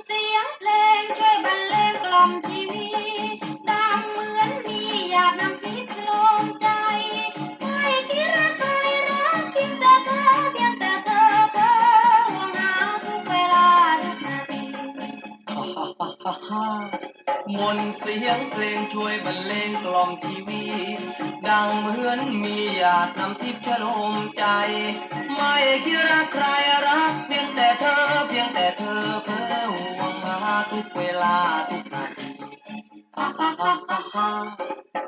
tiếng pleng trôi bật lên clòng chỉ huy, đang mướn mi dạt nằm kín trong tay. Mai kia ra tay rớt tiếng ta ta tiếng ta ta ta, uang áo thu quê la thu nà tì. Muôn tiếng pleng trôi bật lên clòng chỉ huy, đang mướn mi dạt nằm kín trong tay. Mai kia ra tay rớt tiếng ta ta tiếng ta ta ta, uang áo thu quê la thu nà tì.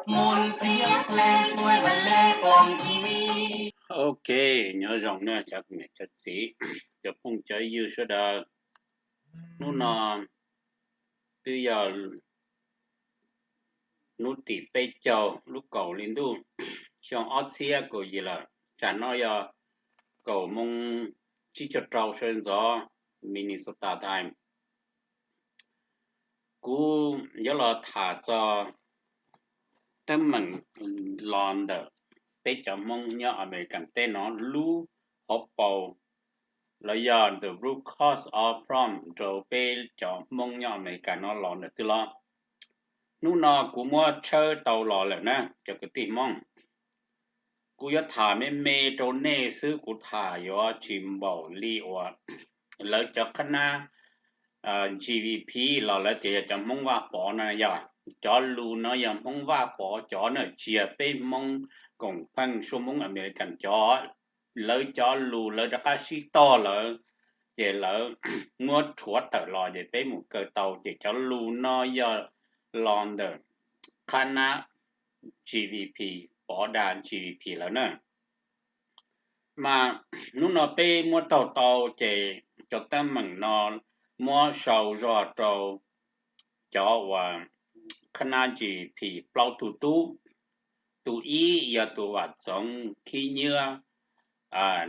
Muôn tiếng pleng trôi bật lên clòng chỉ huy. Ok, nyob zoo na cov niam cov txiv, cov phooj cov ywg sawv daws. Hnub no twb yog hnub tim peb caug lub kaum hli ntuj, xyoo ob txhiab kaum yim lawm. Tsam no yog kaum moos tsib caug rau sawv ntxov Minnesota time. Kuv yuav los tham txog teeb meem los ntawm peb cov Hmoob nyob American teb no lub hauv paus los yog the root cause of problem rau peb cov Hmoob nyob America no los ntawm twg los. Hnub no kuv muab tshawb tau los lawm na cov kwv tij Hmoob. Kuv yuav tham me me rau nej xwb, kuv tham yuav tsis npaum li uas lawv cov qhab nab GVP los lawv tias yog cov Hmoob Vaj Pov no yog. Cov lus no yog Hmoob Vaj Pov cov na, tsis yog peb Hmoob koom pheej suab Hmoob American cov. Lawv cov lus lawv rov qab sib tog lawm, ces lawv muab rhuav tawm los ces peb mus kaw tau, ces cov lus no yog los ntawm qhab nab GVP, Pov Da GVP lawm na. Mas hnub no peb muab taug tau ces cov teeb meem no muab sau zog rau cov uas qhab nab GVP plaub tug tub. Tus ib yog tus Vam Txoov Khib Nyiab,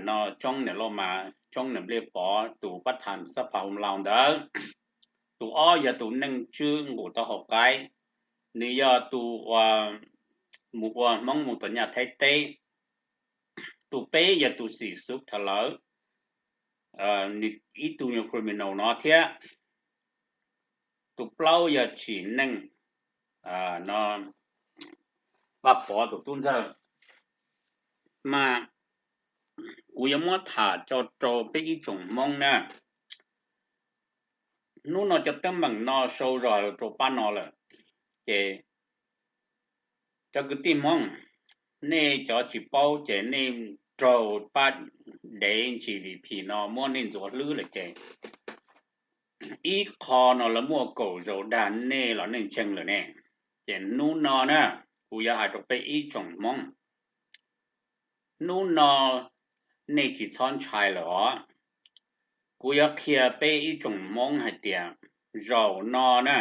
no Tsoob Niam Lauj Mas, Tsoob Niam Npliaj Pov, tus pab tham xab pha hoo laus ntawd. Tus ob yog tus Neej Tswb Nqus Tau Hauv Qaib, nws yog tus uas mus ua Hmoob mus tom Nyab Laj Thaib teb. Tus peb yog tus Xim Xub Thav Lawv, nws ib tug nyuag criminal no thiab. Tus plaub yog Tsim Neej, no Vaj Pov tus tub ntxawg. Mas kuv yuav muab tham tso rau peb ib tsoom Hmoob na. Hnub no cov teeb meem no sau zog rau pab no lawm, ces cov kwv tij Hmoob, nej cov tsis paub ces nej raug pab dev GVP no muab nej ntxuav hlwb lawm ces ib qho no lawv muaj kaum zaus dag nej los nej ntseeg lawm ne. Ces hnub no na, kuv yuav hais rau peb ib tsoom Hmoob. Hnub no nej tsis txhob ntshai lawm os. Kuv yuav qhia peb ib tsoom Hmoob hais tias zaum no na,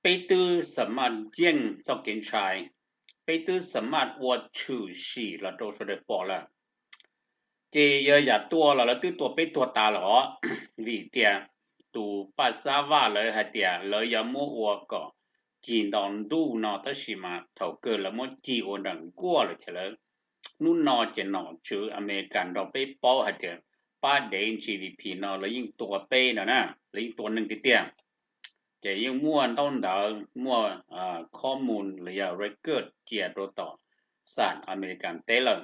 peb twb xa maj yeej txoj kev ntshai, peb twb xa maj ua tshwm sim los rau sawv daws pom lawm. Ces yog yam tuaj los lawv twb tua peb tuag tas lawm os, vim tias tus Paj Xab Vaj lawv hais tias lawv yuav muab ua kom cig nto ntuj no, tab sis mas thaum kawg lawv muab cig ua nram nkuaj lawm ces lawv, hnub no ces nom tswv Amelikas nrog peb paub hais tias pab dev GVP no lawv yeej tua peb no na, lawv yeej tua neeg tiag tiag. Ces yeej muaj ntaub ntawv, muaj khob mus los yog record cia rau tom xam Amelikas teb lawm.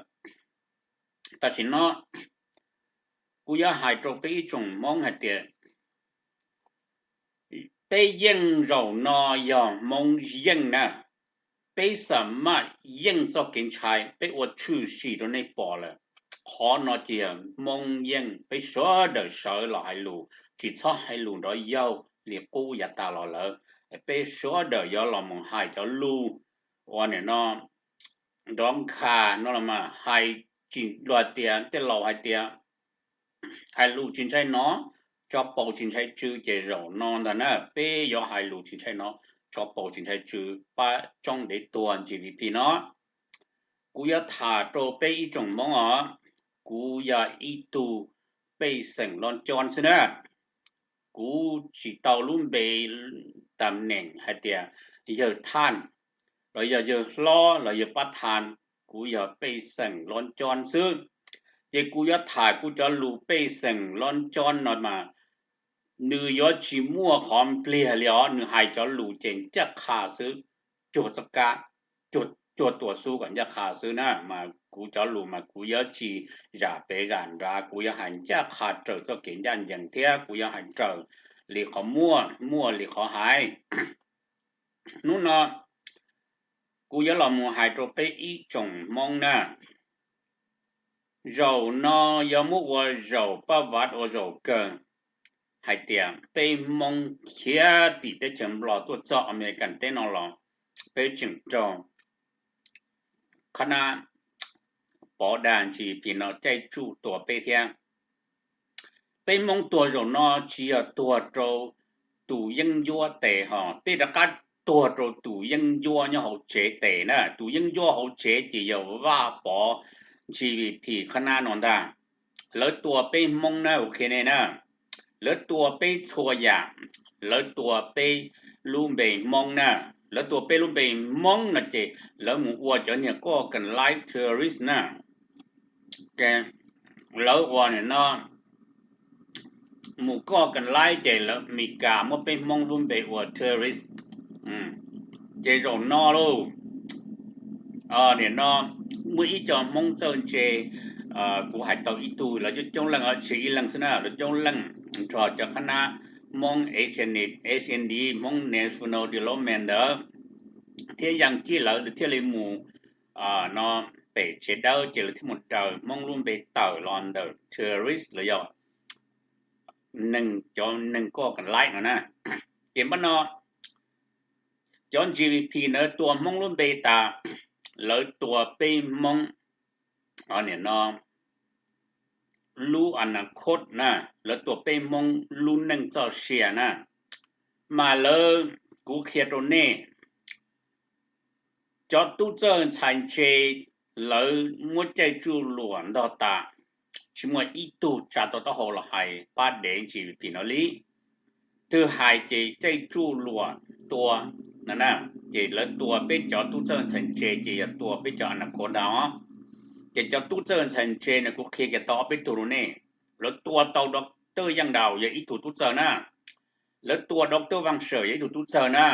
Tam sim no kuv yuav hais rau peb ib tsoom Hmoob hais tias peb yeej zaum no yog Hmoob yeej na. Peb xa maj yeej txoj kev ntshai, peb ua tshwm sim rau nej pom lawm. Qhov no ces yog Hmoob yeej, peb sawv daws sawv los hais lus, tsis txhob hais lus nrov yaug li qub yav tas los lawm. Peb sawv daws yuav los mus hais cov lus uas nim no nrov nkha no los mas hais tsis, luag tias tej laus hais tias hais lus tsis ntshai nov, tso paus tsis ntshai tsw, ces zaum no ntag na peb yuav hais lus tsis ntshai nov, tso paus tsis ntshai tsw pab tsoob dev tuag GVP no. Kuv yuav tham rau peb ib tsoom Hmoob os, kuv yog ib tug pej xeem lob cob xwb na. Kuv tsis tau lub npe tam neem hais tias yawg thaj, los yog yawg hlob los yawg pab thaj, kuv yog pej xeem lob cob xwb. Ces kuv yuav tham kuv cov lus pej xeem lob cob no mas nws yuav tsis muaj qhov npliag li os, nws hais cov lus ces ncaj qha xwb, cuag txoj kab, cuag tua xub kom ncaj qha xwb na. Mas kuv cov lus mas kuv yuav tsis zam pem zam nrad, kuv yuav hais ncaj qha raws txoj kev ncaj ncees thiab kuv yuav hais raws li qhov muaj, muaj li qhov hais. Hnub no kuv yuav los mus hais rau peb ib tsoom Hmoob na. Zaum no yuav muab ua zaum paj vav ua zaum kawg hais tias peb Hmoob khiav tim teb chaws Nplog tuaj txog Amelikas teb no los peb tseem raug qhab nab pov dag G P no caij tsuj tua peb thiab. Peb Hmoob tuag zaum no tsis yog tuag rau tus yeeb ncuab tes ho, peb rov qab tuag rau tus yeeb ncuab nyob hauv tsev tes na. Tus yeeb ncuab hauv tsev ces yog Vaj Pov G V P qhab nab no ntag. Lawv tua peb Hmoob na, ua qhia nej na. Lawv tua peb txhua yam, lawv tua peb lub npe Hmoob na. Lawv tua peb lub npe Hmoob no ces lawv mus ua cov niag koj kan laib terrorist na. Lawv ua nim no mus koj kan laib ces lawv Meskas muab peb Hmoob lub npe ua terrorist. Ces zaum no lauj, nim no muaj ib co Hmoob txawj ntse, kuv hais tau ib tug, lawv coob coob leej, tsis ib leeg xwb na, lawv coob leej nrog cov qhab nab Hmoob H N D, Hmoob National Development ntawd thiab Yaj Cib lawv thiaj li mus no pem tsev dawb ces lawv thiaj mus daws Hmoob lub npe tawm los ntawm terrorist los yog neeg, cov neeg koj kan laib no na. Ces npaj no cov G V P ntawd tua Hmoob lub npe tas, lawv tua peb Hmoob nim no lub a na khod na, lawv tua peb Hmoob lub neej txoj sia na. Mas lawv, kuv qhia rau nej, cov tub txawj ntxhais ntse lawv muab caij tsuj luam ntog tas, tsis muaj ib tug tsa tau taub hau los hais pab dev G V P no li. Twb hais ces caij tsuj luam tua no na, ces lawv tua peb cov tub txawj ntxhais ntse ces yog tua peb cov a na khod ntag os. Ces cov tub txawj ntxhais ntse no kuv qhia kiag tau ob peb tug rau nej. Lawv tua tau Doctor Yaj Daus yog ib tug tub txawj na, lawv tua Doctor Vaj Sawm yog ib tug tub txawj na,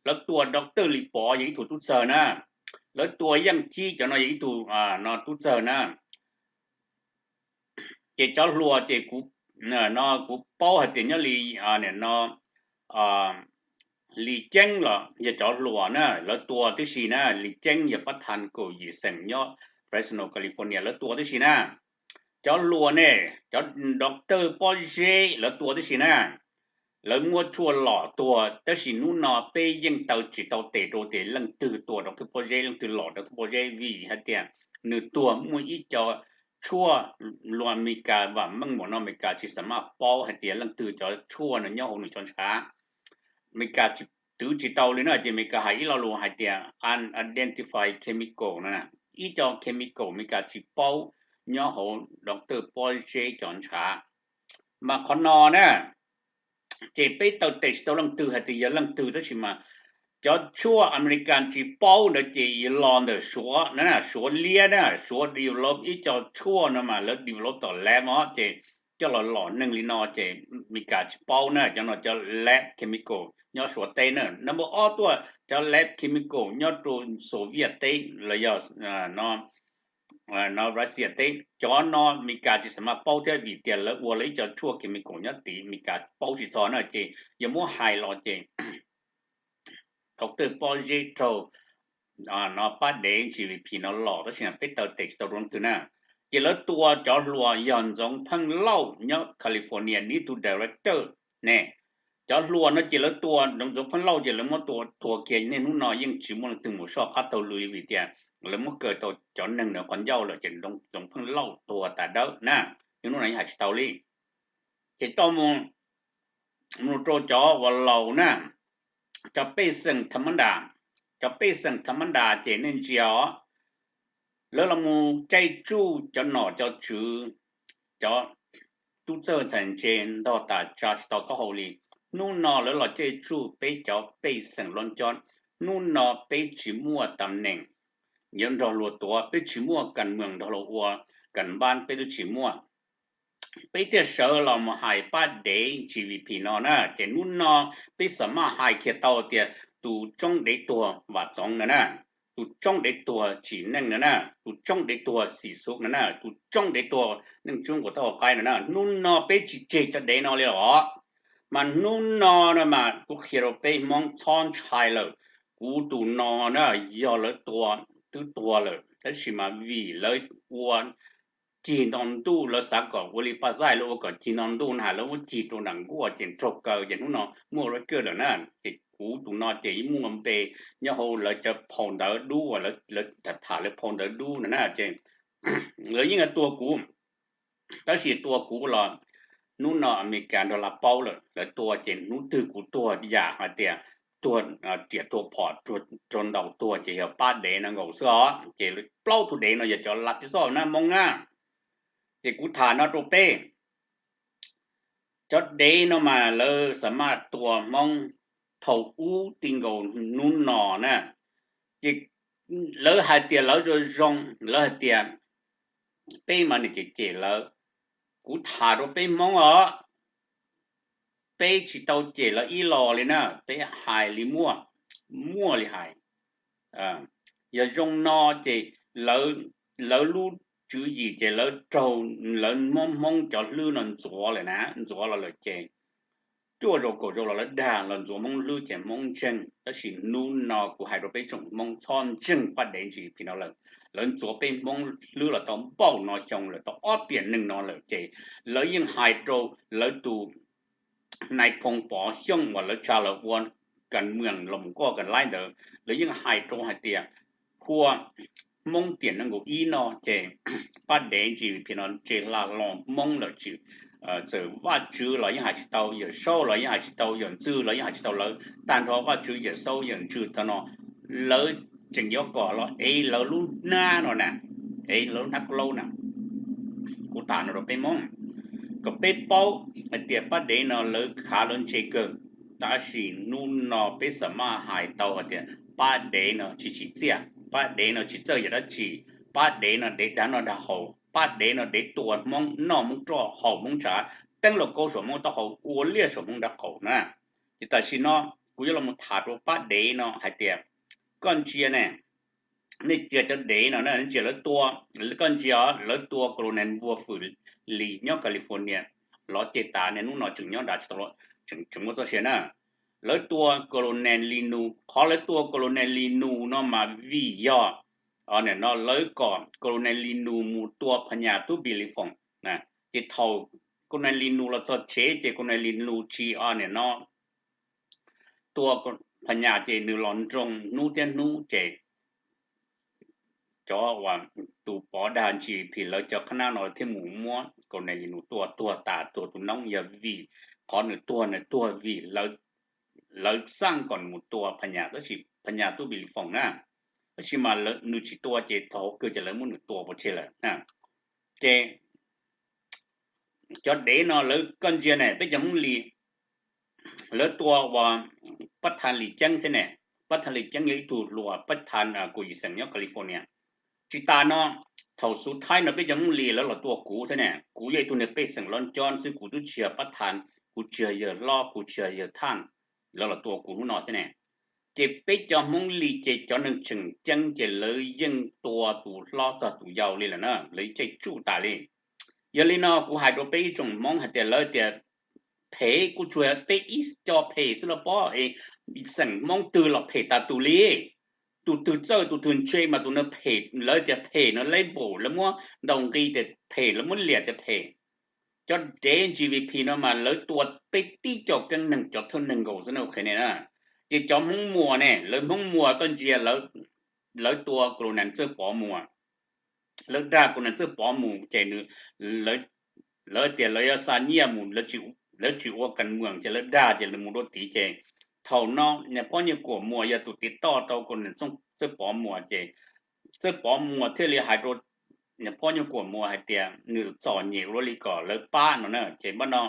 lawv tua Doctor Lis Pov yog ib tug tub txawj na, lawv tua Yaj Cib cov no yog ib tug no tub txawj na. Ces cov hluas ces kuv, no kuv paub hais tias nyob li nim no Lis Ceeb los yog cov hluas na, lawv tua tib si na. Lis Ceeb yog pab thas kaum yim xeem nyob Fresno, California, lawv tua tib si na. Cov hluas ne, cov Doctor Pob Zeb lawv tua tib si na. Lawv muab tshuaj lom tuag, tab sis hnub no peb yeej taw tsis tau tes rau tias leej twg tua Doctor Pob Zeb, leej twg lom Doctor Pob Zeb, vim hais tias nws tuag muaj ib co tshuaj luag Amelikas vam meej npaum no Amelikas tsis xam maj paub hais tias leej twg cov tshuaj no nyob hauv nws cov ntshav. Amelikas twv tsis tau li na, ces Amelikas hais ib lo lus hais tias unidentified chemical no, ib co chemical Amelikas tsis paub nyob hauv Doctor Pob Zeb cov ntshav. Mas qhov no na, ces peb taw tes tsis tau leej twg hais tias yog leej twg, tab sis mas cov tshuaj Amelikas tsis paub ntawd ces los ntawm Suav na, Suav liab na, Suav develop ib co tshuaj no mas lawv develop tom lab os, ces coj los lom neeg li no ces Amelikas tsis paub na. Cov no cov lab chemical nyob Suav teb na, number ob tuaj cov lab chemical nyob rau Soviet teb los yog no Russia teb, cov no Amelikas tsis xam maj paub thiab vim tias lawv ua lawv ib co tshuaj chemical nyob tid Amelikas paub tsis txog na, ces yog muab hais los ces Doctor Pob Zeb raug no pab dev G V P no los, tab sis peb taw tes tsis tau rau leej twg na. Ces lawv tua cov hluas yog Ntxoov Pheej Lauj nyob California nws ib tug director ne. Cov hluas no ces lawv tua Ntxoov Pheej Lauj ces lawv muab tua tuag kiag, niaj hnub no yeej tsis muaj leej twg mus soj qab taug lw li vim tias lawv muab kaw tau cov neeg ntawd qhov ncauj lawm ces Ntxoov Pheej Lauj tuag tas dawb na, niaj hnub no yeej hais tsis tau li. Ces tau mus, mus rau cov uas laus na, cov pej xeem tham mab ndas, cov pej xeem tham mab ndas ces nej ntsia os, lawv los mus caij tsuj cov nom cov tswv, cov tub txawj ntxhais ntse ntog tas tsa tsis tau taub hau li. Hnub no lawv los caij tsuj peb cov pej xeem lob cob, hnub no peb tsis muaj tam neem yuav nrog luag tuav, peb tsis muaj kas mees nrog luag ua, kam npab peb twb tsis muaj. Peb thiaj sawv los mus hais pab dev G V P no na, ces hnub no peb xam maj hais kiag tau tias tus tsoob dev tuag Vam Txoov no na, tus tsoob dev tuag Tsim Neej no na, tus tsoob dev tuag Xim Xub no na, tus tsoob dev tuag Neej Tsuab Nqus Tauj Qaib no na, hnub no peb tsis tseg cov dev no li os. Mas hnub no no mas kuv qhia rau peb Hmoob txhob ntshai lawm, kuv tus no na yog lawv tua, twb tuag lawm, tab sis mas vim lawv ua cig nto ntuj, lawv xav kom ua li Paj Xaij lawv ua kom cig nto ntuj na, lawv muab cig rau nram nkuaj ces nraug kaw ces hnub no muaj record lawm na. Ces kuv tus no ces muaj npe nyob hauv lawv cov phau ntawv dub uas lawv tham tham lawv phau ntawv dub no na, ces lawv yeej tua kuv, tab sis tua kuv los hnub no Amelikas nrog Lav paub lawm, lawv tua ces hnub twg kuv tuag yam hais tias tuag riam tuag phom, tuag ntaus tuag ces yog pab dev no nkaus xwb os. Ces plaub tug dev no yog cov lav pib xoj na Hmoob na. Ces kuv tham no rau peb, cov dev no mas lawv xam maj tua Hmoob thaum ub ti nkaus hnub no na. Ces lawv hais tias lawv zoo zoo, lawv hais tias peb mas nws cem cem lawv. Kuv tham rau peb Hmoob os, peb tsis tau cem lawv ib los li na, peb hais li muaj, muaj li hais. Yog zoo no ces lawv lub tswv yim ces lawv raug, lawv muab Hmoob cov hlwb no ntxuav lawm na, ntxuav los lawm ces cuaj zaus kaum zaus los lawv dag los ntxuav Hmoob hlwb ces Hmoob ntseeg. Tab sis hnub no kuv hais rau peb tsoom Hmoob txhob ntseeg pab dev G V P no lawm. Lawv ntxuav peb Hmoob hlwb los tau npaum no xyoo lawm, tau ob tiam neeg no lawm ces lawv yeej hais rau lawv tus nais phoo Pov Xyooj uas lawv tsa lawv ua kas mwam los mus koj kas laib ntawd, lawv yeej hais rau hais tias hua Hmoob tiam nees nkaum ib no ces pab dev G V P no tsis hla los Hmoob lawm tsis, txawm Vajtswv los yeej hais tsis tau, Yawm Saub los yeej hais tsis tau, Yawm Ntxwg los yeej hais tsis tau lawv, tag nrho Vajtswv, Yawm Saub, Yawm Ntxwg tag no lawv tseem yuav kom los ev lawv lub hnab no na, ev lawv lub hnab kaub laub na. Kuv tham no rau peb Hmoob kom peb paub hais tias pab dev no lawv khav lawv ntse kawg, tab sis hnub no peb xam maj hais tau hais tias pab dev no tsis tsim txiaj, pab dev no tsis txawj yam dab tsi, pab dev no dev dag noj dag haus, pab dev no dev tua Hmoob noj Hmoob roj haus Hmoob ntshav, teeb lauj kaub saum Hmoob taub hau, ua liaj saum Hmoob nraub qaum na. Ces tam sim no kuv yuav los tham rau pab dev no hais tias koj ntsia ne, nej ntsia cov dev no nej ntsia lawv tua, koj ntsia lawv tua Colonel Npua Fwm Lis nyob California los ces tas ne, hnub no tseem nyob nrad tsis tau, tseem muaj txoj sia na. Lawv tua Colonel Lis Nus, qhov lawv tua Colonel Lis Nus no mas vim yog no lawv kom Colonel Lis Nus mus tua Phas Nyas tub Npis Lis Foom. Ces thaum Colonel Lis Nus los txog tsev ces Colonel Lis Nus tsis no tua Phas Nyas ces nws los nroo hnub thiab hnub ces cov uas tus Pov dag G V P lawv cov qhab nab no thiaj mus muab Colonel Lis Nus tua tuag tas tuag tus noob, yog vim qhov nws tuag, nws tuag vim lawv xaj kom nws mus tua Phas Nyas, tab sis Phas Nyas tub Npis Lis Foom na, tab sis mas nws tsis tua ces thaum kawg ces lawv muab nws tua pov tseg lawm. Ces cov dev no lawv, koj ntsia ne, peb cov Hmoob Lis, lawv tua uas Pab Thas Lis Ceeb thiab ne. Pab Thas Lis Ceeb yog ib tug hluas Pab Thas kuv yim xeem nyob California. Tsis tas no, thaum xub thawj no peb cov Hmoob Lis lawv los tua kuv thiab ne, kuv yog ib tug niag pej xeem loj ncob xwb, kuv twb tsis yog Pab Thas, kuv tsis yog yawg hlob, kuv tsis yog yawg thaj, lawv los tua kuv hnub no thiab ne. Ces peb cov Hmoob Lis ces cov neeg tseem ceeb ces lawv yeej tua tus hlob txog tus yau li lawm na, lawv caij tsuj tas li. Yog li no kuv hais rau peb ib tsoom Hmoob hais tias lawv tias phem, kuj tsuas peb ib co phem xwb los pob, xeem Hmoob twg los phem tas tus li. Tus twg txawj tus twg ntse mas tus no phem, lawv tias phem no label, lawv muab ntaus nqi tias phem, lawv muab liam tias phem. Cov dev G V P no mas lawv tua peb tib co keeb neeg, cov thawj neeg nkaus xwb na, qhia ne na. Ces cov Hmoob Muas ne, lawv Hmoob Muas koj ntsia, lawv tua Colonel Txawj Pov Muas, lawv dag Colonel Txawj Pov Muas ces lawv tias lawv yuav xa nyiaj mus, lawv tsis ua kas mwam ces lawv dag ces lawv mus dua tid ces thaum no Niam Pob Nyiaj Kuam Muas yog tus tiv toj rau Colonel Txawj Pov Muas ces Txawj Pov Muas thiaj li hais rau Niam Pob Nyiaj Kuam Muas hais tias nws txom nyem ua luaj li kom lawv pab no na. Ces npaj no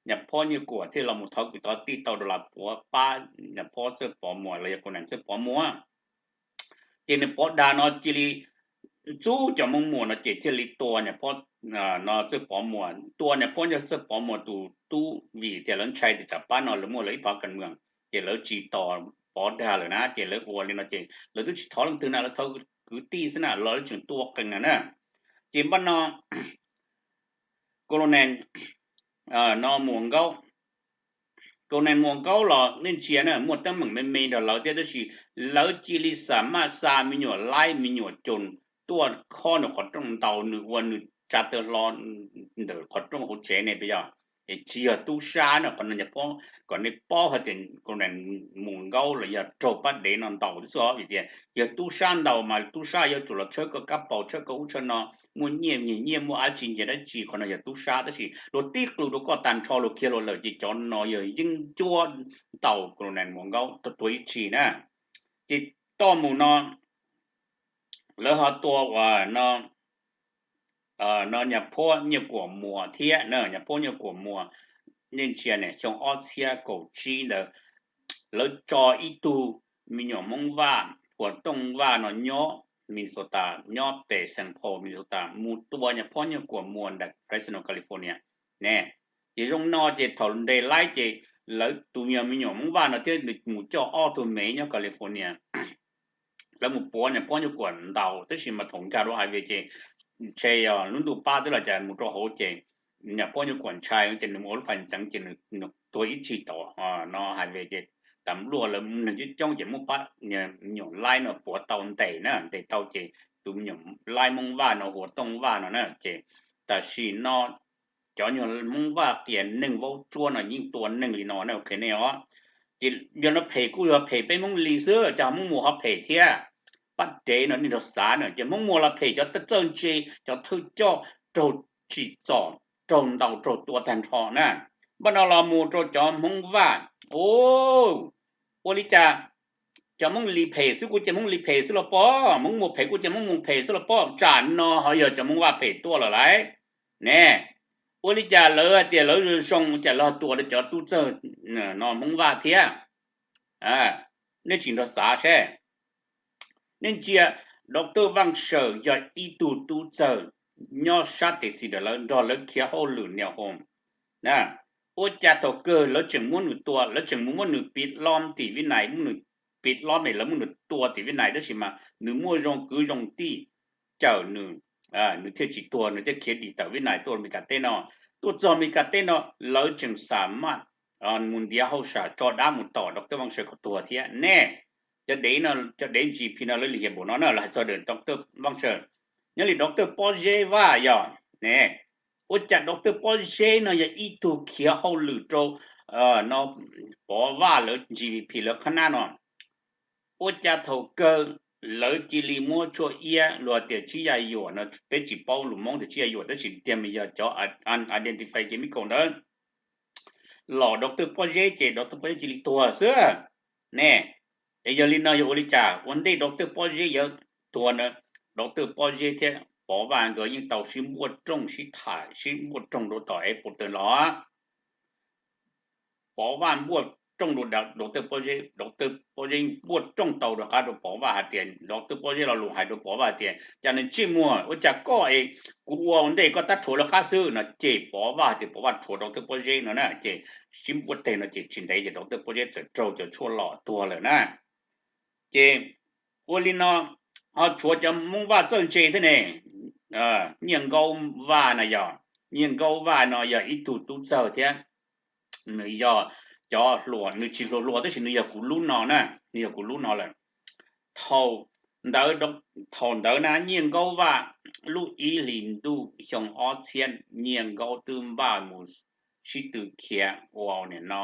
Niam Pob Nyiaj Kuam thiaj los mus thov kwv thov tij tau dollar puav pab Niam Pob Txawj Pov Muas los yog Colonel Txawj Pov Muas. Ces nws pov dag no cia li ntxub cov Hmoob Muas no ces thiaj li tua niam phob no Txawj Pov Muas, tua niam phob Txawj Pov Muas tus tub vim tias lawv ntshai tias tsam pab no lawv muaj lawv ib phav kas mws, ces lawv tsis tos Pov dag lawm na, ces lawv ua li no ces lawv twb tsis thov leej twg na, lawv thov kwv tij xwb na los lawv tseem tua qees na na. Ces npaj no Colonel no Muas Nkaub, Colonel Muas Nkaub los nej ntsia na muaj teeb meem me me nrog lawv thiab tab sis lawv cia li xam maj xa me nyuam laib me nyuam coos tuaj khob nws qhov rooj ntaus nws ua nws tsa taw hlo ntawm qhov rooj hauv tsev ne puas yog? Es tsis yog tub sab na, qhov no niam phob kom nej paub hais tias Colonel Muas Nkaub los yog raug pab dev no ntaus xwb os, vim tias yog tub sab ntaus mas tub sab yuav tsum los tshawb koj kab paus tshawb koj ub tshawb no, muaj nyiaj nyiag nyiaj muaj dab tsi nyiag dab tsi, qhov no yog tub sab tab sis luag tib qw rau koj tag nrho luag khiav luag lawm ces cov no yog yeeb ncuab ntaus Colonel Muas Nkaub tua ib tshis na. Ces toj mus no lawv ho tua uas no no Nyas Phuab Nyiaj Kuam Muas thiab na, Nyas Phuab Nyiaj Kuam Muas, nej ntsia ne xyoo ob txhiab kaum tsib ntawd lawv tso ib tug me nyuam Hmoob Vaj uas Tooj Vaj no nyob Minnesota, nyob pem Saint Paul Minnesota mus tua Nyas Phuab Nyiaj Kuam Muas nram Fresno California ne. Ces zoo no ces thaum ntes laib ces lawv tus me nyuam Hmoob Vaj no thiab nws mus coj ob tug me nyob California, lawv mus puav Nyas Phuab Nyiaj Kuam ntaus tab sis mas thaum nkag rau Highway ces ntshe yog lub ntuj pab twb los cas mus rau hauv ces Nyas Phuab Nyiaj Kuam ntshai ces nws mus ua lub fais ntxeev ces nws tuag ib tshis tod no Highway ces tas npluaj lawv neeg coob coob ces muab pab me nyuam laib no puav tau ntes na, ntes tau ces tus me nyuam laib Hmoob Vaj no hu ua Tooj Vaj no na ces tam sim no cov nyuag Hmoob Vaj qias neeg vaub tsuab no yeej tua neeg li no na, ok ne os. Ces yog no phem kuj yog phem peb Hmoob li xwb, cas Hmoob Muas ho phem thiab? Pab dev no nej nrog xav na, ces Hmoob Muas los phem cov txawj ntse, cov thawj coj raug tsim txom, raug ntaus raug tua tag nrho na. Npaj no los mus rau cov Hmoob Vaj, ua li cas cov Hmoob Lis phem xwb kuj cia Hmoob Lis phem xwb los pob, Hmoob Muas phem kuj cia Hmoob Muas phem xwb los pob, tsam no ho yog cov Hmoob Vaj phem tuaj lawm lauj ne. Ua li cas lawv hais tias lawv zoo zoo cas lawv tua rau cov tub txawg no Hmoob Vaj thiab? Nej tsis nrog xav seb. Nej ntsia, Doctor Vaj Saw yog ib tug tub txawg nyob sab tes xis ntawm lawv nrog lawv khiav hauj lwm niam hos na. Ua cas thaum kawg lawv tseem muab nws tua, lawv tseem mus muab nws piv lob tim Vib Nais, muab nws piv lob es lawv muab nws tua tim Vib Nais tab sis mas nws muaj zoo kwv zoo tij cawm nws, nws thiaj tsis tuag, nws thiaj khiav dim tawm Vib Nais tuaj Meskas teb no. Tuaj txog Meskas teb no lawv tseem xam maj mus ntiav hauj sam tso dab mus tom Doctor Vaj Saw kom tuag thiab ne. Cov dev no, cov dev G P no lawv lim hiam npaum no na, lawv hais txog Doctor Vaj Saw. Nyob li Doctor Pob Zeb Vaj yog ne, ua cas Doctor Pob Zeb no yog ib tug khiav hauj lwm rau no Pov Vaj lawv G P lawv qhab nab no. Ua cas thaum kawg lawv cia li muab tshuaj iab luag tias tsib yav yuam no, peb tsis paub lus Hmoob tias tsib yav yuam tab sis tiag mas yog cov identify chemical ntawd los Doctor Pob Zeb ces Doctor Pob Zeb cia li tuag xwb ne. Es yog li no yog ua li cas ua ntej Doctor Pob Zeb yuav tuag na, Doctor Pob Zeb thiab Pov Vaj nkawd yeej tau sib npuaj rooj sib tham sib npuaj rooj rau tom airport los. Pov Vaj npuaj rooj rau Doctor Pob Zeb, Doctor Pob Zeb npuaj rooj tau rov qab rau Pov Vaj hais tias, Doctor Pob Zeb lo lus hais rau Pov Vaj tias cas nws ntsej muag ua cas koj es kuv ua ua ntej koj tab rhuav lawv qab xwb no ces Pov Vaj tias Pov Vaj rhuav Doctor Pob Zeb no na ces sib npuaj teg no ces tsis ntev ces Doctor Pob Zeb txawm raug cov tshuaj los tuag lawm na. Ces ua li no ho tshuav cov Hmoob Vaj txawj ntse thiab ne. Nyiaj Nkaub Vaj na yog, Nyiaj Nkaub Vaj no yog ib tug tub txawg thiab. Nws yog cov hluas, nws tsis hluas hluas tab sis nws yog kuv lub no na, nws yog kuv lub no lawm. Thaum ntawd, thaum ntawd na Nyiaj Nkaub Vaj lub ib hlis ntuj xyoo ob txhiab Nyiaj Nkaub twb npaj mus sib tw khiav ua nim no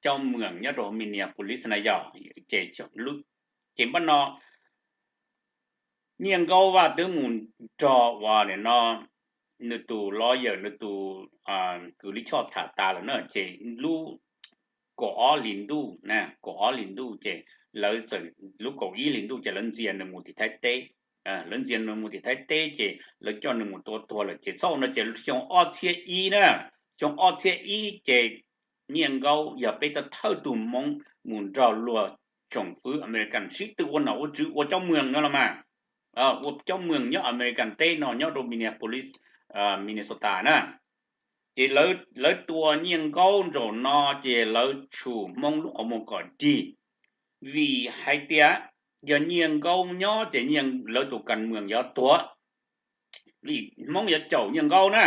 coj mwam nyob rau Minneapolis na yog, ces npaj no Nyiaj Nkaub Vaj twb mus nrog uas nim no nws tus lawyer, nws tus kws li choj tham tas lawm na ces lub kaum ob hlis ntuj, kaum ob hlis ntuj ces lawv txawm, lub kaum ib hlis ntuj ces lawv ntxias nws mus tim Thaib teb. Lawv ntxias nws mus tim Thaib teb ces lawv coj nws mus tua tuag lawm ces txhob ua no ces xyoo ob txhiab ib na, xyoo ob txhiab ib ces Nyiaj Nkaub yog peb thawj thawj tug Hmoob mus nrog luag tsoom fwv American sib tw ua nom ua tswv ua cov moos no los mas, ua cov moos nyob American teb no nyob rau Minneapolis, Minnesota na. Ces lawv tua Nyiaj Nkaub zaum no ces lawv tshum Hmoob lub qhov muag kom dig, vim hais tias yog Nyiaj Nkaub nyob ces lawv tus kas moos yuav tuag, vim Hmoob yuav caum Nyiaj Nkaub na,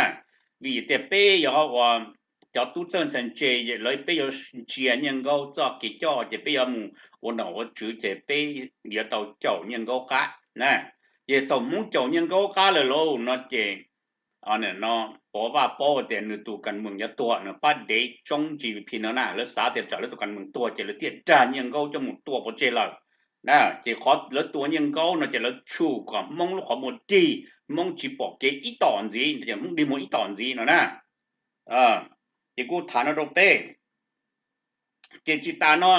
vim tias peb yog ua cov tub txawj ntxhais ntse, lawv peb yuav ntsia Nyiaj Nkaub txoj kev coj ces peb yuav mus ua nom ua tswv ces peb yuav tau caum Nyiaj Nkaub qab na. Ces thaum Hmoob caum Nyiaj Nkaub qab lawm lauj no ces no Pov Vaj paub tias nws tus kas moos yuav tuag, nws pab dev tsoob G V P no na, lawv xav tias tsam lawv tus kas moos tuag ces lawv thiaj dag Nyiaj Nkaub coj mus tua pov tseg lawm. Ces qhov lawv tua Nyiaj Nkaub no ces lawv tshum kom Hmoob lub qhov muag dig, Hmoob tsis pom kev ib tom ntxiv, Hmoob dig muag ib tom ntxiv no na. Ces kuv tham no rau peb, ces tsis tas no,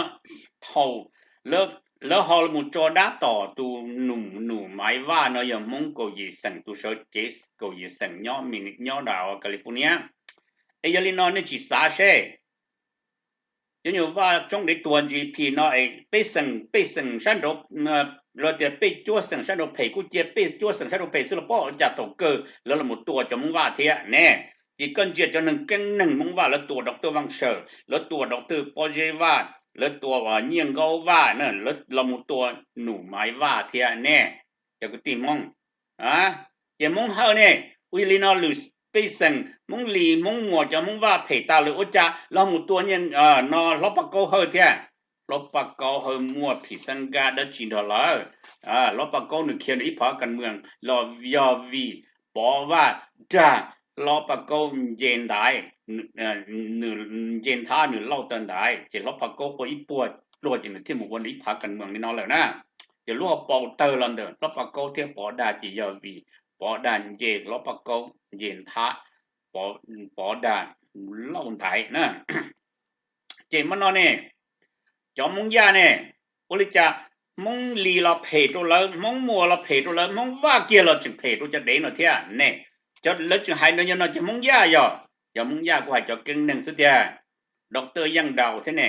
thaum lawv ho mus tso dab tom tus Num Maiv Vaj no yog Hmoob kaum yim xeem tus sawv cev kaum yim xeem nyob nyob nram California. Es yog li no nej tsis xav seb cov nyuag vaj tsoob dev tuag G P no es peb xeem, peb xeem sab nraud, los tias peb cuaj xeem sab nraud phem kuj cia peb cuaj xeem sab nraud phem xwb los pom cas thaum kawg lawv los mus tua cov Hmoob Vaj thiab ne. Ces koj ntsia cov neeg keeb neeg Hmoob Vaj, lawv tua Doctor Vaj Sawm, lawv tua Doctor Pob Zeb Vaj, lawv tua Nyiaj Nkaub Vaj, los mus tua Num Maiv Vaj thiab ne, cov kwv tij Hmoob. Ces Hmoob Hawj ne, ua li no lwm pej xeem Hmoob Lis Hmoob Muas cov Hmoob Vaj phem tas lawm ua cas los mus tua no Hlob Paj Kaub Hawj thiab. Hlob Paj Kaub Hawj muaj phim xeeb nkab dab tsi nrog lawv? Hlob Paj Kaub nws khiav nws ib phov kas moos los yog vim Pov Vaj dag Hlob Paj Kaub nce ntaiv, nws nce nthab nws lauj taw ntaiv ces Hlob Paj Kaub quaj ib puag pluag ces nws thiaj mus ua nws ib phov kas moos li no lawm na. Ces lub hauv paus tawg los ntawm Hlob Paj Kaub thiab Pov dag ces yog vim Pov dag nce Hlob Paj Kaub nce nthab, Pov dag lauj ntaiv na. Ces hmo no ne, cov Hmoob Yaj ne, ua li cas Hmoob Lis los phem rau lawv, Hmoob Muas los phem rau lawv, Hmoob Vaj kiag los tseem phem rau cov dev no thiab ne. Lawv tseem hais no yog no cov Hmoob Yaj, yog cov Hmoob Yaj kuj hais cov keeb neeg xwb tiag. Doctor Yaj Daus thiab ne,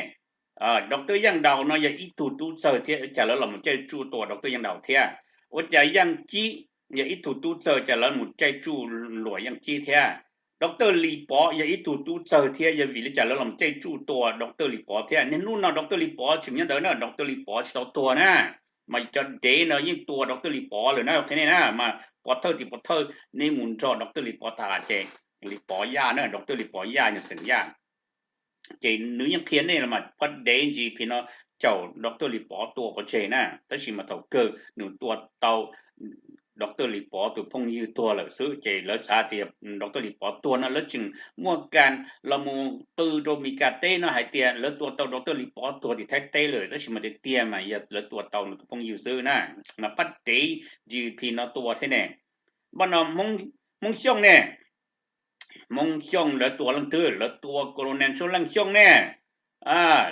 Doctor Yaj Daus no yog ib tug tub txawg thiab ua cas lawv los mus caij tsuj tua Doctor Yaj Daus thiab? Ua cas Yaj Cib yog ib tug tub txawg cas lawv mus caij tsuj luam Yaj Cib thiab? Doctor Lis Pov yog ib tug tub txawg thiab yog vim li cas lawv los caij tsuj tua Doctor Lis Pov thiab? Niaj hnub no Doctor Lis Pov tseem nyob ntawd na, Doctor Lis Pov tsis tau tuag na, mas cov dev no yeej tua Doctor Lis Pov lawm na, qhia nej na, mas pov thawj tim pov thawj nej mus nrog Doctor Lis Pov tham ces Lis Pov Yaj na, Doctor Lis Pov Yaj yog xeem Yaj. Ces nws yeej qhia nej los mas pov dev G P no caum Doctor Lis Pov tua pov tseg na, tab sis mas thaum kawg nws tua tau Doctor Lis Pov tus phooj ywg tuag lawm xwb ces lawv xav tias Doctor Lis Pov tuag no lawv tseem muaj kas los mus qw rau Mes Kas teb no hais tias lawv tua tau Doctor Lis Pov tuag tim Thaib teb lawm, tab sis mas tiag tiag mas yog lawv tua tau nws tus phooj ywg xwb na, mas pab dev G P no tua thiab ne. Npaj no Hmoob Xyooj ne, Hmoob Xyooj lawv tua leej twg? Lawv tua Colonel Suav Leej Xyooj ne.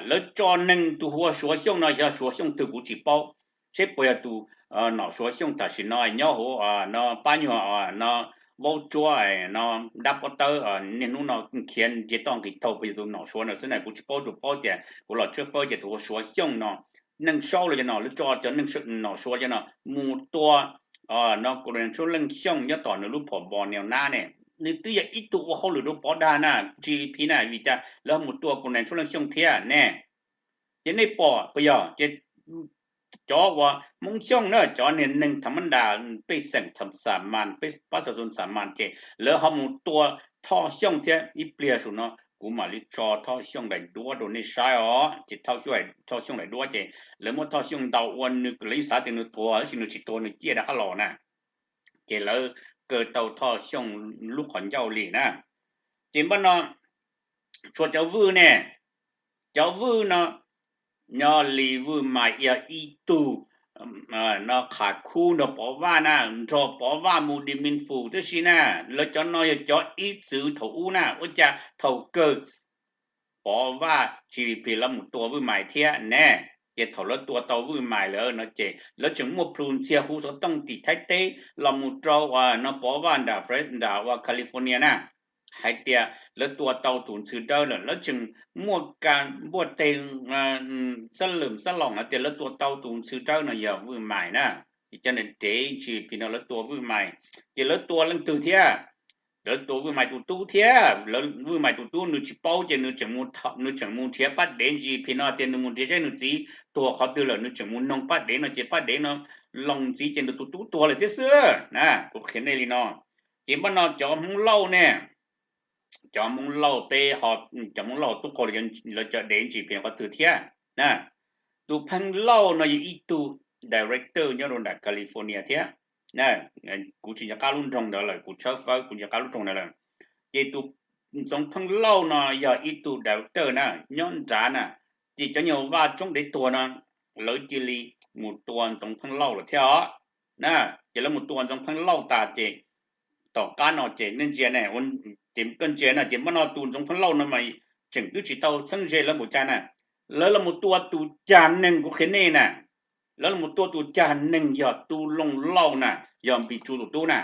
Lawv tso neeg tus hu ua Suav Xyooj no, yog Suav Xyooj twg kuv tsis paub, seb puas yog tus nom Suav Xyooj tam sim no nyob hauv no pab nyuag no vaub tsuab no dab pob tawb niaj hnub no khiav nce toj nqis taug puas yog tus nom Suav no xwb na, kuv tsis paub, tsuas paub tias kuv los tshawb fawb ces tus hu ua Suav Xyooj no, Neej Saub los cov no, lawv tso cov nom Suav cov no mus tua no Colonel Suav Leej Xyooj nyob tom nws lub phom npo Neo Nab ne. Nws twb yog ib tug ua hauj lwm rau Pov Dag na, G P na, vim cas lawv mus tua Colonel Suav Leej Xyooj thiab ne? Ces nej pom puas yog? Ces cov uas Hmoob Xyooj na, cov niag neeg tham ma ntas, pej xeem xam mas, pab xav xu xam mas ces lawv ho mus tua Thoj Xyooj thiab. Ib pliag saum no kuv mam li tso Thoj Xyooj daim duab rau nej saib os. Ces Thoj Xyooj daim duab ces lawv muab Thoj Xyooj ntaus ua nws, lawv yeej xav tias nws tuag tab sis nws tsis tuag, nws ciaj rov qab los na. Ces lawv kaw tau Thoj Xyooj lub qhov ncauj li na. Ces npaj no tshuav cov Vwj ne, cov Vwj no, nyob li Vwj Maiv yog ib tug no qham khub nrog Pov Vaj na, nrog Pov Vaj mus Dim Min Fus tib si na. Lawv cov no yog cov ib txwv thaum ub na, ua cas thaum kawg Pov Vaj G V P lawv mus tua Vwj Maiv thiab ne. Ces thaum lawv tua tau Vwj Maiv lawm no ces lawv tseem muaj plhu ntxhias hu xov tooj tim Thaib teb los mus rau no Pov Vaj nram Fres, nram ua California na. hais tias lawv tua tau tus ntxhw dawb lawm, lawv tseem muaj kas npuaj teg xab lwm xab loos hais tias lawv tua tau tus ntxhw dawb no yog Vwj Mais na. Ces cov neeg dev G P no lawv tua Vwj Mais, ces lawv tua leej twg thiab? Lawv tua Vwj Mais tus tub thiab. Vwj Mais tus tub nws tsis paub ces nws tseem mus nrhiav pab dev G P no tias nws mus nrhiav saib nws txiv tuag qhov twg lawm, nws tseem mus noog pab dev no ces pab dev no loos ntxiv ces nws tus tub tuag lawm thiab xwb na. Kuv qhia nej li no, ces npaj no cov Hmoob Lauj ne, cov Hmoob Lauj peb ho, cov Hmoob Lauj tub qaug lawv cov dev G P qhov twg thiab na? Tus Pheej Lauj no yog ib tug director nyob rau nram California thiab. Kuv tsis nco qab lub nroog ntawd lawm, kuv tshawb fawb kuv tsis nco qab lub nroog ntawd lawm. Ces tus Ntxoov Pheej Lauj no yog ib tug director na, nyob nrad na. Ces cov nyuag vaj tsoob dev tuag no lawv cia li mus tua Ntxoov Pheej Lauj lawm thiab os. Ces lawv mus tua Ntxoov Pheej Lauj tas ces tom qab no ces nej ntsia ne, ces koj ntsia no ces npaj no tus Ntxoov Pheej Lauj no mas tseem twb tsis tau txheeb ze lawv npaum cas na. Lawv los mus tua tus cag neeg kuv qhia nej na, lawv los mus tua tus cag neeg yog Tub Looj Lauj na, yog Npis Tsu tus tub na.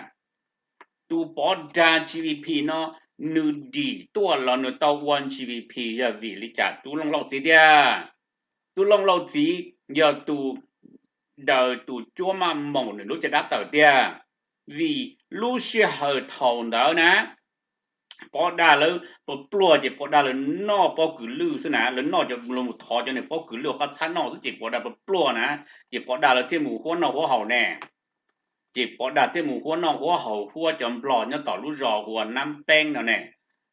Tus Pov Dag G V P no nws dim tuaj los nws tau ua G V P yog vim li cas? Tub Looj Lauj txiv tiag. Tub Looj Lauj txiv yog tus daws tus cuab maj maum nws lub caj dab tawm tiag. Vim lub sij hawm thaum ntawd na, Pov Dag lawv pluag pluag ces Pov Dag lawv noj pob kws lwj xwb na, lawv noj cov, lawv mus thov cov niag pob kws lwj ua qab txhab noj xwb ces Pov Dag pluag pluag na, ces Pov Dag lawv thiaj mus huab noj huab haus ne. Ces Pov Dag thiaj mus huab noj huab haus huab cov nplog nyob tom lub zos hu ua Nab Peeb no ne.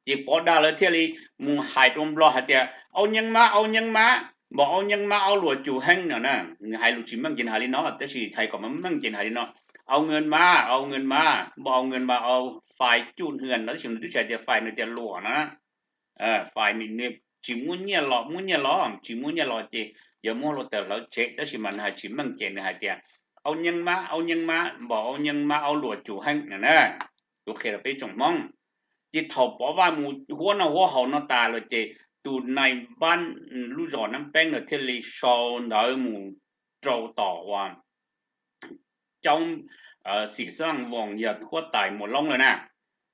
Ces Pov Dag lawv thiaj li mus hais rau nplog hais tias, Au nyeeb mab, au nyeeb mab, npau au nyeeb mab, au luam cum heeb no na. Nws hais lus tsis meej ces nws hais li no, tab sis hais kom meej ces nws hais li no, Au nyeeb mab, au nyeeb mab, npau au nyeeb mab, au fais cuj hwm no, tab sis nws twb tsis hais tias fais, nws tias luam no. Fais nws tsis muaj nyiaj los, muaj nyiaj los, tsis muaj nyiaj los ces yog muab luag tawm hlawv tsev, tab sis mas nws hais tsis meej ces nws hais tias, Au nyeeb mab, au nyeeb mab, npau au nyeeb mab, au luam cum heeb no na. Kuv qhia rau peb tsoom Hmoob, ces thaum Pov Vaj mus huab noj huab haus no tas lawm ces tus nai npab lub zos Nab Peeb no thiaj li sau ntawv mus rau tom uas coob Xim Xab Voos yog huab tais Muas Loob lawm na.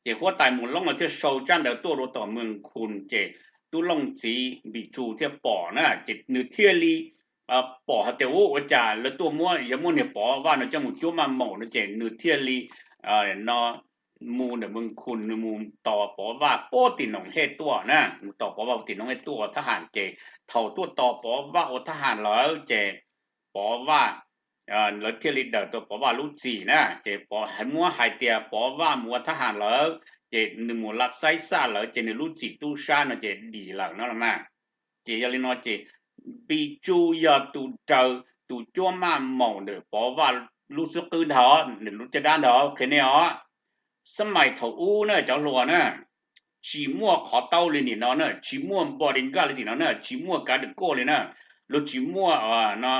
Ces huab tais Muas Loob lawv thiaj sau tsab ntawv tuaj rau tom Mes Khus ces Tub Looj txiv Npis Tsu thiaj pom na, ces nws thiaj li pom hais tias, Ua cas lawv tuaj muab, yog muab niag Pov Vaj no coj mus cuab maj maum no ces nws thiaj li no mus ntawm Mes Khus, nws mus tos Pov Vaj puag tim Noom Hej tuaj na, mus tos Pov Vaj puag tim Noom Hej tuaj ua thab ham ces thaum tuaj tos Pov Vaj ua thab ham lawm ces Pov Vaj, lawv thiaj li daws tau Pov Vaj lub txim na, ces muab hais tias Pov Vaj mus ua thab ham lawm ces nws mus lab xaib xaj lawm ces nws lub txim tub sab no ces dim lawm no los mas. Ces yog li no ces Npis Tsu yog tus daws tus cuab maj maum ntawm Pov Vaj lub xub qwb ntag, nws lub caj dab ntag, qhia nej os. Xab mais thaum ub na cov hluas na, tsis muaj qhov taub li nim no na, tsis muaj bodyguard li nim no na, tsis muaj kav dam koj li na, luag tsis muaj no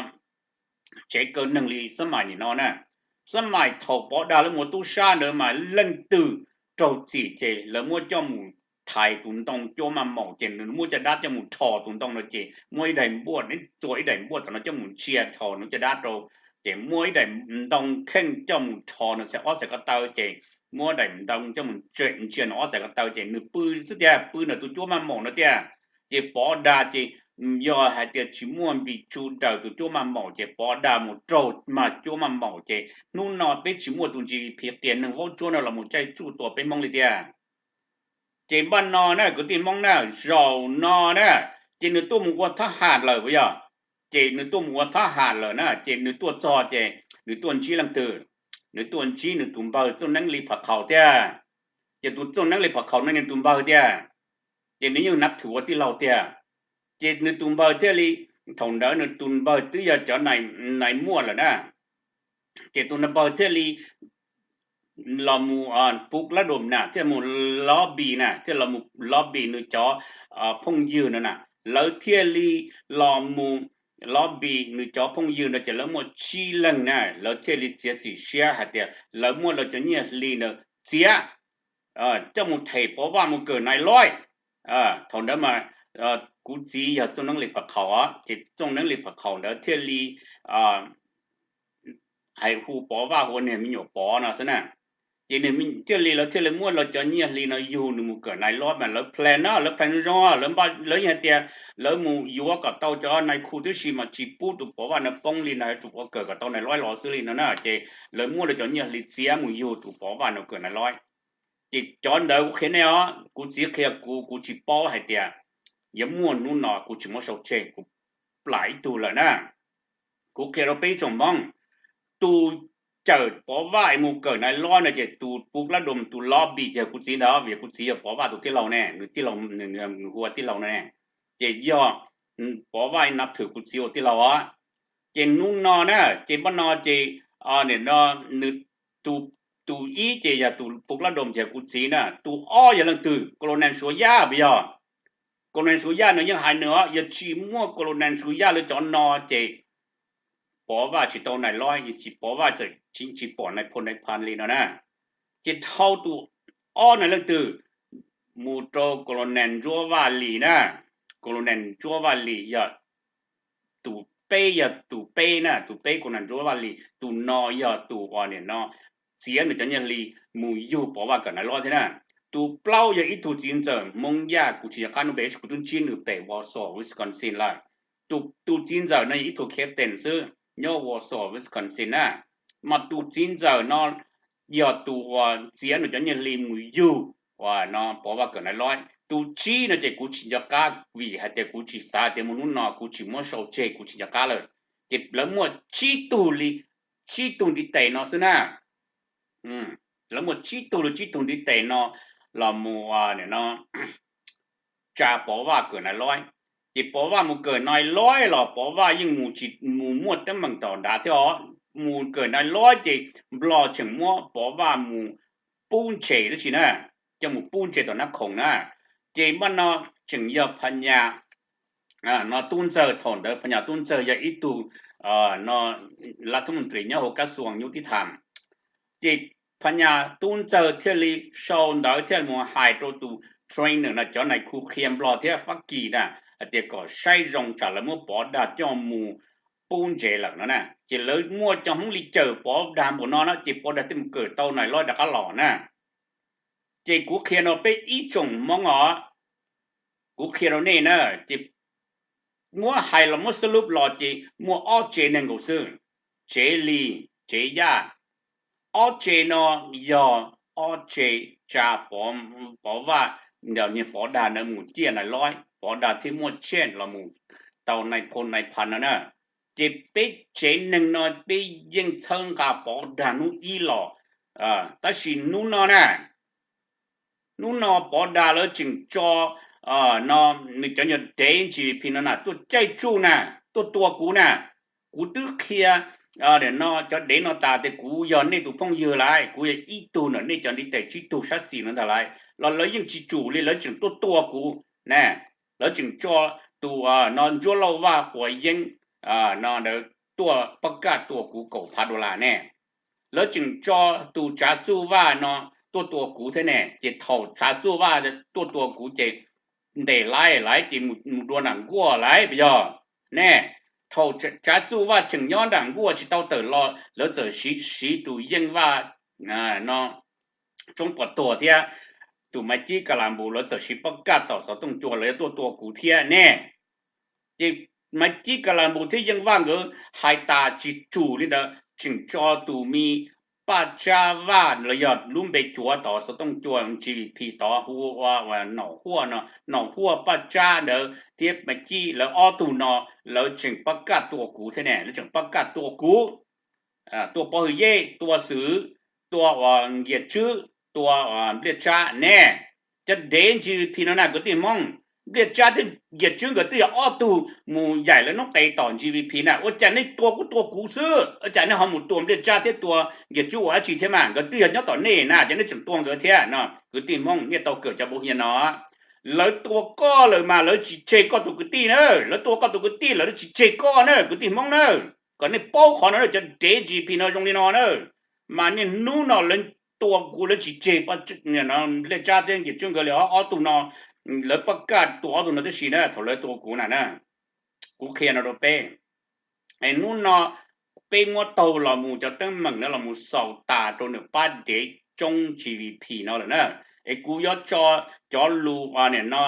tsev kaw neeg li xab mais nim no na. Xab mais thaum Pov Dag lawv mus ua tub sab ntawd mas leej twg raug txim ces lawv muab coj mus thaiv tus ntoo cuab maj maum ces nws muab caj dab coj mus rho tus ntoo no ces muab ib daim npuaj, txua ib daim npuaj tom no coj mus ntsia rho nws caj dab rau, ces muab ib daim ntoo kheej coj mus rho nws xais ob xais ko taw ces muab daim ntoo coj mus ntsia nws ob xais ko taw ces nws pw xwb tiag, pw ntawm tus cuab maj maum no tiag. Ces Pov Dag ces yog hais tias tsis muaj Npis Tsu daws tus cuab maj maum ces Pov Dag mus raug mag cuab maj maum ces hnub no peb tsis muaj tus G V P qias neeg vaub tsuab no los mus caij tsuj tua peb Hmoob li tiag. Ces npaj no na kwv tij Hmoob na, zaum no na, ces nws tuaj mus ua thab ham lawm puas yog? Ces nws tuaj mus ua thab ham lawm na, ces nws tuaj txog ces nws tuaj ntsib leej twg? Nws tuaj ntsib nws tus npawg Txooj Neeb Lis Pham Khaum tiag. Ces tus Txooj Neeb Lis Pham Khaum no nws tus npawg tiag, ces nws yeej nav thwm ua tij laug tiag. Ces nws tus npawg thiaj li, thaum ntawd nws tus npawg twb yog cov nais muaj lawm na, ces tus npawg thiaj li los mus pub lab dum na, thiaj mus lobby na, thiaj los mus lobby nws cov phooj ywg no na. Lawv thiaj li los mus lobby nws cov phooj ywg no ces lawv muaj tsib leeg na, lawv thiaj li txiav txim siab hais tias lawv muab lawv cov nyiaj hli ntawd txiav coj mus them Pov Vaj mus kawm nais loib. Thaum ntawd mas kuv txiv yog Txooj Neeb Lis Pham Khaum os, ces Txooj Neeb Lis Pham Khaum ntawd thiaj li hais hu Pov Vaj hu ua niag me nyuam Pov no xwb na. Ces nws thiaj li, lawv thiaj li muab lawv cov nyiaj hli no yug nws mus kawm nais lob mas lawv plan no, lawv plan zoo, lawv yeej hais tias lawv mus yuav kom tau cov nais khu tib si mas tsis pub tus Pov Vaj no poob li na, tsum ua kawm kom tau nais lob los xwb li no na. Ces lawv muab lawv cov nyiaj hli txiav mus yug tus Pov Vaj no kawm nais lob. Ces cov ntawd kuv qhia nej os, kuv txiv qhia kuv, kuv tsis paub hais tias yuav muaj hnub no, kuv tsis muab sau tseg, kuv plam ib tug lawm na. Kuv qhia rau peb tsoom Hmoob, tus cawm Pov Vaj mus kawm nais lob no ces tus pub lab dom tus lobby ces kuv txiv ntag, vim kuv txiv yog Pov Vaj tus tij laug ne, nws tij laug, nws hu ua tij laug no ne. Ces yog Pov Vaj na thwm kuv txiv ua tij laug os. Ces hnub no na, ces npaj no ces, nim no nws, tus ib ces yog tus pub lab dom ces kuv txiv na, tus ob yog leej twg? Colonel Suav Yaj puas yog? Colonel Suav Yaj no yeej hais nws os, yog tsis muaj Colonel Suav Yaj lawv cov no ces Pov Vaj tsis tau nais lob, tsis, Pov Vaj txawm tsis pom nais phoo nais phan li no na. Ces dhau tus ob no leej twg? Mus rau Colonel Ntsuab Vaj Lis na. Colonel Ntsuab Vaj Lis yog tus peb, yog tus peb na, tus peb Colonel Ntsuab Vaj Lis, tus no yog tus uas nim no txiav nws cov nyiaj hli mus yug Pov Vaj kawm nais lob thiab na. Tus plaub yog ib tug txiv ntxawm Hmoob Yaj, kuv tsis nco qab nub npe, kuv twb ntsib nws pem Wausau, Wisconsin lawm. Tus txiv ntxawm no yog ib tug captain xwb nyob Wausau, Wisconsin na. Mas tus txiv ntxawm no yog tus uas txiav nws cov nyiaj hli mus yug uas no Pov Vaj kawm nais lob. Tus tsib no ces kuv tsis nco qab vim hais tias kuv tsis xav tias muaj hnub no, kuv tsis muab sau tseg, kuv tsis nco qab lawm. Ces lawv muaj tsib tug li, tsib tug ntiv tes no xwb na. Lawv muaj tsib tug li tsib tug ntiv tes no los mus, nim no tsa Pov Vaj kawm nais lob. Ces Pov Vaj mus kawm nais lob los Pov Vaj yeej mus tsis, mus muaj teeb meem tom nrad thiab os. Mus kawm nais lob ces Nplog tseem muab Pov Vaj mus pub ntses tib si na, coj mus pub ntses tom Nab Khoom na. Ces npaj no tseem yog Phas Nyas no tub ntxawg, thaum ntawd Phas Nyas tub ntxawg yog ib tug no lav thoob moos tris nyob hauv kab xuas nyuj tib tham. Ces Phas Nyas tub ntxawg thiaj li sau ntawv thiaj mus hais rau tus trainer no, cov nais khu qhia Nplog thiab Fab Kis na, hais tias kom saib zoo tsam lawv muab Pov Dag coj mus pub ntses lawm no na. Ces lawv muaj cov Hmoob li cawm Pov Dag npaum no na, ces Pov Dag thiaj mus kawm tau nais lob rov qab los na. Ces kuv qhia no peb ib tsoom Hmoob os, kuv qhia rau nej na, ces muab hais los muab xab lub los ces muaj ob tsev neeg nkaus xwb, tsev Lis, tsev Yaj. Ob tsev no yog ob tsev tsa Pov Vaj, niag Pov Dag ntawd mus ciaj nais lob, Pov Dag thiaj muaj chance los mus tau nais phoo nais phan no na. Ces peb tsev neeg no peb yeej txhawb nqa Pov Dag hnub ib los, tab sis hnub no na, hnub no Pov Dag lawv tseem tso no nws cov nyuag dev G V P no na tuaj caij tsuj na, tuaj tua kuv na. Kuv twb qhia no cov dev no tas tias kuv yog nej tus phooj ywg lawm, kuv yog ib tug ntawm nej cov ntiv tes tsib tug sab xis no ntag lawm los lawv yeej tsis tsum li, lawv tseem tuaj tua kuv na. Lawv tseem tso tus no Ntsuab Lauj Vaj Quav Yeeb no ntawd tuaj pab kaj tua kuv kaum phav dollar ne. Lawv tseem tso tus Tsav Txuj Vaj no tuaj tua kuv thiab ne. Ces thaum Tsav Txuj Vaj tuaj tua kuv ces ntes lawv lawm ces mus dua nram nkuaj lawm puas yog ne. Thaum Tsav Txuj Vaj tseem nyob nram nkuaj tsis tau tawm los lawv txawm siv, siv tus Yeej Vaj no Tsoob Pov Tuag thiab tus Maiv Cib Kas Las Npus, lawv txawm siv pab kaj tom xov tooj cua lawv yuav tuaj tua kuv thiab ne. Ces Maiv Cib Kas Las Npus thiab Yeej Vaj nkawd hais tas tsis tsum li ntawd tseem tso tus me Paj Tsab Vaj los yog lub npe cuav tom xov tooj cua G V P tod hu ua Naum Huaj no, Naum Huaj Paj Tsab ntawd thiab Maiv Cib lawv ob tug no lawv tseem pab kaj tua kuv thiab ne, lawv tseem pab kaj tua kuv, tua Pov Hwm Yej, tua Xwm, tua Nkias Tswb, tua Npliaj Tsab ne. Cov dev G V P no na kwv tij Hmoob, Npliaj Tsab thiab Nkias Tswb nkawd twb yog ob tug mus yaim lawv noob qes tom G V P na, ua cas nej tua kuj tua kuv xwb, ua cas nej ho mus tua Npliaj Tsab thiab tua Nkias Tswb ua dab tsi thiab mas, nkawd twb yog nyob tom nej na, ces nej tseem tua nkawd thiab no. Kwv tij Hmoob, nej tau kawm cov npau hias no, lawv tua koj lawm mas lawv tsis tseg koj tus kwv tij na, lawv tua koj tus kwv tij lawv tsis tseg koj na kwv tij Hmoob na. Kom nej paub qhov no, cov dev G V P no zoo li no na, mas niaj hnub no lawv tua kuv lawv tsis tseg Npliaj Tsab thiab Nkias Tswb nkawd li, ob tug no lawv pab kaj tua ob tug no tib si na thaum lawv tua kuv na na. Kuv qhia no rau peb, hnub no peb muab taug los mus cov teeb meem no los mus xaus tas rau nws pab dev tsoob G D P no lawm na. Es kuv yuav tso cov lus uas nim no,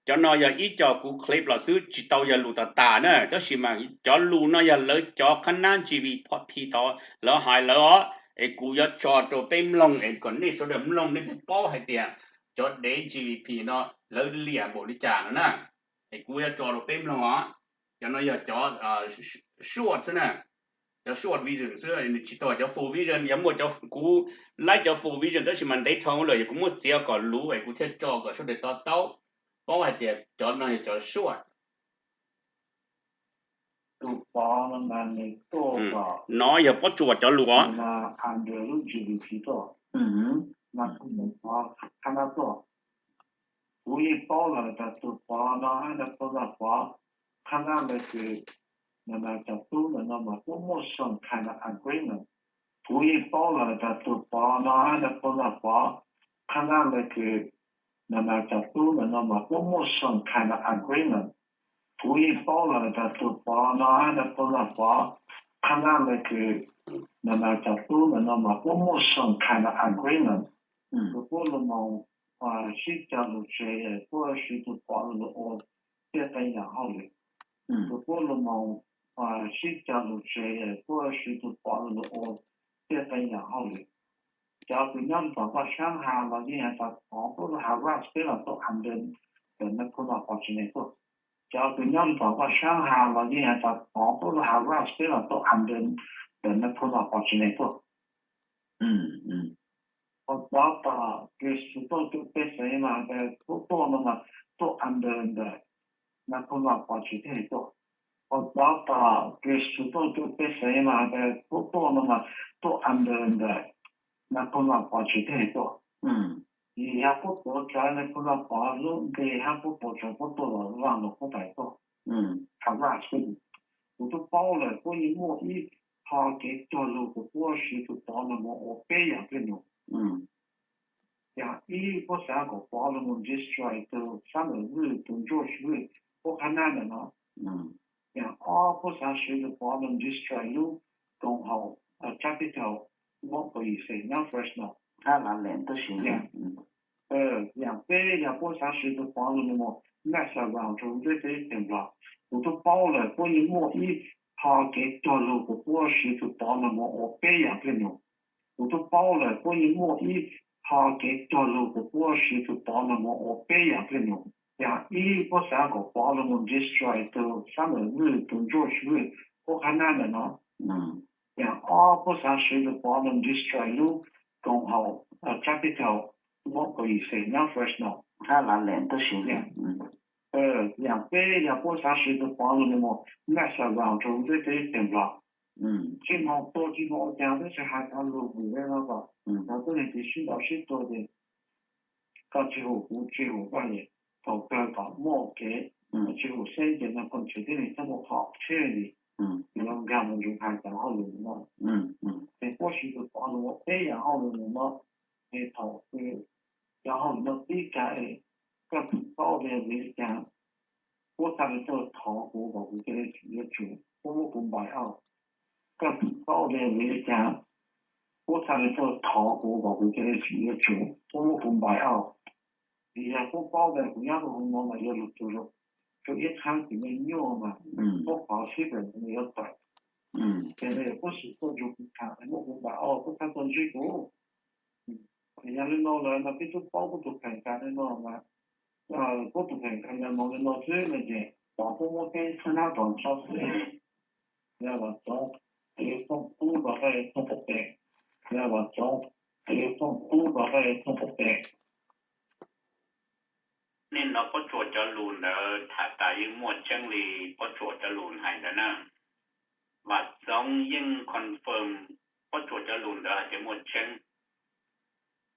cov no yog ib co kuv clip los xwb, tsis tau yog lus tas tas na, tab sis mas cov lus no yog lawv cov qhab nab G D P tod lawv hais lawv os. Es kuv yuav tso rau peb mloog es kom nej sawv daws mloog nej thiaj paub hais tias cov dev G D P no lawv liam npaum li cas no na. Es kuv yuav tso rau peb mloog os. Cov no yog cov short xwb na, cov short version xwb, nws tsis tau cov full version. Yog muaj cov, kuv laib cov full version tab sis mas ntev dhau lawm, yog kuv muab txiav kom luv es kuv thiaj tso kom sawv daws to taub, paub hais tias cov no yog cov short. Tus pov no mas nws tuaj, no yog Pob Tsuas cov lus os, mas under lub G D P tuaj, mas kuv mus pov qhab nab tuaj. Kuv yeej paub lawm tas tus pov no hab nws pov, pov qhab nab lawv kws, no mas cov tub ntawm no mas puab muaj some kind of agreement. Kuv yeej paub lawm tas tus pov no hab nws pov, pov qhab nab lawv kws, no mas cov tub ntawm no mas puab muaj some kind of agreement. Kuv yeej paub lawm tas tus pov no hab nws pov, pov qhab nab lawv kws, no mas cov tub ntawm no mas puab muaj some kind of agreement. Tus puab lug moog sib cog lug tseg, puab siv tus pov lug ua txhia qee yaam hauj lwm. Tus puab lug moog sib cog lug tseg, puab siv tus pov lug ua txhia qee yaam hauj lwm. Cov kws nyob tom Vaj Saab Has los yeej has tas pov puab lug harass peb los tuaj under ntawm nais phoo no pov tsev neeg tuaj. Cov kws nyob tom Vaj Saab Has los yeej has tas pov puab lug harass peb los tuaj under ntawm nais phoo no pov tsev neeg tuaj. Ho cov tom kws sum tuaj cuaj peb xeem mas has tas puab tuaj no mas tuaj under ntawm nais phoo no pov tsev neeg tuaj. Ho cov tom kws sum tuaj cuaj peb xeem mas has tas puab tuaj no mas tuaj under ntawm nais phoo no pov tsev neeg tuaj. Vim yog puab tuav tsawv nais phoo no pov lub npe hab puab tuav tsawv puab tuaj los vaj los puab pais tuaj. Harass, kuv tub paub lawm puab yeej muaj ib qho kev cog lug kws puab siv tus pov lug moog ua peb yaam dlej num. Yaam ib, puab xav kom pov lug moog destroy tus Xab Nam Vwj, tus George Vwj, puab qhab nab ntawm no. Yaam ob, puab xav siv tus pov lug destroy lub koom haum capital muab pov yim xeem nyob Fresno. Yaam peb yog puab xav siv tus pov lug moog mess around rua lub ntiaj teb teg Nplog. Kuv tub paub lawm puab yeej muaj ib qho kev cog lug kws puab siv tus pov lug moog ua peb yaam dlej num. Kuv tub paub lawm puab yeej muaj ib qho kev cog lug kws puab siv tus pov lug moog ua peb yaam dlej num. Yaam ib, puab xav kom pov lug moog destroy tus Xab Nam Vwj, tus George Vwj, puab qhab nab ntawm no. Yaam ob, puab xav siv tus pov lug destroy lub koom haum capital muab pov yim xeem nyob Fresno. Yaam peb yog puab xav siv tus pov lug moog mess around rua lub ntiaj teb teg Nplog. Tsi moog tua tsi moog ua caag twb tsi has cov lug vwm le no kom cov tuab neeg sib ntaus sib tua ces koj tsi hum kuv tsi hum koj es thaum kawg kom muaj kev tsi hum xeeb ces nais phoo tsev tib neeg txhob muaj qhov tsheb li. Ces los nkag mus nrug hais cov hauj lwm no. Ces puab siv tus pov lug ua peb yaam hauj lwm no. Ces thaum cov hauj lwm no pib kag es koj txhaj paub tias vim li cas puab txhaj le tuaj thov kuv kom kuv cia le yuav tsum puab muab kuv npais aus. Koj txhaj paub tias vim li cas puab txhaj le tuaj thov kuv kom kuv cia le yuav tsum puab muab kuv npais aus. Vim yog puab paub tias kuv nyob rua hauv no mas yuav lug txug rua ib txheeb kws me nyuaj mas puab qhov sib pem yuav tawm. Ces puab sim tuaj nrug kuv tham muab kuv npais aus, puab txhaj tuaj ntsib kuv. Yog le no lawm mas peb tub paub puab tus pheem tas le no mas, puab tus pheem tas yog moog le no xwb no ces pov puab muab peb txhab nab tom ntsho xwb. Yog Vam Txoov, yog Tooj Tub los yog Tooj Pov Pem, yog Vam Txoov, yog Tooj Tub los yog Tooj Pov Pem. Nej hnov Pob Tsuas cov lus ntawd tham tas yeej muaj tseeb li Pob Tsuas cov lus hais ntawd na. Vam Txoov yeej confirm Pob Tsuas cov lus ntawd hais tias muaj tseeb.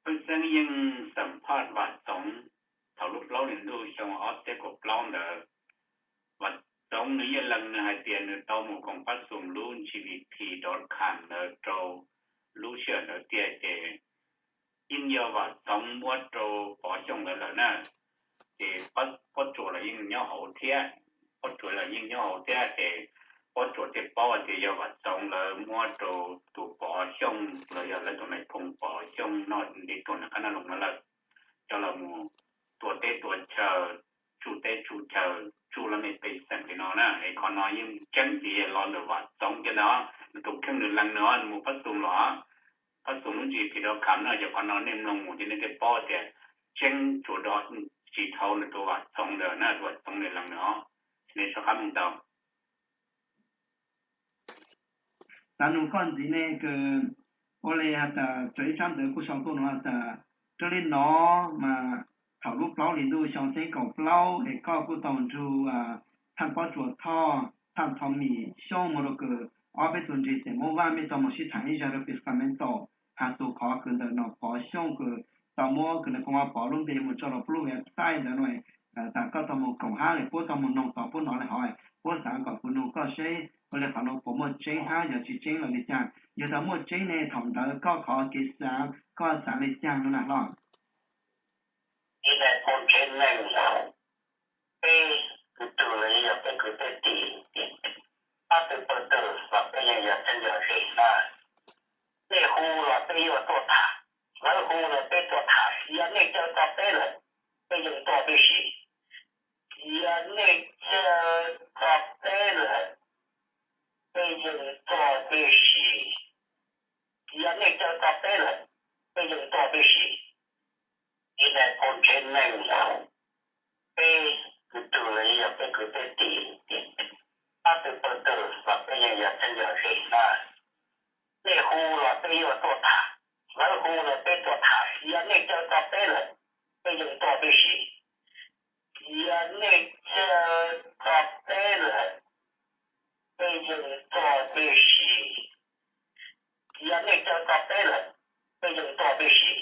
Pheej Xeeb yeej xam phaj Vam Txoov thaum lub plaub hlis ntuj xyoo ob txhiab kaum plaub ntawd. Vam Txoov nws yeej lees nws hais tias nws tau mus koom pab xum lub G D P dot com ntawd rau lub sij hawm ntawd tiag ces yeej yog Vam Txoov muab rau Pov Xyooj lawv lawm na. Ces Pob Tsuas los yeej nyob hauv thiab, Pob Tsuas los yeej nyob hauv thiab ces Pob Tsuas thiaj paub tias yog Vam Txoov lawv muab rau tus Pov Xyooj los yog lawv tus nais phoo Pov Xyooj noj ntiv tuag nram qab naj loos no lawm, coj los mus tua teb tua chaw, tsuj teb tsuj chaw, tsuj laj mej pej xeem li no na. Es qhov no yeej tseeb tias los ntawm Vam Txoov kiag ntag, nws tus kheej nws lees nws mus pab xum los, pab xum lub ntsis phim rau kham no, yog qhov no nej mloog mus ces nej thiaj paub tias tseeb tsuas do tsis dhau nws tus Vam Txoov ntawd na, tus Vam Txoov nws lees nws os. Nej soj qab mloog tau. Xav nug koj ntxiv ne kws ua li has tas txawm ib tsab ntawv kuj sau tuaj no has tas, raws li no mas thaum lub plaub hlis ntuj xyoo txheeb kaum plaub es koj kuj tau nrug Thaj Pob Tsuas Thoj, Thaj Thom Mim Xyooj mus rau kws ob peb tug nrig xeem Moob Vaj mej tau mus sib tham ib zag rau Piscamento, has tus qhov kws ntawm no Pov Xyooj kws tau muab kws nws koo Pov lub npe mus tso rau puab lub website ntawd no, tas koj tau mus koom hab es puab tau mus noog tod puab hnov li hov, puab xav kom kuv nug koj seb ua li qhov no puas muaj tseeb hab yog tsis tseeb los li cas. Yog tas muaj tseeb ne thaum ntawd koj qhov kev xav koj xav li cas no na hlob? Ib daim phoo tsev neeg, peb kwv tij los yog peb kwv peb tij, pab twg pawg twg los peb yeej yog txheeb yog ze na. Nej hu los peb yuav tuaj tham, lawv hu los peb tuaj tham, yog nej caw tau peb lawm, peb yeej tuaj peb sim. Yog nej caw tau peb lawm, peb yeej tuaj peb sim. Yog nej caw tau peb lawm, peb yeej tuaj peb sim. Ib daim phoo tsev neeg, peb kwv tij los yog peb kwv peb tij, pab twg pawg twg los peb yeej yog txheeb yog ze na. Nej hu los peb yuav tuaj tham, lawv hu los peb tuaj tham, yog nej caw tau peb lawm, peb yeej tuaj peb sim. Yog nej caw tau peb lawm, peb yeej tuaj peb sim. Yog nej caw tau peb lawm, peb yeej tuaj peb sim.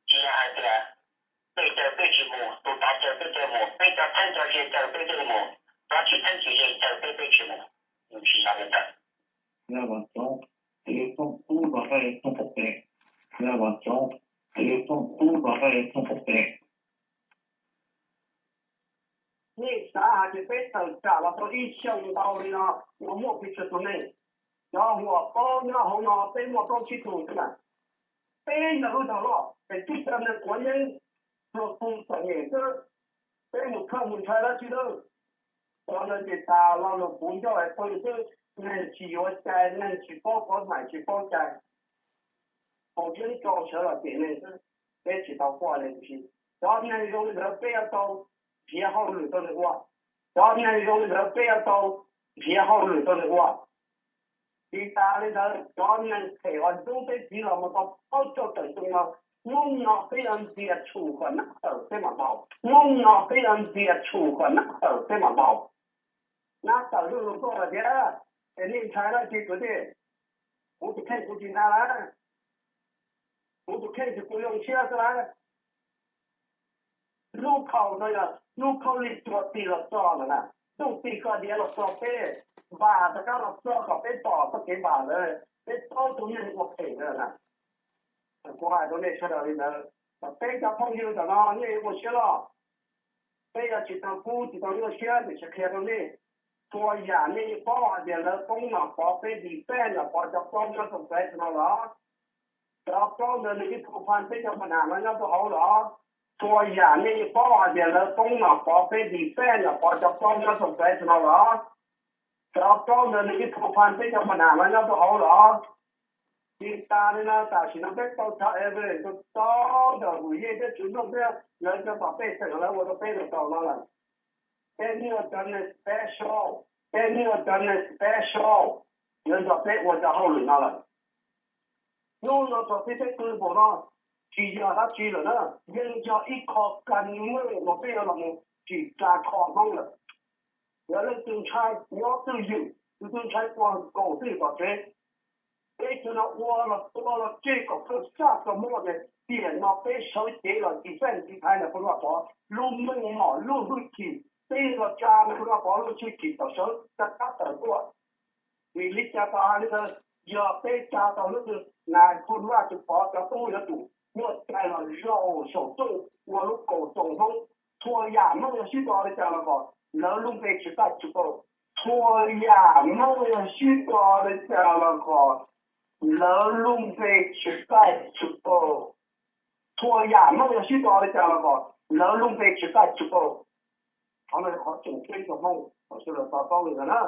Tsis yog hais tias nej caw peb tsis mus, tus tod caw peb thiaj mus, peb cov txheeb cov ze caw peb thiaj mus, cov tsis txheeb tsis ze caw peb peb tsis mus. Tsis yog li ntawd. Yog Vam Txoov, tus yog thooj tub los koj yog thooj pov pem? Yog Vam Txoov, tus yog thooj tub los koj yog thooj pov pem? Nej xav hais tias peb tawm tsam los tau ib xyoos ntau li no uas muaj pes tsawg tus neeg? Cov uas paub nyob hauv no peb muaj plaub tsib tug xwb na. Peb yog lub zog loj es tib co neeg quav yeeb, pluag pug txom nyem xwb. Peb mus thawj mus ntshai dab tsi lawm? Cov ntawd ces tas lo lus puv ncauj es pw xwb, neeg tsis yuav cai, neeg tsis paub qhov hais tsis paub cai. Haus yeeb rau sawv los cem neeg xwb, peb tsis tau quaj li tiam sis cov neeg zoo li ntawd peb yuav tau nrhiav hauj lwm rau nws ua. Cov neeg zoo li ntawd peb yuav tau nrhiav hauj lwm rau nws ua. Tsis tas li ntawd, cov neeg phem uas ntxub peb txiv los mus tau plaub caug tawm xyoo no, hnub no peb yuav ntxias tshum kom nab tawm peb mam ntaus. Hnub no peb yuav ntxias tshum kom nab tawm peb mam ntaus. Nab tawm zuj zus tuaj lawm thiab, es nej ntshai dab tsi kwv tij? Kuv tus kheej kuv tsis ntshai lawm. Kuv tus kheej ces kuv zoo siab xwb lawm. Lub khau no yog lub khaub lig tuag tig los txog lawm na, ntuj tig koj diav los txog peb, npam rov qab los txog kom peb pom txoj kev npam ntawd, peb plaub tug neeg ua phem ntawd na. Kuv hais rau nej sawv daws li ntawd, peb cov phooj ywg ntawm no nej ua siab loj. Peb yuav tsis tau kub tsis tau nyuaj siab, tiam sis qhia rau nej, txhua yam nej yeej paub hais tias lawv poob Nom Pov peb defend Nom Pov cov plaub nyob rau Fresno no los? Cov plaub ntawd nws yeej phu phan peb cov Manas no nyob rau hauv los? Txhua yam nej yeej paub hais tias lawv poob Nom Pov peb defend Nom Pov cov plaub nyob rau Fresno no los? Cov plaub ntawd nws yeej phu phan peb cov Manas no nyob rau hauv los? Tsis tas li no, tam sim no peb tau cov evidence tau ntawm Hwm Yej thiab Tswv Nplooj thiab lawv cov pom pej xeem lawv ua rau peb tau no lawm. Peb muaj cov neeg special, peb muaj cov neeg special, lawv nrog peb ua cov hauj lwm no lawm. Hnub no txog txij peb pw npaum no, tsis yog dab tsi lawm na, yeej yog ib qho kab meej uas peb yuav los mus tsim tsa kho Hmoob lawm. Yog leej twg ntshai nyob twj ywm, tus twg ntshai ua nkaus twj ywm tom tsev. Peb cov no ua los tua los tseg kom kawg xyaj kawg muaj tias tiam no peb sawv cev los defend tiv thaiv Nais Phoo Vaj Pov lub meej mom lub hwj chim, peb los tsa Nais Phoo Vaj Pov lub hwj chim kom sawv rov qab tawm tuaj. Vim li cas tau hais li ntawd? Yog peb tsa tau hnub twg Nais Phoo Vaj Tswv Pov cov tub yuav tsum muaj cai los zaum saum rooj ua lub kaus toom Hmoob. Txhua yam Hmoob yuav sib tog li cas los kom lawv lub npe tsis txawj tsis tau. Txhua yam muaj yog sib tog li cas los kom lawv lub npe tsis qaij tsis qau. Txhua yam muaj yog sib tog li cas los kom lawv lub npe tsis qaij tsis qau. Qhov no yog qhov tseem ceeb rau Hmoob kom sawv daws to taub li ntawd na.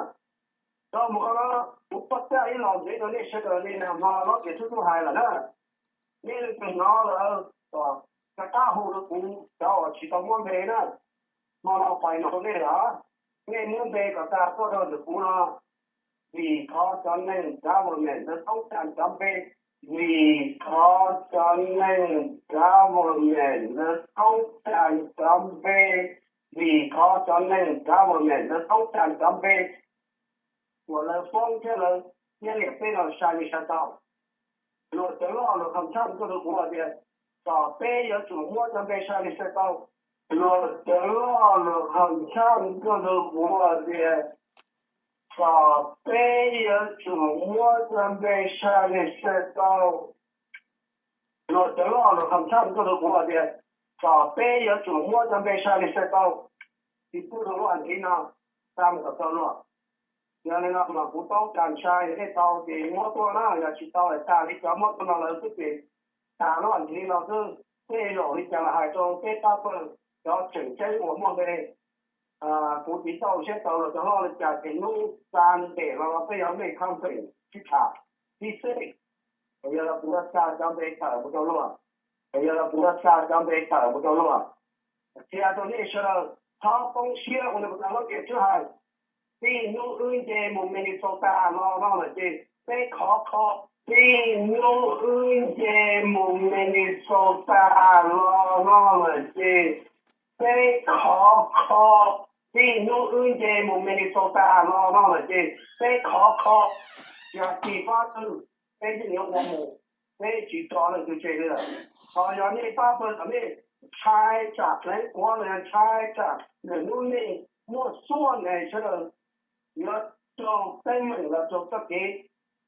Rau mus qhov no, kuv pab tag ib los ntxiv rau nej sawv daws li nag hmo los ces tub tub hais lawm na. Nej leej twg hnov lawm, rov qab hu rau kuv cov uas tsis tau muab npe na. Hmo no pais no rau nej lawm, nej muab npe kom tag tuaj rau ntawm kuv no. Vim qhov cov neeg government lawv toob kas cov npe, vim qhov cov neeg government lawv toob kas cov npe, vim qhov cov neeg government lawv toob kas cov npe uas lawv foob thiab lawv thiab liam peb no sai li sai tau. Luag cov loj luag kham tshaj tuaj rau kuv hais tias, tom peb yuav tsum muab cov npe sai li sai tau. Luag cov loj luag kham tshaj tuaj rau kuv hais tias, tom peb yuav tsum muab cov npe sai li sai tau. Luag cov loj luag kham tshaj tuaj rau kuv hais tias, tom peb yuav tsum muab cov npe sai li sai tau. Tsis pub rau lub a nthiv no xa mus kom txog luag. Yog li no mas kuv toob kas sai, yog nej tau ces muab tuaj na, yog tsis tau es tas li cov muab tuaj no lawm xwb ces tas lub a nthiv no xwb. Tej zaum li cas los hais rau peb pab pawg cov tseem ceeb uas muaj npe, kuv tsis tau siab tau los cov loj li cas ces hnub xa ntes los peb yog mej kho npeem sib tham sib xeb, es yog los kuv yuav xa cov npe tawm mus rau luag, es yog los kuv yuav xa cov npe tawm mus rau luag. Qhia rau nej sawv daws txhob poob siab ua li puas tas lub tiam tswb hais. Txij hnub wb nce mus Minnesota los no lawm ces peb khov kho. Txij hnub wb nce mus Minnesota los no lawm ces peb khov kho. Txij hnub wb nce mus Minnesota los no lawm ces peb khov kho. Yog tsis pab twg peb yeej yuav ua mus, peb tsis tso leej twg tseg li lawm. Ho yog nej pab pawg kom nej ntshai tsam pleev quav los yog ntshai tsam lwm hnub nej muaj xuab ntes sawv daws yuav raug teeb meem los raug txoj kev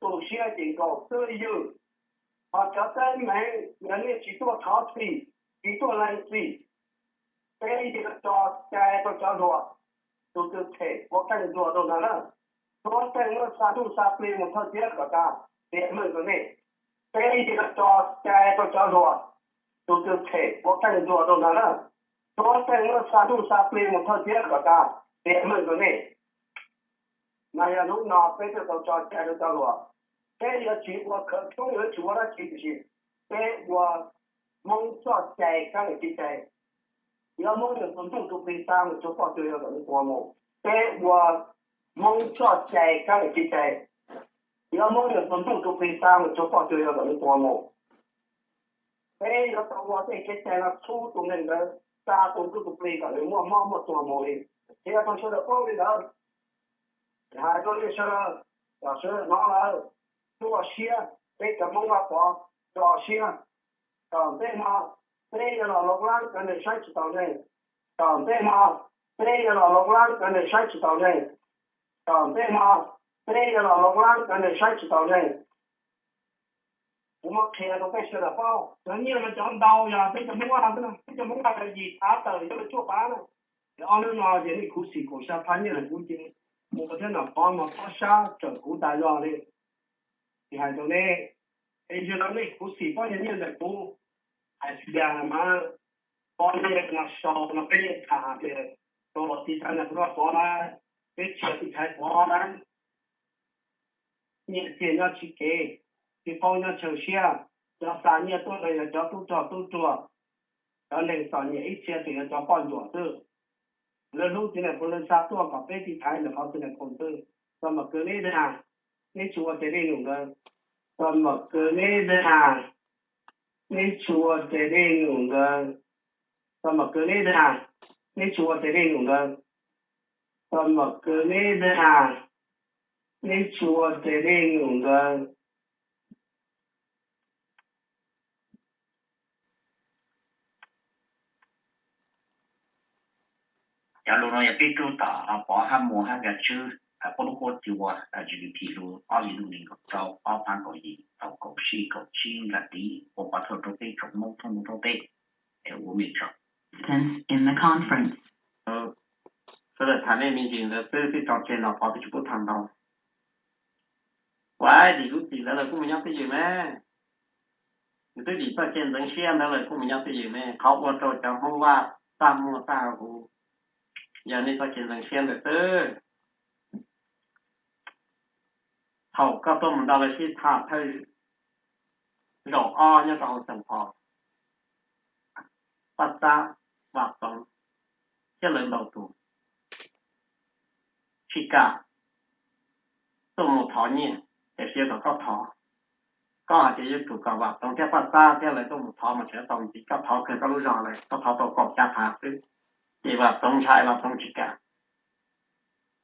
tu siab ces nkaus twj ywm. Ho cov teeb meem yog nej tsis tuaj thov txim, tsis tuaj lees txim, peb yuav tso cai rau cov hluas, tus twg phem puav qeej ntuag rau ntag na. Suav teej muab xa ntuj xa plig mus thawj thiab kom tas, tiam meej rau nej. Peb yuav tso cai rau cov hluas, tus twg phem puav qeej ntuag rau ntag na. Suav teej muab xa ntuj xa plig mus thawj thiab kom tas, tiam meej rau nej. Mas yog hnub no peb thiaj tau tso cai rau cov hluas. Peb yuav tsis ua khawv koob, yuav tsis ua dab tsi, tiam sis peb ua Hmoob txoj cai kab li kev cai. Yog Hmoob nyiam tus ntuj tus plig xa mus rau poj cuag yog kom nws tuag mus. Peb ua Hmoob txoj cai kab li kev cai. Yog Hmoob nyiam tus ntuj tus plig xa mus rau poj cuag yog kom nws tuag mus. Peb yuav tau ua tej kev cai no txhub tus neeg ntawd, xa tus ntuj tus plig kom nws muaj mob muaj tuag mus li. Qhia rau sawv daws paub li ntawd. Hais rau nej sawv daws kom sawv daws hnov lawm, txhob ua siab, peb cov Hmoob Vaj Pov tso siab. Tom ntej no peb yuav los loo lab cov neeg saib tsis taus neeg. Tom ntej no peb yuav los loo lab cov neeg saib tsis taus neeg. Tom ntej no peb yuav los loo lab cov neeg saib tsis taus neeg. Kuv muab qhia rau peb sawv daws paub, cov nyiaj no cov ntau yog peb cov Hmoob Vaj xwb, peb cov Hmoob Vaj yog yim phav tawm yuav luag cuaj phav na. Ces ob hnub no ces nej khuv xim kaum xya phav nyiaj ntawm kuv ces mus thiab Nom Pov mas pab sab tawm kuv tas zog li. Ces hais rau nej, es yog nej khuv xim pab yog nyiaj ntawm kuv, hais tsis dag mas pab nyiaj no sau no peb yeej tham hais tias rau los tiv thaiv ntawm kuv Vaj Pov na, peb tsis yog tiv thaiv Pov na. Nyiaj txiag nyob tsis kev, tsis paub nyob chaw siab, cov xa nyiaj tuaj no yog cov tub rog tub ruag, cov neeg txom nyem ib txhia tseem yog cov poj ntsuam xwb. Lawv hlub txiv nais phoo lawv xa tuaj kom peb tiv thaiv ntawm qhov txiv nais phoo xwb. Txog mam kwv neb dag, neb tsis ua tes dej num ntawd. Txog mam kwv neb dag, neb tsis ua tes dej num ntawd. Txog mam kwv neb dag, neb tsis ua tes dej num ntawd. Txog mam kwv neb dag, neb tsis ua tes dej num ntawd. Cov lus no yog pib rub tom Pov Hab Muas Hab Nkag Tswb, pub lub kua txua G D P lub ob hlis ntuj nees nkaum rau ob phav kaum yim tau kaum sij kaum tsib nra tiv ua pov thawj rau peb tsoom Hmoob thoob ntuj thoob teb es ua mej tso. Sawv daws tham nej me ntsis ntawd xwb, twb tso tseg no pov twb tsis pub tham ntau. Kuv dim lub txim ntawd lawm kuj mus nyob twj ywm me. Nws twb dim txoj kev ntxeev siab ntawd lawm kuj mus nyob twj ywm me. Qhov ua rau cov Hmoob Vaj tag muag tag huv yog nej txoj kev ntxeev siab ntawd xwb. Thaum koj tuaj mus nrog lawv sib tham thawj zaum ob nyob rau hauv Xeem Phos, Paj Xab, Vam Txoov thiab lawv ntau tus tsis kam tuaj mus thov nyiaj, tiam sis yog kom koj thov, koj hais tias yuav tsum kom Vam Txoov thiab Paj Xab thiab lawv tuaj mus thov mas tseem tau ntxiv, koj thov kawg koj lub zog lawm, koj thov tau kaum xya phav xwb. Ces Vam Txoov ntshai, Vam Txoov tsis kam.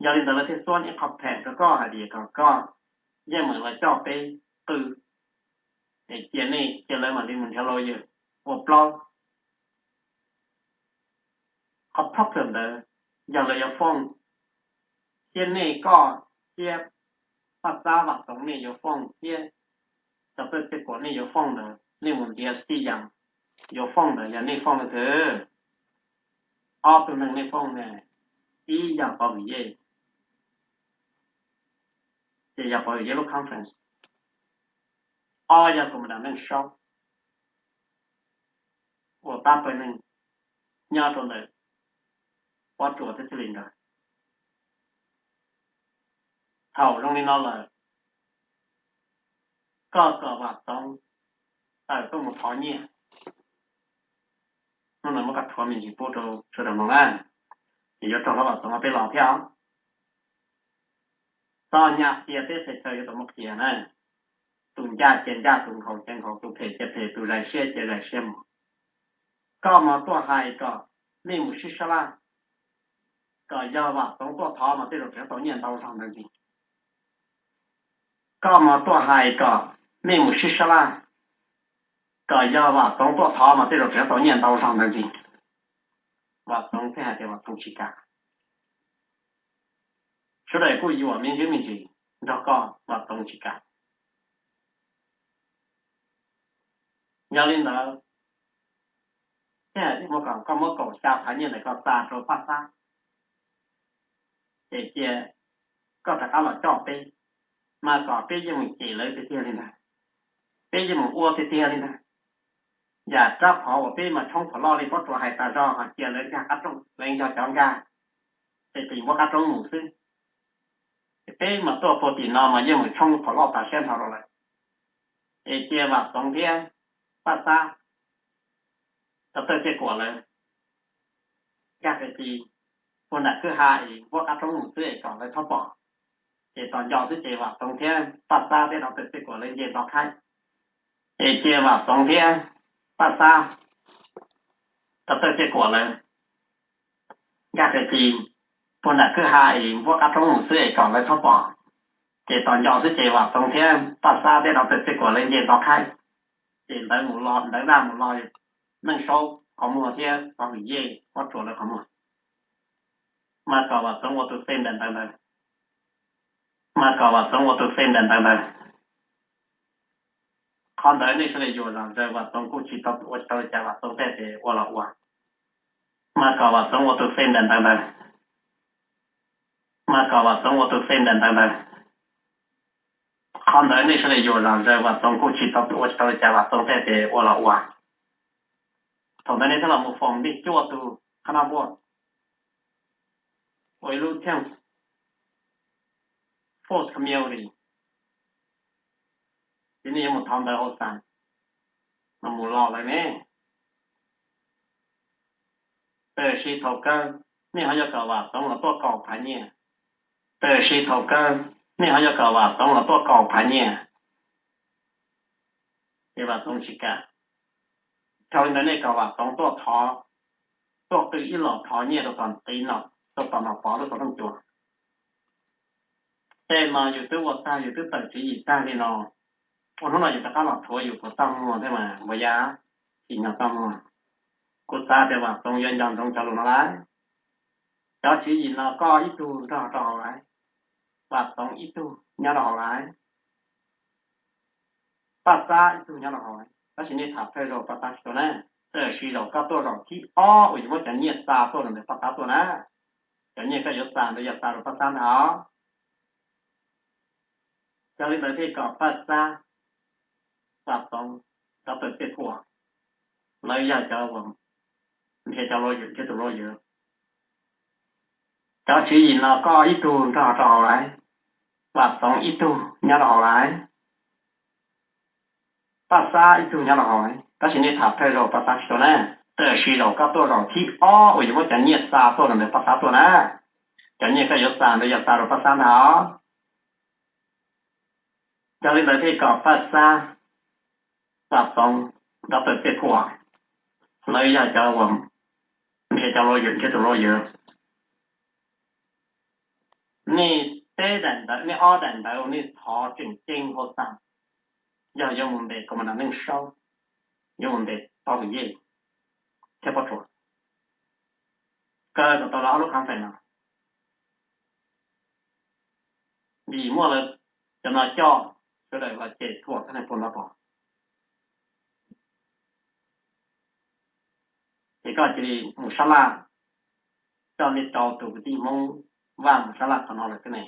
Yog li ntawd lawv thiaj xuab ib qho phem rau koj hais tias kom koj yeej meem los coj peb qw, es cia nej cia lawv mam li mus nrhiav lawyer ua plaub. Qhov problem ntawd yog lawv yuav foob, thiab nej koj thiab Paj Xab, Vam Txoov nej yuav foob thiab cov txawj txiaj kuam nej yuav foob ntawd, nej mus ntiav Xij Yas yuav foob ntawd yog nej foob ntawd twg? Ob tug neeg nej foob ne, ib yog Pov Hwm Yej, ces yog Pov Hwm Yej lub conference, ob yog Commander Neej Saub uas pab pawg neeg nyob rau ntawm Pob Tsuas thiab txij li ntawd. Thaum zoo li no lawm, koj kom Vam Txoov tawm tuaj mus thov nyiaj. Hnub no muab koj rhuav me ntsis pub rau sawv daws mloog na, ces yuav raug hlob Vam Txoov peb los thiab os. Txog nyab tias peb txhais chaw yuav tau muab qhia na. Tus ncaj cia ncaj, tus nkhaus cia nkhaus, tus phem cia phem, tus zais siab cia zais siab mus. Koj mas tuaj hais kom nej mus sib sab laj, kom yog Vam Txoov tuaj thov mas tej zaum tseem tau nyiaj ntau zog ntawd ntxiv. Koj mas tuaj hais kom nej mus sib sab laj, kom yog Vam Txoov tuaj thov mas tej zaum tseem tau nyiaj ntau zog ntawd ntxiv. Vam Txoov thiaj hais tias Vam Txoov tsis kam. Sawv daws kuj yuam me ntsis me ntsis nrog koj, Vam Txoov tsis kam. Yog li ntawd, thiaj hais tias muab kom koj muab kaum xya phav nyiaj ntawm koj xa rau Paj Xab, ces cia koj rov qab los coj peb, mas kom peb yeej mus cem lawv tiag tiag li ntag, peb yeej mus ua tiag tiag li ntag. Yam rab phom uas peb mas tshoob phom loj li Pob Tsuas hais tas zog, ho cia lawv nkag qab roob, lawv yog cov nkag, ces pem muab qab roob mus xwb. Ces peb mas tuaj puag tim no mas yeej mus tshoob phom loj tas siab dhau los lawm. Es cia Vam Txoov thiab Paj Xab, Dr. Txhiaj Kuam lawv nkag tes tis puag nram kwj ha es muab qab roob mus xwb es kom lawv txhob pom. Ces tos nco xwb ces Vam Txoov thiab Paj Xab thiab Dr. Txhiaj Kuam lawv nce nto khaib. Es cia Vam Txoov thiab Paj Xab, Dr. Txhiaj Kuam lawv nkag tes tis puag nram kwj ha es muab qab roob mus xwb es kom lawv txhob pom. Ces tos nco xwb ces Vam Txoov thiab Paj Xab thiab Dr. Txhiaj Kuam lawv nce nto khaib. Ces ntawd mus los, ntawd daj mus los Neej Saub qhov muag thiab Pov Hwm Yej Pob Tsuas lawv qhov muag. Mas kom Vam Txoov ua tus xej nram ntawd ntawd. Mas kom Vam Txoov ua tus xej nram ntawd ntawd. Qhov ntawd nej sawv daws yuam zom zaws, Vam Txoov kuj tsis tau ua tsis tau li cas, Vam Txoov tej ces ua los ua. Mas kom Vam Txoov ua tus xej nram ntawd ntawd. Mas kom Vam Txoov ua tus xej nram ntawd ntawd. Qhov ntawd nej sawv daws yuam zom zaws, Vam Txoov kuj tsis tau ua tsis tau li cas, Vam Txoov tej ces ua los ua. Thaum ntawd nej thiaj los mus foom nplij cuaj tus qhab naj npuaj ua ib lub theej force community. Ces nej yuav mus thov ntawd hauv xas mas mus los lawm ne. Tab sis thaum kawg nej ho yuav kom Vam Txoov los tuaj kaum phav nyiaj. Tab sis thaum kawg nej ho yuav kom Vam Txoov los tuaj kaum phav nyiaj. Ces Vam Txoov tsis kam. Thaum li ntawd nej kom Vam Txoov tuaj thov, tuaj qw ib los thov nyiaj rau tom tiv no, rau tom Nom Pov lub xov tooj cua. Tej no yus twb ua tag, yus twb tawm tswv yim tag li no, ua hnub no yus rov qab los rhuav yus puas txaj muag thiab mas npua yaj, tsis nyog txaj muag. Kuv xav tias Vam Txoov yuav nco ntsoov cov lus no lawm. Cov tswv yim no koj ib tug nrog rau hauv lawm, Vam Txoov ib tug nyob rau hauv lawm, Paj Xab ib tug nyob rau hauv lawm. Tab sis nej tham thawj zaug Paj Xab tsis tuaj na, tab sis zaum koj tuaj zaum thib ob uas yus muab cov nyiaj xa tuaj los ntawm Paj Xab tuaj na. Cov nyiaj koj yuav xa ntawd yog xa rau Paj Xab ntag os. Yog li ntawd thiaj kom Paj Xab, Vam Txoov, Dab Tawm Tiaj Kuam, lawv yog cov uas nrhiav cov lawyers, nrhiav tus lawyer. Cov tswv yim no koj ib tug nrog rau hauv lawm, Vam Txoov ib tug nyob rau hauv lawm, Paj Xab ib tug nyob rau hauv. Tab sis nej tham thawj zaug Paj Xab tsis tuaj na, tab sis zaum koj tuaj zaum thib ob uas yuav muab cov nyiaj xa tuaj los ntawm Paj Xab tuaj na. Cov nyiaj koj yuav xa ntawd yog xa rau Paj Xab ntag os. Yog li ntawd thiaj kom Paj Xab, Vam Txoov, Dab Tawm Tiaj Kuam, lawv yog cov uas nrhiav cov lawyers, nrhiav tus lawyer. Nej peb daim ntawv, nej ob daim ntawv uas nej thov tseem ceeb hauv xas yog yuav mus ntes Kaus Mas Nas Neej Saub, yuav mus ntes Pov Hwm Yej thiab Pob Tsuas, kaw kom tau lawv ob lub conference no. Vim muaj lawv cov no coj sawv daws los ces thuam thiab neeg puas nrov pom. Ces koj cia li mus sab laj, coj nej rau tus kwv tij Hmoob Vaj mus sab laj qhov no lawm xwb ne.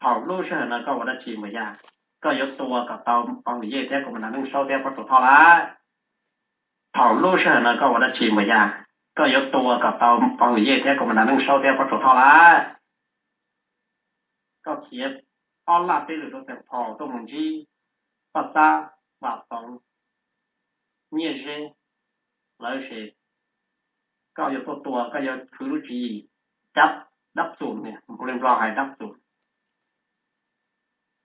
Thaum lub sij hawm no koj ua dab tsi npaum yaj? Koj yuav tua kom tau Pov Hwm Yej thiab Kaus Mas Nas Neej Saub thiab Pob Tsuas Thoj lawm. Thaum lub sij hawm no koj ua dab tsi npaum yaj? Koj yuav tua kom tau Pov Hwm Yej thiab Kaus Mas Nas Neej Saub thiab Pob Tsuas Thoj lawm. Koj khiav ob laj peb lwm rau Xeem Phos tuaj mus ntsib Paj Xab, Vam Txoov, Nyiaj Zeb lawv ces koj yuav tuaj tua, koj yuav khwv lub tswv yim dab, dab txum, npu li Nplog hais dab txum.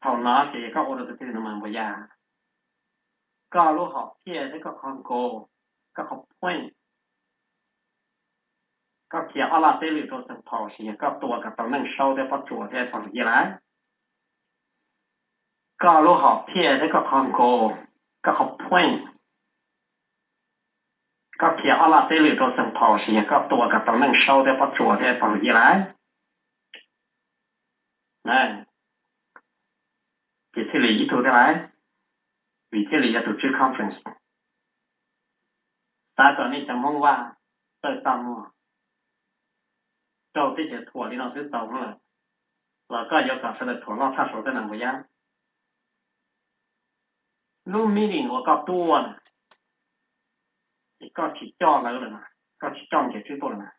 Thaum no ces koj ua rau tus twg no mas npaum yaj? Koj lub hom phiaj thiab koj qhov nkaus, koj qhov point, koj khiav ob laj peb lwm rau Xeem Phos ces yog koj tua kom tau Neej Saub thiab Pob Tsuas thiab Pov Hwm Yej lawm. Koj lub hom phiaj thiab koj qhov nkaus, koj qhov point, koj khiav ob laj peb lwm rau Xeem Phos ces yog koj tua kom tau Neej Saub thiab Pob Tsuas thiab Pov Hwm Yej lawm. Ces thiaj li ib tug thiab lawm, vim thiaj li yog tus tswv conference. Xav kom nej cov Hmoob Vaj txawj txaj muag rau teb chaws thuam li no xwb tau lawm, los koj yuav kom sawv daws thuam loj tshaj saud tej no npaum yaj? Lub meeting uas koj tuaj na, es koj tsis coj lawv lawm na, koj tsis coj Nkias Tswb tuaj lawm na,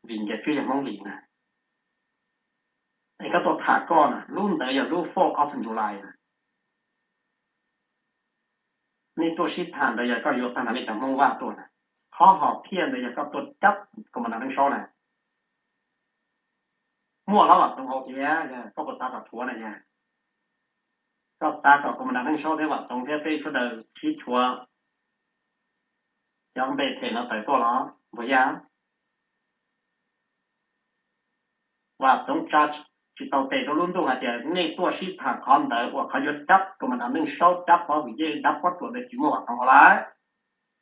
vim Nkias Tswb yog Hmoob Lis na, es koj tuaj tham koj na, lub ntawd yog lub fourth of July na. Nej tuaj sib tham ntawd yog koj yuav tag nrho nej cov Hmoob Vaj tuaj na. Qhov hom phiaj ntawd yog koj tuaj cab Kaus Mas Nas Neej Saub na. Muaj hlob Vam Txoov hauv tias, koj puas xav kom rhuav na yog? Koj xav kom Kaus Mas Nas Neej Saub thiab Vam Txoov thiab peb sawv daws sib rhuav cov npe them no tawm tuaj los npaum yaj? Vam Txoov tsa tsis tau tes rau lub ntuj hais tias nej tuaj sib tham qhov ntawd uas qhov yuav cab Kaus Mas Nas Neej Saub, cab Pov Hwm Yej, cab Pob Tsuas ntawd tsis muaj Vam Txoov hauv lawm.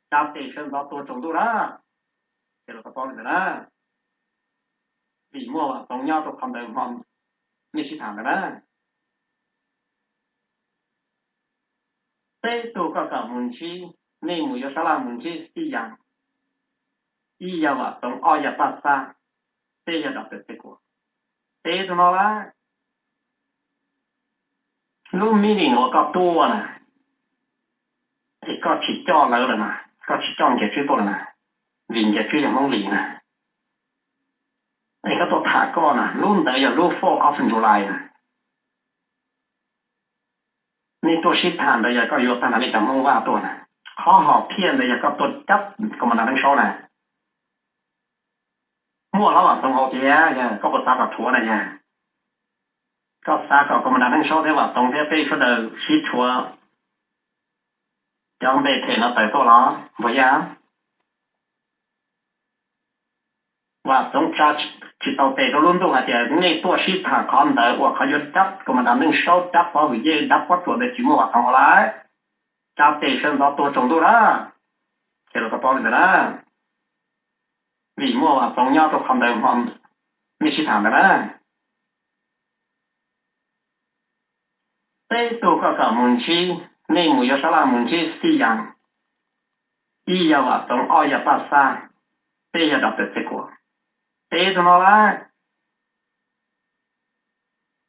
Tsa tes sawv ntxov tuag tsaus ntuj na. Ces lawv tau paub li ntawd na. Vim muaj Vam Txoov nyob rau qhov ntawd hmo nej sib tham ntawd na. Peb tug koj kom mus ntsib, nej mus yuav sab laj mus ntsib Xij Yas, ib yog Vam Txoov, ob yog Paj Xab, peb yog Doctor Txej Kuam. Peb tug no lawm. Lub meeting uas koj tuaj na, es koj tsis coj lawv lawm na, koj tsis coj Nkias Tswb tuaj lawm na, vim Nkias Tswb yog Hmoob Lis na, es koj tuaj tham koj na, lub ntawd yog lub fourth of July na. Nej tuaj sib tham ntawd yog koj yuav tag nrho nej cov Hmoob Vaj tuaj na. Qhov hom phiaj ntawd yog koj tuaj cab Kaus Mas Nas Neej Saub na. Muaj hlob Vam Txoov hauv tias, yog koj puas xav kom rhuav na yog? Koj xav kom Kaus Mas Nas Neej Saub thiab Vam Txoov thiab peb sawv daws sib rhuav cov npe them no tawm tuaj los npaum yaj? Vam Txoov tsa tsis tau tes rau lub ntuj hais tias nej tuaj sib tham qhov ntawd uas qhov yuav cab Kaus Mas Nas Neej Saub, cab Pov Hwm Yej, cab Pob Tsuas ntawd tsis muaj Vam Txoov hauv lawm. Tsa tes sawv ntxov tuag tsaus ntuj na. Ces lawv tau paub li ntawd na. Vim muaj Vam Txoov nyob rau qhov ntawd hmo nej sib tham ntawd na. Peb tug koj kom mus ntsib, nej mus yuav sab laj mus ntsib Xij Yas, ib yog Vam Txoov, ob yog Paj Xab, peb yog Doctor Txej Kuam. Peb tug no lawm,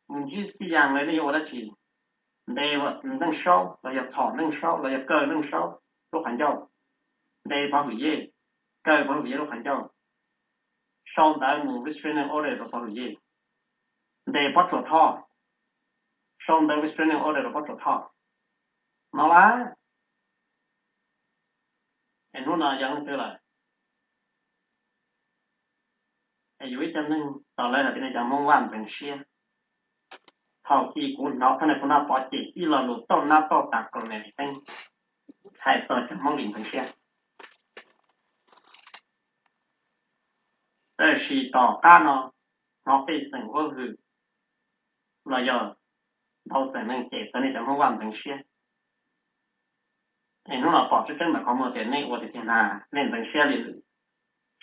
mus ntsib tib yam lawm nej yuav ua dab tsi? Ntes Neej Saub los yog thom Neej Saub los yog kaw Neej Saub lub qhov ncauj, ntes Pov Hwm Yej, kaw Pov Hwm Yej lub qhov ncauj, sau ntawv mus restraining order rau Pov Hwm Yej, ntes Pob Tsuas Thoj, sau ntawv restraining order rau Pob Tsuas Thoj no lawm. Es hnub no yog leej twg lawm? Es yus ib co neeg tos lawv hais tias nej cov Hmoob Vaj ntxeev siab. Thaum kis kuv hnov thaj nej kuv noj pov ces ib lo lus tauj nab tauj tas kaus nees li teeb hais txog cov Hmoob li ntxeev siab. Tab sis tom qab no hnov pej xeem huab hwm los yog ntau xeem neeg cem txog nej cov Hmoob Vaj ntxeev siab. Es hnub no pom tseeb tseeb ntawm qhov muag tias nej ua tiag tiag na, nej ntxeev siab li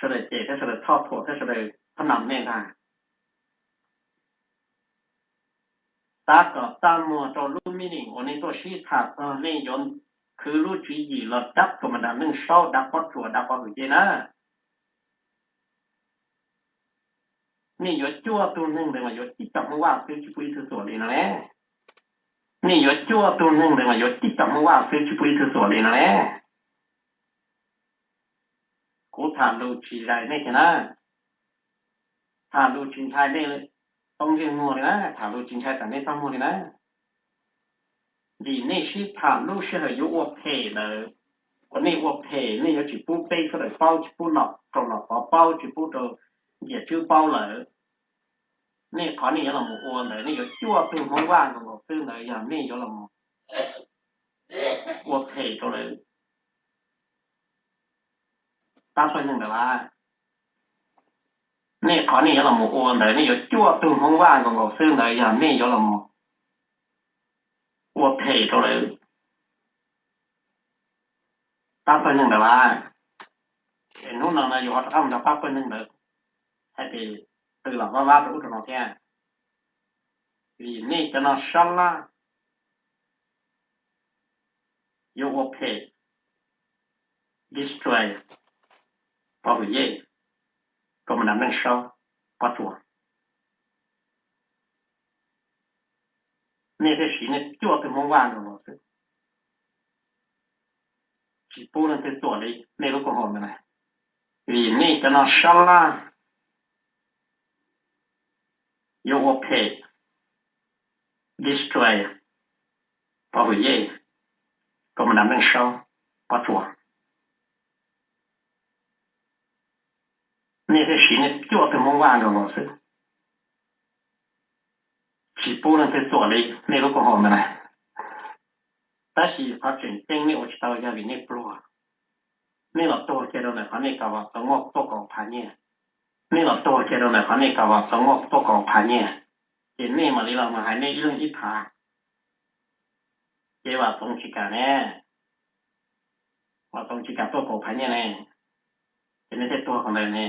sawv daws cem thiab sawv daws txhoj thuam thiab sawv daws pab nam nej ntag. Xav kom txaj muag rau lub meeting uas nej tuaj sib tham txog nej yuav khwv lub tswv yim los dab Commander Neej Saub, dab Pob Tsuas, dab Pov Hwm Yej na. Nej yuav cuaj tug neeg ntawd mas yuav tib co Hmoob Vaj xwb tsis pub ib tug Txuas li no ne. Nej yuav cuaj tug neeg ntawd mas yuav tib co Hmoob Vaj xwb tsis pub ib tug Txuas li no ne. Kuv tham lus tsis zais nej tiag na. Tham lus tsis ntshai nej txhob ntsej muag li na, tham lus tsis ntshai tam nej txaj muag li na. Vim nej sib tham lub sij hawm yuav ua phem ntawd, uas nej ua phem nej yuav tsis pub peb sawv daws paub, tsis pub nom rau nom pov paub, tsis pub rau Nyiaj Tswb paub lawm. Nej qhov nej yuav los mus ua ntawd nej yuav cuaj tug Hmoob Vaj nkaus nkaus xwb ntawd yog nej yuav los ua phem rau lawv. Pab pawg neeg ntawd las, nej qhov nej yuav los mus ua ntawd nej yuav cuaj tug Hmoob Vaj nkaus nkaus xwb ntawd yog nej yuav los ua phem rau lawv. Pab pawg neeg ntawd las, es hnub no no yus ho rov qab mus nrog pab pawg neeg ntawd hais tias twb los vab vab rau ub rau no thiab. Vim nej cov no sab laj yuav ua phem, destroy Pov Hwm Yej, Commander Neej Saub, Pob Tsuas. Nej thiaj siv nej cuaj tug Hmoob Vaj nkaus los xwb, tsis pub leej twg Txuas li nej lub koom haum ntawd na. Vim nej cov no sab laj yuav ua phem, destroy Pov Hwm Yej, Commander Neej Saub, Pob Tsuas. Nej thiaj siv nej cuaj tug Hmoob Vaj nkaus los xwb, tsis pub leej twg Txuas li nej lub koom haum ntawd na. Tab sis qhov tseem ceeb nej ua tsis tau yog vim nej pluag. Nej los tuag kiag rau ntawm qhov nej kam Vam Txoov muaj tuaj kaum phav nyiaj. Nej los tuag kiag rau ntawm qhov nej kam Vam Txoov muaj tuaj kaum phav nyiaj, ces nej mam li los mus hais nej ib leeg ib phav. Ces Vam Txoov tsis kam ne, Vam Txoov tsis kam tuaj kaum phav nyiaj ne, ces nej thiaj tuag qhov ntawd ne.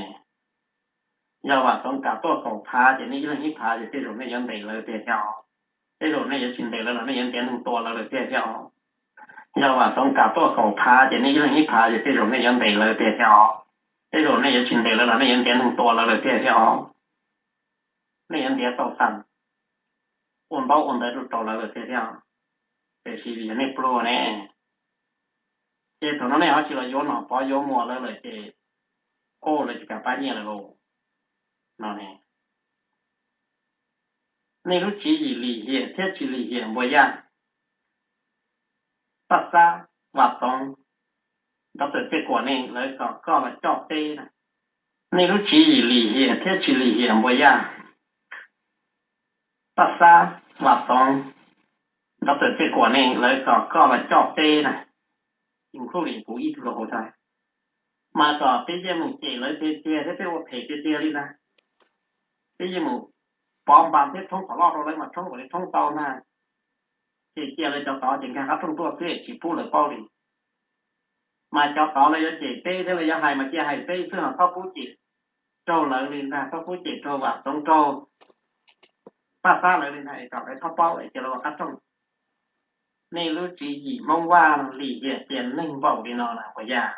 Yog Vam Txoov kam tuaj kaum phav ces nej ib leeg ib phav ces tej zaum nej yuav ntes lawv tiag thiab os. Tej zaum nej yuav tsis ntes lawv los nej yuav ntiav neeg tua lawv lawm tiag thiab os. Yog Vam Txoov kam tuaj kaum phav ces nej ib leeg ib phav ces tej zaum nej yuav ntes lawv tiag thiab os. Tej zaum nej yuav tsis ntes lawv los nej yuav ntiav neeg tua lawv lawm tiag thiab os. Nej yuav ntiav tau xas, ua ntaub ua ntawv rau rau lawv lawm tiag thiab os. Tiam sis vim yog nej pluag ne, ces thaum no nej ho tsis los yuav nom pov yuav muam lawv lawm ces, o, lawv tsis kam pab nyiaj lawm lauj. No ne, nej lub tswv yim lim hiam thiab tsis lim hiam npua yaj. Paj Xab, Vam Txoov, Doctor Txej Kuam ne, lawv kom koj los coj peb na. Nej lub tswv yim lim hiam thiab tsis lim hiam npua yaj. Paj Xab, Vam Txoov, Doctor Txej Kuam ne, lawv kom koj los coj peb na, including kuv ib tug los hauv tag, mas kom peb yeej mus cem lawv tiag tiag thiab peb ua phem tiag tiag li ntag. Peb yeej mus pov npas thiab thoob qhov loj rau lawv mas thoob kom li thoob tau ntag. Ces cia lawv cov tod ces nkag qab rooj tuaj xwb tsis pub lawv paub li. Mas cov tod lawv yuav cem peb thiab lawv yuav hais mas cia hais peb xwb, txhob pub cem raug lawv li ntag, txhob pub cem raug Vam Txoov raug Paj Xab lawv li ntag, es kom lawv txhob paub es cia lawv ua qab rooj. Nej lub tswv yim Hmoob Vaj lim hiam tias neeg npaum li no na npua yaj.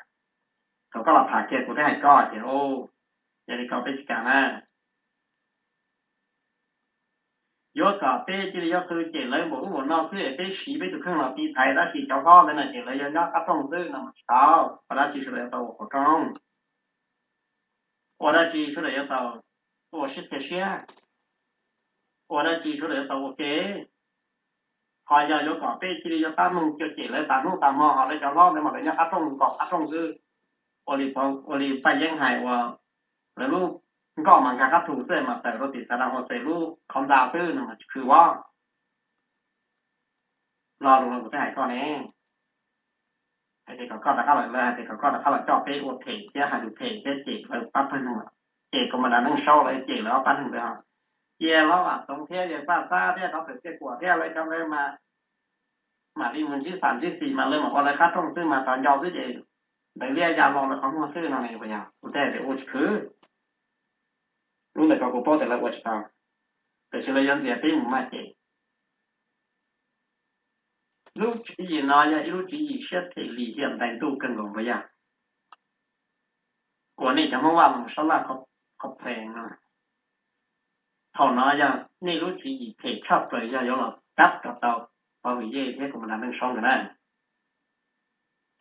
Thaum koj los tham kiag kuv thiaj hais koj tias, o, Yog li ko peb tsis kam na. Yuav kom peb cia li yuav qw cem lawv npaum ub npaum no xwb es peb siv peb tus kheej los tiv thaiv, tab sis cov hlob ntawd no ces lawv yuav nyob qab rooj xwb no mas tsis tau. Ua dab tsi sawv daws yuav tau ua qhov rooj, ua dab tsi sawv daws yuav tau ua siab txias siab, ua dab tsi sawv daws yuav tau ua ke. Ho yog yuav kom peb cia li yuav tab meeg cem lawv tas hnub tas hmo, ho lawv cov hlob ntawd mas lawv nyob qab rooj nkaus qab rooj xwb. Ua li, ua li Paj Yeeb hais uas lawv lub nkoj mas nkag qab thu xwb mas tawm rau tim Saddam Hussein lub qhov ntxa xwb no mas tsis khwv os. Lo lus no kuv twb hais koj ne, hais tias kom koj rov qab los, lawv hais tias kom koj rov qab los coj peb ua phem thiab hais lus phem thiab cem lawv pab pawg neeg, cem Kaus Mom Das Neej Saub, lawv cem lawv ob pab neeg ntawd. Cia Hlob Vam Txoov thiab Yawg Paj Xab thiab Thov Xwm Xiaj Kuam thiab lawv cov ntawd mas mam li mus ntsib xam ntsib xis mas lawv mam ua lawv qab rooj xwb mas tau ncau xwb ces ntawd liab ya lo lawv qhov muag xwb no ne. Puas yog? Kuv thiaj tias ua tsis khwv. Lub ntawd ko kuv paub tias lawv ua tsis tau, tiam sis lawv yuav ntxias peb mus maj ces. Lub tswv yim no yog ib lub tswv yim siab phem lim hiam ntais ntuj kawg nkaus puas yog? Uas nej cov Hmoob Vaj mus sab laj qhov pheej no, thaum no yog nej lub tswv yim phem tshaj plaws yog yuav los tab kom tau Pov Hwm Yej thiab Kaus Mom Das Neej Saub ntawd na.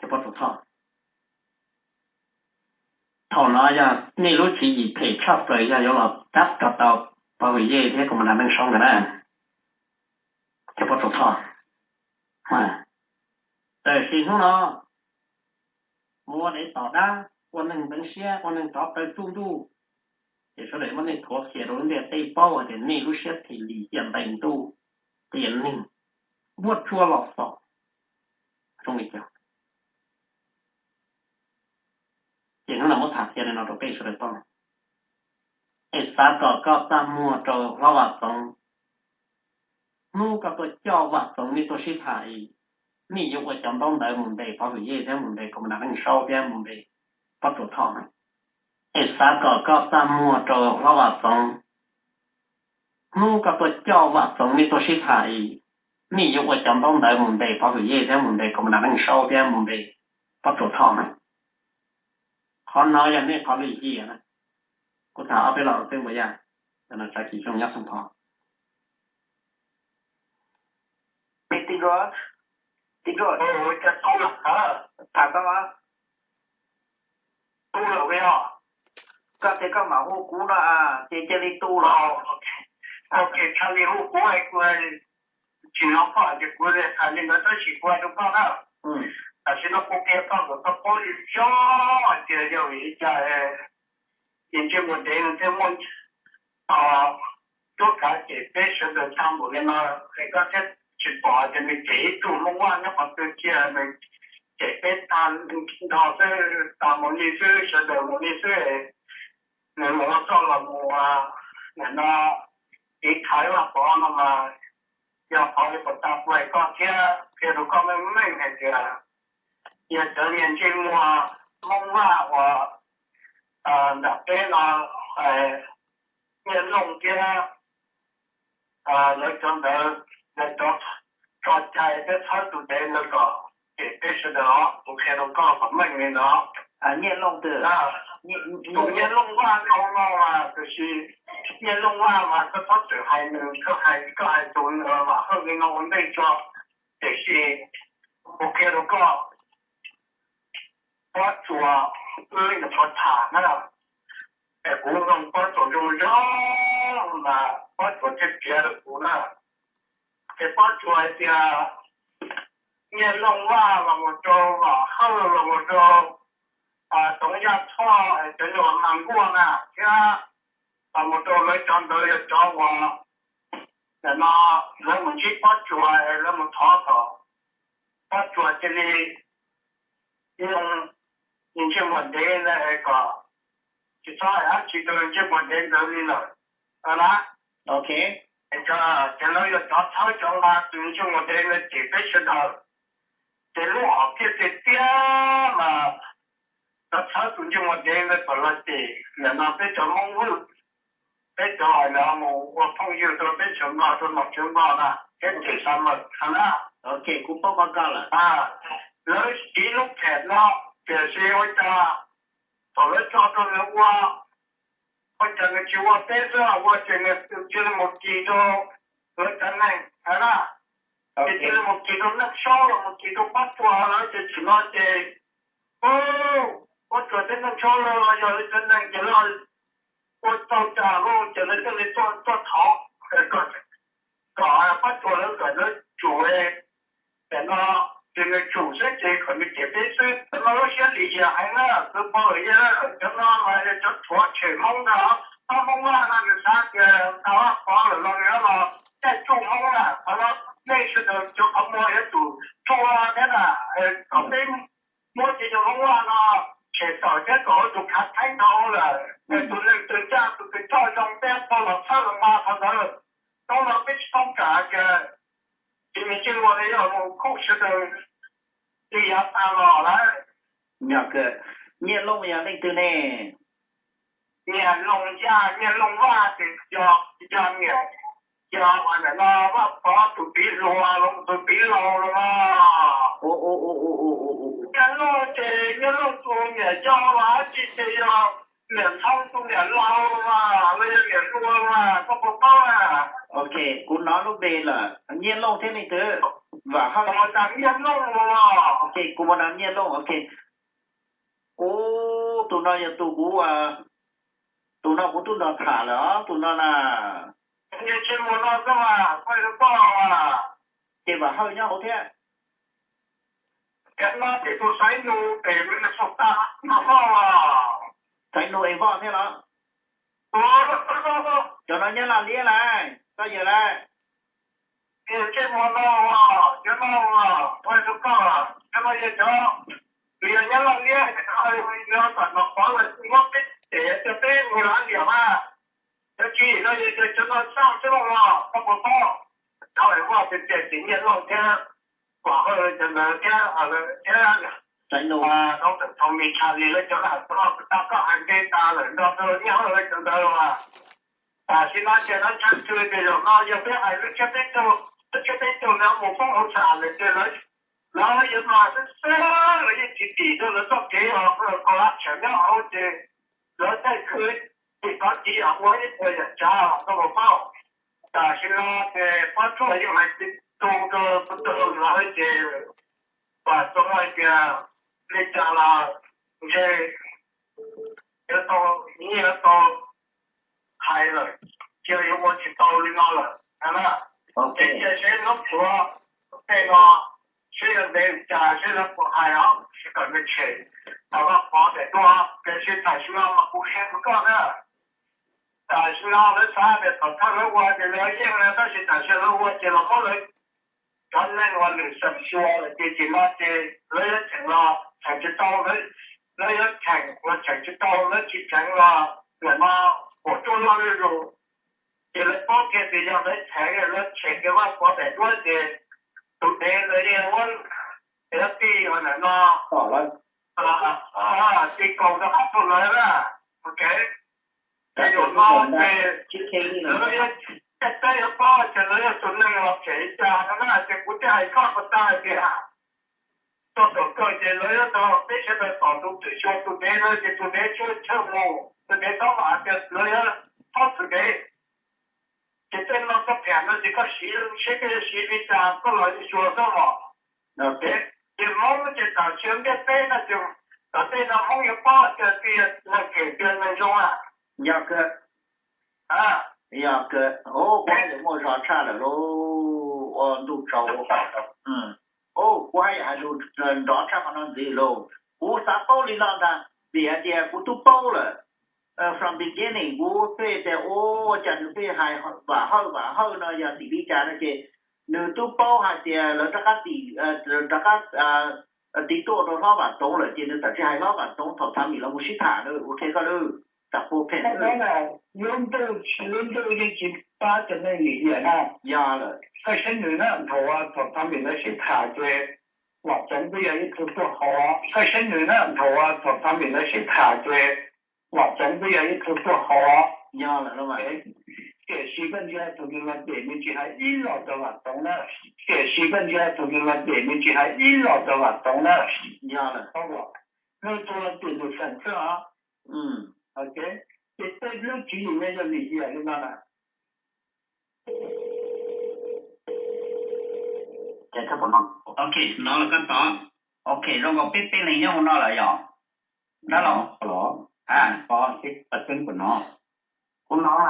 Cov pov tsuas thoj, thaum no yog nej lub tswv yim phem tshaj plaws yog yuav los tab kom tau Pov Hwm Yej thiab Kaus Mom Das Neej Saub ntawd na. Cov pov tsuas thoj, tiam sis hnub no mus ua dev tom dab, ua neeg ntxeev siab, ua neeg rov plaws txuj ntuj, ces sawv daws muab nej thuav qhia rau lub ntiaj teb paub hais tias nej lub siab phem lim hiam ntais ntuj, qias neeg, npuaj tshuaj los xom. Zoo li cas? Ces hnub no muab tham qhia li no rau peb sawv daws paub, es xav kom koj txaj muag rau Hlob Vam Txoov. Hnub koj tuaj coj Vam Txoov nej tuaj sib tham es nej yuav ua cov ntaub ntawv mus ntes Pov Hwm Yej thiab mus ntes Kaus Mom Das Neej Saub thiab mus ntes pov tsuas thoj na. Es xav kom koj txaj muag rau Hlob Vam Txoov. Hnub koj tuaj coj Vam Txoov nej tuaj sib tham es nej yuav ua cov ntaub ntawv mus ntes Pov Hwm Yej thiab mus ntes Kaus Mom Das Neej Saub thiab mus ntes pov tsuas thoj na. Qhov no yog nej qhov lim hiam na. Kuv tham ob peb lo xwb puas yog? Tsav Kim Xyooj nyob Xeev Phos. Tij Nkauj, tij Nkauj, tham koj, koj tias koj mam hu kuv no ces cia li tu los. Txhaj li hu kuv es kuv tsis hnov koj ces kuv hais li ntawd tab sis kuv hais rau koj na. Tam sim no kuv qhia koj kom koj paub zoo zoo hais tias yog vim li cas ces Ntsej Muag Dev nws thiaj muaj cuab kav cem peb sawv daws tag npaum li no, es koj thiaj tsis pom tias nws cem ib tug Hmoob Vaj nyob qhov twg kiag, nws cem peb tag nrho xwb, tas mus li xwb, sawv daws mus li xwb. Nws mus ua txoj los mus nim no tiv thaiv Vaj Pov no mas yog qhov li puas tas kuv hais koj thiab qhia rau koj meej meej hais tias yog cov niag ntsej muag Hmoob Vaj uas nram peb no, Nyiaj Looj thiab lawv cov ntawd, lawv cov tso cai thiab txhawb tus dev ntawd kom cem peb sawv daws os, kuv qhia rau koj kom meej li no. Nyiaj Looj twg? Tus Nyiaj Looj Vaj no mas, tiam sis Nyiaj Looj Vaj mas koj txhob txwm hais nws, koj hais, koj hais tus Vam Hawj li no ua ntej tso. Tiam sis kuv qhia rau koj, Pob Tsuas, wb nyuam qhuav tham na, es kuv mloog Pob Tsuas zoo zoo mas Pob Tsuas thiaj piav rau kuv na. Ces Pob Tsuas hais tias Nyiaj Looj Vaj los mus rau Vam Hawj los mus rau Toov Yaj Txhoj, cov nyuag mag nkuaj na thiab los mus rau lawv cov ntawd yog cov uas nim no lawv mus ntsib Pob Tsuas es lawv mus thov kom Pob Tsuas cia li ntsej muag dev ntawd es kom tsis txhob hais dab tsi rau ntsej muag dev ntawd li lawm na. Ces lawv yog cov txhawb cov nqa tus ntsej muag dev ntawd cem peb sawv daws. Ces lub hom phiaj tiag tiag mas cov txhawb tus ntsej muag dev ntawd kom los cem nim no peb cov Hmoob Vwj, peb cov uas mus ua phooj ywg rau teb chaws Nplog, rau nom tswv Nplog na, peb cem Xab Mawm na. Kuv paub qhov ko lawm. Lawv siv lub phem no, tiam sis ua cas thaum lawv tso rau nws ua Ua cas nws tsis ua teb xwb, ua ces nws cia li mus kis rau lawv cov neeg na, ces cia li mus kis rau Neej Saub los mus kis rau Pab Tsuas lawv ces thaum no ces Pab Tsuas thiab Neej Saub lawv los yog lawv cov neeg ces lawv ua tau cas lawm ces lawv thiaj li tuaj thov kom Pab Tsuas lawv kom lawv tsum, tam no ces nws tsum xwb ces kom nws ciam teb xwb. Tam no lub siab lim hiam heev na, kuv pom lawm, cov no mas yog cov thuav tshem Hmoob ntag, pab Hmoob Vaj no nws xav tias tau Vaj Pov lawm los nws los caij tsuj Hmoob na, qhov no nej sawv daws cov qhov muag yuav tsum tsuj thiab na, kom peb muab cov Hmoob Vaj no tshem tawm thiab kom ua tus khav theeb dhau lawm, tus neeg twg ncaj tus twg choj zoo peb tau los txhawb los nqa qhov ntawd. Hnub no peb tsis tau kam tias ces nws cia li ua li yog mus khuj sawv daws li yav tas los lawm. Nyiaj Looj yog leej twg ne? Nyiaj Looj Yaj, Nyiaj Looj Vaj ces yog, yog niam, yog ua ntawm no Vaj Pov tus txiv hluas los tus txiv laus los mas. Nyiaj Looj ces Nyiaj Looj tus niam yau los dab tsi ces yog niam Ntxhoo tus niam laus los mas, los yog niam hluas los mas, koj puas paub na? Ok, kuv hnov lub npe lawm, Nyiaj Looj thiab leej twg? Vam Hawj. Nyiaj Looj los. Ok, kuv mus nrog Nyiaj Looj, ok. Ub, tus no yog tus kuv, tus no kuv twb nrog tham lawm os, tus no na. Ces Vam Hawj nyob hauv thiab. Xaiv Nus es Voj thiab los? Cov no nyob Laj Liab lawm, koj yawg lawm. Nws yog cov, nws yog nyob Laj Liab, nws kom nws pov lawm muab peb ces coj peb mus Laj Liam mas. Cov tswv yim no yog cov no txaj xwb los, koj puas paub? Cov Vaj tiag tiag ces Nyiaj Looj thiab Vam Hawj cov ntawd thiab, thiab Xaiv Nus, Thoob Mis Tshas Lis lawv cov, tag koj hais nqe tas lawm nrog rau Nyiaj Looj lawv cov ntawd mas. Tam sim no ces lawv tshaj xwm tias zaum no yog peb hais lub tsheb teb chaws, lub tsheb teb chaws lawv mus foob hauv sam lawm ces lawv, lawv yuav mas xwb xwb, lawv yeej tsis tim rau lawv txoj kev os, koj lab tsham nyob hauv ces lawv thaij khwv tim tov tiv yam ua ib puas yam tsav koj puas paub. Tam sim no ces Pab Tsuas yeej hais tsis tu rau tus lawv ces Vam Txoov hais tias li cas los ntshe yuav tau, nyiaj yuav tau hais lawm, cia yuav ua tsis tau li no lawm na. Ces cia seb Hmoob Suav tej no seb yuav ntev li cas seb lawv puas hais os, seb kom nws tshem tau Vaj Pov daim duab, tiam sis tam sim no mas kuv qhia rau koj na, tam sim no lawv xav tias thaum thawj lawv ua ces lawv yeej na, tab sis tam sim lawv ua ces los muab lawv cov neeg uas lwm xeem xyuas lawm ces tam sim no ces lawv yuav cheem los cheem tsis tau, lawv yuav cheem los cheem tsis tau, lawv tsis cheem los nim no pom tuaj loj zuj zus. Ces lawv paub kiag tias yog lawv cheem, lawv cheem kiag Vaj Pov daim duab ces tus dev ntawd yeej muab cov tij uas nim no tij kaus rov qab rau lawv na. Ok, ces zaum no ces lawv yuav, tej peb yuav paub tias lawv yog tus neeg los phem li cas no na, ces kuv thiaj hais koj puas tau hais tias txog thaum kawg ces lawv yuav nrog peb sawv daws tom tus twm xyuas tus dev no ces tus dev tshwj chawj mus, tus dev txhob vam tias lawv yuav txhob txwm dev. Ces tej no koj tham no ces koj siv seb koj yuav siv li cas koj los xyuas xwb mog. Ces Hmoob ces tam sim ntiaj teb no ces tom tej no Hmoob yuav paub tias twg yog neeg phem twg yog neeg zoo a. Yog kawg, yog kawg, kuv haj yam muaj zog tshaj lawm lauj, ua ntuj tsaus, kuv haj yam hais lus nrov tshaj qhov no ntxiv lauj. Kuv xav paub li no ntag, vim hais tias kuv twb paub lawm. From beginning kuv pheej tias ua cas nws pheej hais Vam Hawj, Vam Hawj no yog tim li cas no ces nws twb paub hais tias lawv rov qab tim, rov qab tiv tuaj rau hlob Vam Txoov lawm ces nws txawm tsis hais hlob Vam Txoov thaum Thav Mim los mus sib tham na, ua ke koj lwm tam pua phem. Lub ntuj, lub ntuj yeej tsis pab cov neeg lim hiam na. Yog lawm. Koj saib nws na, thaum, thaum Thav Mim lawv sib tham ces Vam Txoov twb yog ib tug tuaj haus, koj saib nws na, thaum, thaum Thav Mim lawv sib tham ces Vam Txoov twb yog ib tug tuaj haus. Yog lawm lauj. Tiam sis koj ntsia tus neeg no ces nws tsis hais ib los rau Vam Txoov na. Tiam sis koj ntsia tus neeg no ces nws tsis hais ib los rau Vam Txoov na. Yog lawm. Nws tus no ces nws feem xwb os. Ok. Ces tej lub tswv yim no yog vim li cas li no na? Ok, hnov lawm koj tod. Ok, zoo nkaus peb peb leeg nyob hauv no lawm yog? Dab laug. Kuv hnov,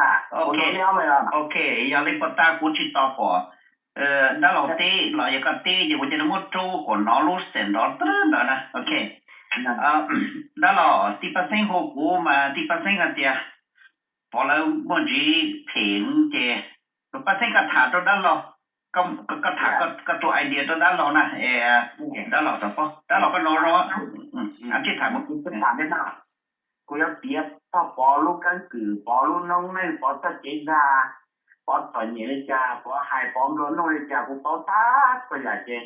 ok, yog li puas tas kuv tsis tos pom dab laug teb los yog koj teb ces kuv cia li muab rub kom hnov lub xeem nrov tag ntawd na. Ok, dab laug, tij Paj Xeeb hu kuv mas tij Paj Xeeb hais tias Pov lawv muaj ntsis phem ces, Paj Xeeb, koj tham rau dab laug, koj tham koj tus idea rau dab laug na. Dab laug, dab laug koj hnov zoo, tsis tham mus. Kuv yuav piav txog Pov lub keeb kwm, Pov lub noob neej, Pov txoj kev dag, Pov txom nyem li cas, Pov hais, Pov nplua nuj li cas, kuv paub tag txhua yam ces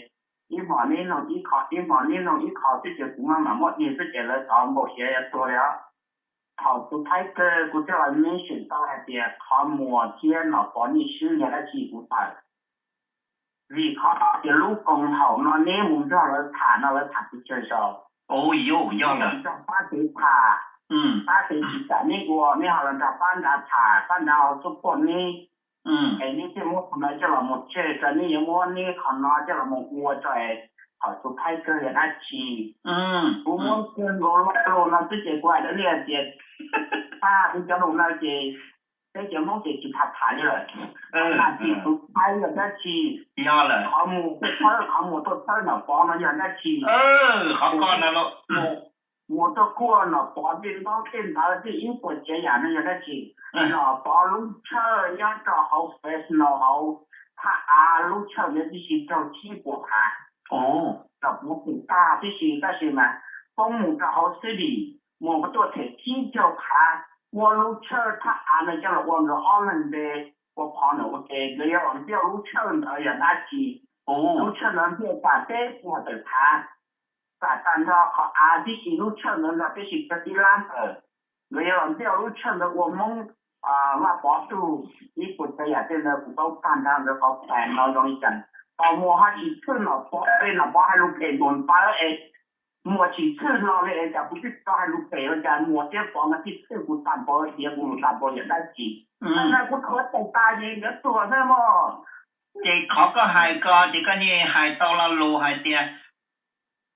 ib hmos neb nug ib qho, ib hmos neb nug ib qho xwb ces kuv maj mam muab dig xwb ces lawv tov npaum siav yuav tuag li os. Thaum tus Thai Kawg kuv thiaj los mention tau hais tias qhov Muas thiab Nom Pov nej swb yog dab tsi kuv tawm. Vim qhov tias lub koom haum no neb mus nrog lawv tham no lawv tham pes tsawg zaus. Neb nrog pab tsev tham, pab tsev tsis kam neb ua, neb ho los nrog pab nrad tham, pab nrad ho support neb. Es neb thiaj muab qhov no coj los mus tseg rau, neb yuav muab neb qhov no coj los mus ua rau es thaum tus Thai Kawg yog dab tsi. Kuv muab kawg nkaus lo lus no xwb ces kuv hais rau nej hais tias tag li cov lus no ces peb cov Hmoob ces tsis tham tham li lawm. Qhov nas tsis tus Thai yog dab tsi? Qhov Muas tuaj txhawb, qhov Muas tuaj txhawb Nom Pov no yog dab tsi? Qhov ko no Muas tuaj kuaj Nom Pov tej ntaub tej ntawv tej ib puas tsav yam no yog dab tsi? Nom Pov lub tshawj nyob rau hauv Fresno hauv thaj av lub tshawj ntawd tib si raug tsib puas phav. Nom Pov them tag tib si tab sis mas poob mus rau hauv city, Muas tuaj them tsib caug phav, muab lub tshawj thaj av no coj los ua nkawd ob leeg npe, ua phov ntawm ua ke, nkawd yuav los ntiaj lub tshawj ntawd yog dab tsi? Lub tshawj ntawd ntiaj txam peb puas tawm phav, txam tag nrho qhov av tib si, lub tshawj ntawd nrog tib si tib lab tawm. Nkawd yuav los ntiaj lub tshawj ntawd ua Hmoob Vaj Pov tug, ib puas tsav yam tej ntawd kuv paub tag nrho nkawd qhov plan no zoo li cas. Thaum Muas ho tsis txhwj Nom Pov li, Nom Pov hais lus phem ntuas ntawd es Muas tsis txhwj hlo li es cas kuv twb tau hais lus phem ua cas Muas thiab Pov nkawd thiaj txhwj kuv tag npaum tias kuv lus tag npaum yam dab tsi? Qhov no kuv thuav tawm tas ces nkawd tuag xwb mog. Ces qhov koj hais ko ces koj yeej hais tau lo lus hais tias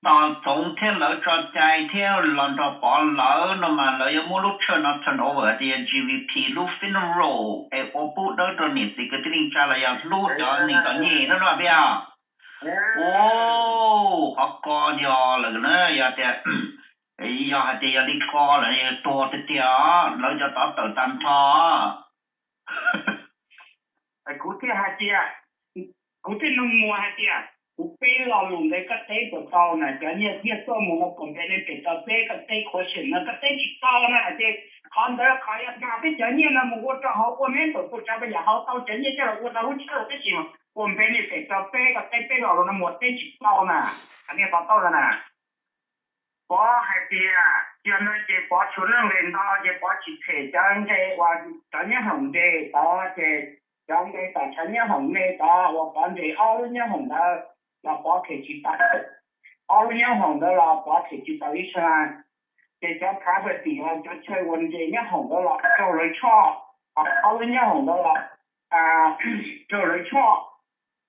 tos Txoov thiab lawv tso cai thiab los nrog Pov lawv no mas lawv yuav muab lub tshawj no turn over tias G V P lub funeral es ua pub dawb rau niam txiv kwv tij neej tsa los yog hlub cov neeg txom nyem no no peb os. Qhov ko yog lawm na, yog tias, yog hais tias yog li ko lawm tuag tiag tiag, lawv cov tod tawm tag nrho. Kuv thiaj hais tias, kuv thiaj nug Muas hais tias, kuv peb lo lus ntawd koj teb puas tau na? Cov nyiaj thiaj tuaj mus no puas benefit tau peb? Koj teb question no koj teb tsis tau na ces qhov ntawd qhov yog dag peb cov nyiaj no mus ua rau hauv ua neb tawm puas tsav puas yam hauv tau cov nyiaj coj los ua rau lub tshawj tab sis mas puas benefit tau peb? Koj teb peb lo lus no Muas teb tsis tau na. Qhov niag Pov tau no na. Pov hais tias yog no ces Pov tshuav leej nqes ntau ces Pov tsis them cov nqes uas cov nyoob hoom nqes tod ces cov nqes tom cov nyoob hoom me tod uas Pov nqes ob lub nyoob hoom ntawd los Pov them tsis tau. Ob lub nyoob hoom ntawd los Pov them tsis tau ib sab. Ces cov property los cov chaw uas nqes nyoob hoom ntawd los raug lawv tshoj, ob lub nyoob hoom ntawd los raug lawv tshoj.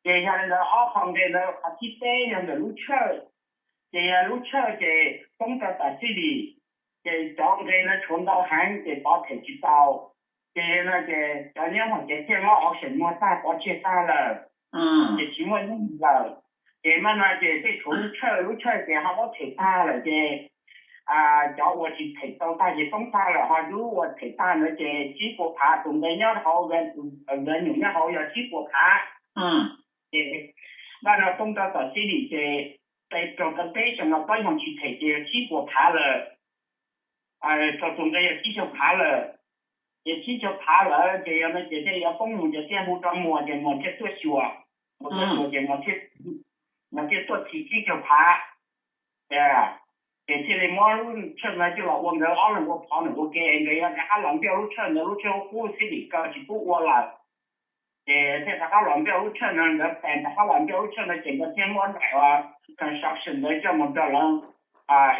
Ces yog li ntawd ob qho nqe ntawd qhov thib peb yog ntawm lub tshawj. Ces yog lub tshawj ces poob rau tom city, ces cov nqe ntawd tshuav ntau heev ces Pov them tsis tau. Ces no ces cov nyoob hoom ces thiaj muab auction muag tag Pov tseg tag lawm. Ces tsis muaj nyob lawm. Ces mas no ces tej tshuav lub tshawj, lub tshawj ces ho muab them tag lawm ces cov uas tsis them tau tag ces poob tag lawm, ho lub uas them tag ntawd ces tsib puas phav, tus nqe nyob hauv, tus ntawd nyuam nyob hauv yog tsib puas phav. Ces mas no poob rau tom city ces tej raug tau peb xyoo no pab xyoo tsis them ces yog tsib puas phav lawm. Raug tus nqe yog tsib caug phav lawm. Ces tsib caug phav lawm ces yog no ces thiaj yuav poob mus ces thiaj hu rau Muas ces Muas thiaj tuaj xyuas. Muas tuaj xyuas ces Muas thiaj tuaj thim tsib caug phav. Ces thiaj li muab lub tshawj ntawd coj los ua nkawd ob leeg ua phov ntawm ua ke, nkawd yog rov qab los ntiaj lub tshawj ntawd, lub tshawj qub qub xwb dim kaw tsis pub ua lawm. Ces thiaj rov qab los ntiaj lub tshawj ntawd, nkawd plan rov qab los ntiaj lub tshawj ntawd ces nkawd thiaj muab daim uas construction ntawd coj mus rau lawv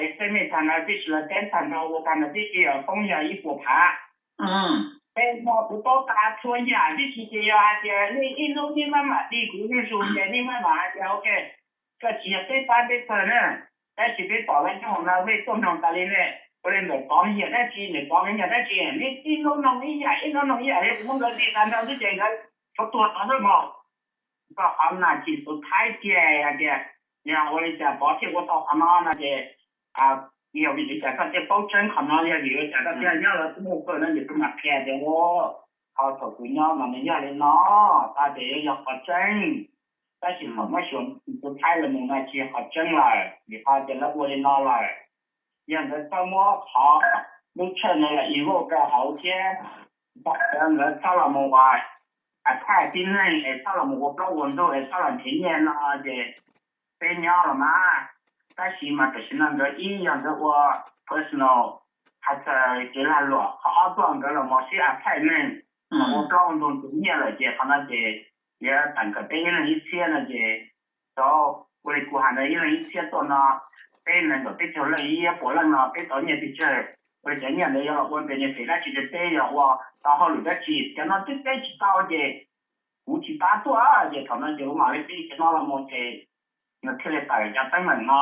estimate tag ntawd tib si, lawv teb tag nrho ua tag ntawd tib si poob yog ib puas phav. Tej no kuv paub tas txhua yam, tiam sis ces yog hais tias nej ib hnub nej maj mam dig kuv zuj zus ces nej maj mam hais tias ok, koj tsis yog peb pab peb pawg na, tab sis peb pom lawv nyob hauv no peb tuaj mloog tas li ne. Ua li ntawm tov me nyuam dab tsi, ntawm tov me nyuam dab tsi, nej ib hnub mloog ib yam, ib hnub mloog ib yam li kuv muab nkawd dig tas nrho xwb ces nkawd tsuas tuag tod xwb mog. Koj qhov na chim tus Thaib tiag hais tias yog ua li cas Pov thiaj ua tau qhov no no ces yog vim li cas koj thiaj paub tseeb qhov no, yog vim li cas koj thiaj nyob lawv tub hu kawg no ces kuv mam qhia tias ua, qhov thaum kuv nyob mas nws yog li no, tas tias yuav yog qhov tseeb, tab sis thaum muab xyuas tus Thaib los mus no tsis yog qhov tseeb lawm vim qhov tias lawv ua li no lawm. Yog nkawd txhob muab qhov lub tshawj no los evolve rau hauv thiab, nkawd txhob los mus ua attack tib neeg es txhob los mus ua plaub ua ntug es txhob los nrhiav nyiaj no ces peb nyob los mas. Tab sis mas tam sim no nkawd ib yog nkawd ua personal, hais txawm kev lag luam, qhov ob tuaj nkawd los mus sib attack neeg, ua plaub ua ntug nrhiav nyiaj lawm ces qhov no ces yuav teem kom peb ib leeg ib txhiab no ces tau ua li kuv hais ntawd ib leeg ib txhiab tuaj no, peb nees nkaum peb caug leej ib puas leej no peb tau nyiaj pes tsawg, ua li cov nyiaj ntawd yuav los ua benefit dab tsi rau peb, yog ua tau hauj lwm dab tsi, cov no twb teb tsis tau ces kuv tsis pab tuaj ces thaum no ces kuv mam li pib cov no los mus ces nws thiaj li tawm cov teeb meem no.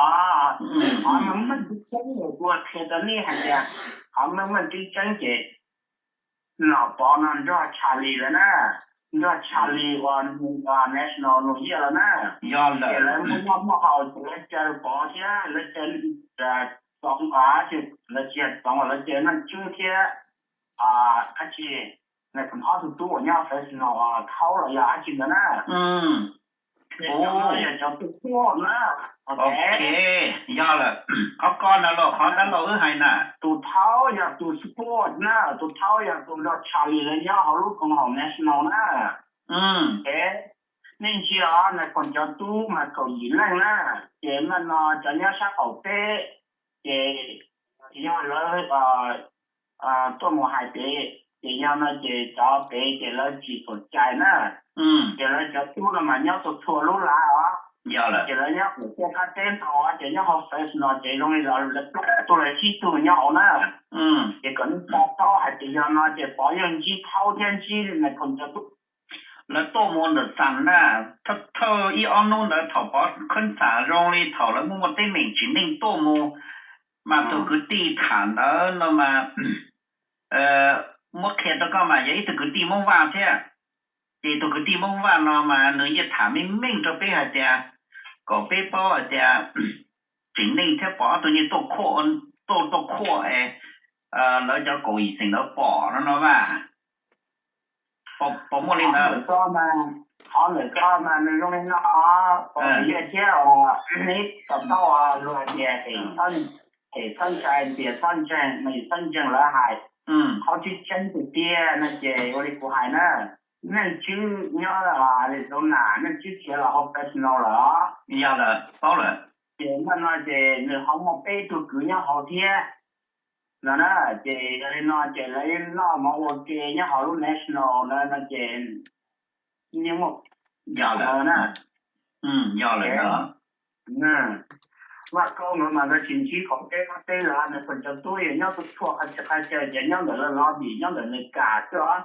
Qhov meej meej tseeb tseeb uas kuv qhia rau nej hais tias qhov meej meej tseeb tseeb ces nom Pov no nrog Charlie lawm na, nrog Charlie uas national New Year lawm na. Ces lawv muaj noj muaj haus ces lawv caw Pov thiab lawv caw Txoov, lawv tsis yog Txoov, lawv caw Neej Tswb thiab dab tsi, ob tug tub uas nyob Fresno, Thaub los yog dab tsi ntawd na. Cov no yog cov tus support na. Ok, yog lawm. Qhov ko ntawd los qhov ntawd los wb hais na. Tus Thaub yog tus support na, tus Thaub yog tus nrog Charlie lawv nyob hauv lub koom haum national na. Nej ntsia os, Nais Phoo cov tub mas kaum yim leej na, ces maj no cov nyob sab qaum teb, ces yog lawv tuaj mus hais pem, ces yog no ces cov pem ces lawv tsis txaus cai na. Ces lawv cov tub no mas nyob txhua txhua lub lav os. Ces lawv nyob qaum teb qab teb ntau, ces nyob hauv Fresno ces zoo li lawv plaub tug los tsib tug nyob hauv na. Ces kom nej to taub hais tias yog no ces Pov yeej ntsib Thaub thiab ntsib Nais Phoo cov tub. Lawv tuaj mus ntawm Xam na, thawj thawj ib ob hnub ntawd thaum Pov khwb Xam zoo li thaum lawv muaj muaj teeb meem tsim neej tuaj mus, mas tus kwv tij tham ntawd no mas muab qhia rau koj mas yog ib tug kwv tij Hmoob Vaj thiab. Ces tus kwv tij Hmoob Vaj no mas nws yeej tham meej meej rau peb hais tias, kom peb paub hais tias tsim neej thiab Pov ob tug yeej tuaj khuaj, tuaj tuaj khuaj es lawv cov kaum yim xeem ntawd pom no no Vaj. Pom muaj li ntawd. Qhov ntawm ko mas nws zoo li no, Pov Yaj thiab neb to taub luag hais tias, es txhob ntshai, tias txhob ntseeg, mas yus txhob ntseeg lawv hais. Qhov tseeb tseeb tiag tiag no ces ua li kuv hais na, Neej Tswb nyob Arizona, Neej Tswb khiav los hauv Fresno lawm. Yog lawm, paub lawm. Ces npaj no ces nws ho muaj peb tug kwv nyob hauv thiab no na, ces yog li no ces lawv noj mov ua ke nyob hauv lub national no no ces yeej muaj. Yog lawm na. Yog lawm. Vaj Kaub nkawd mas nkawd tsis ntsib qaum teb qab teb los nws tseem cov tub yog nyob txhua txhua qhov txhia qhov chaw ces nyob ntawm lawv lobby, nyob ntawm Amelikas xwb os.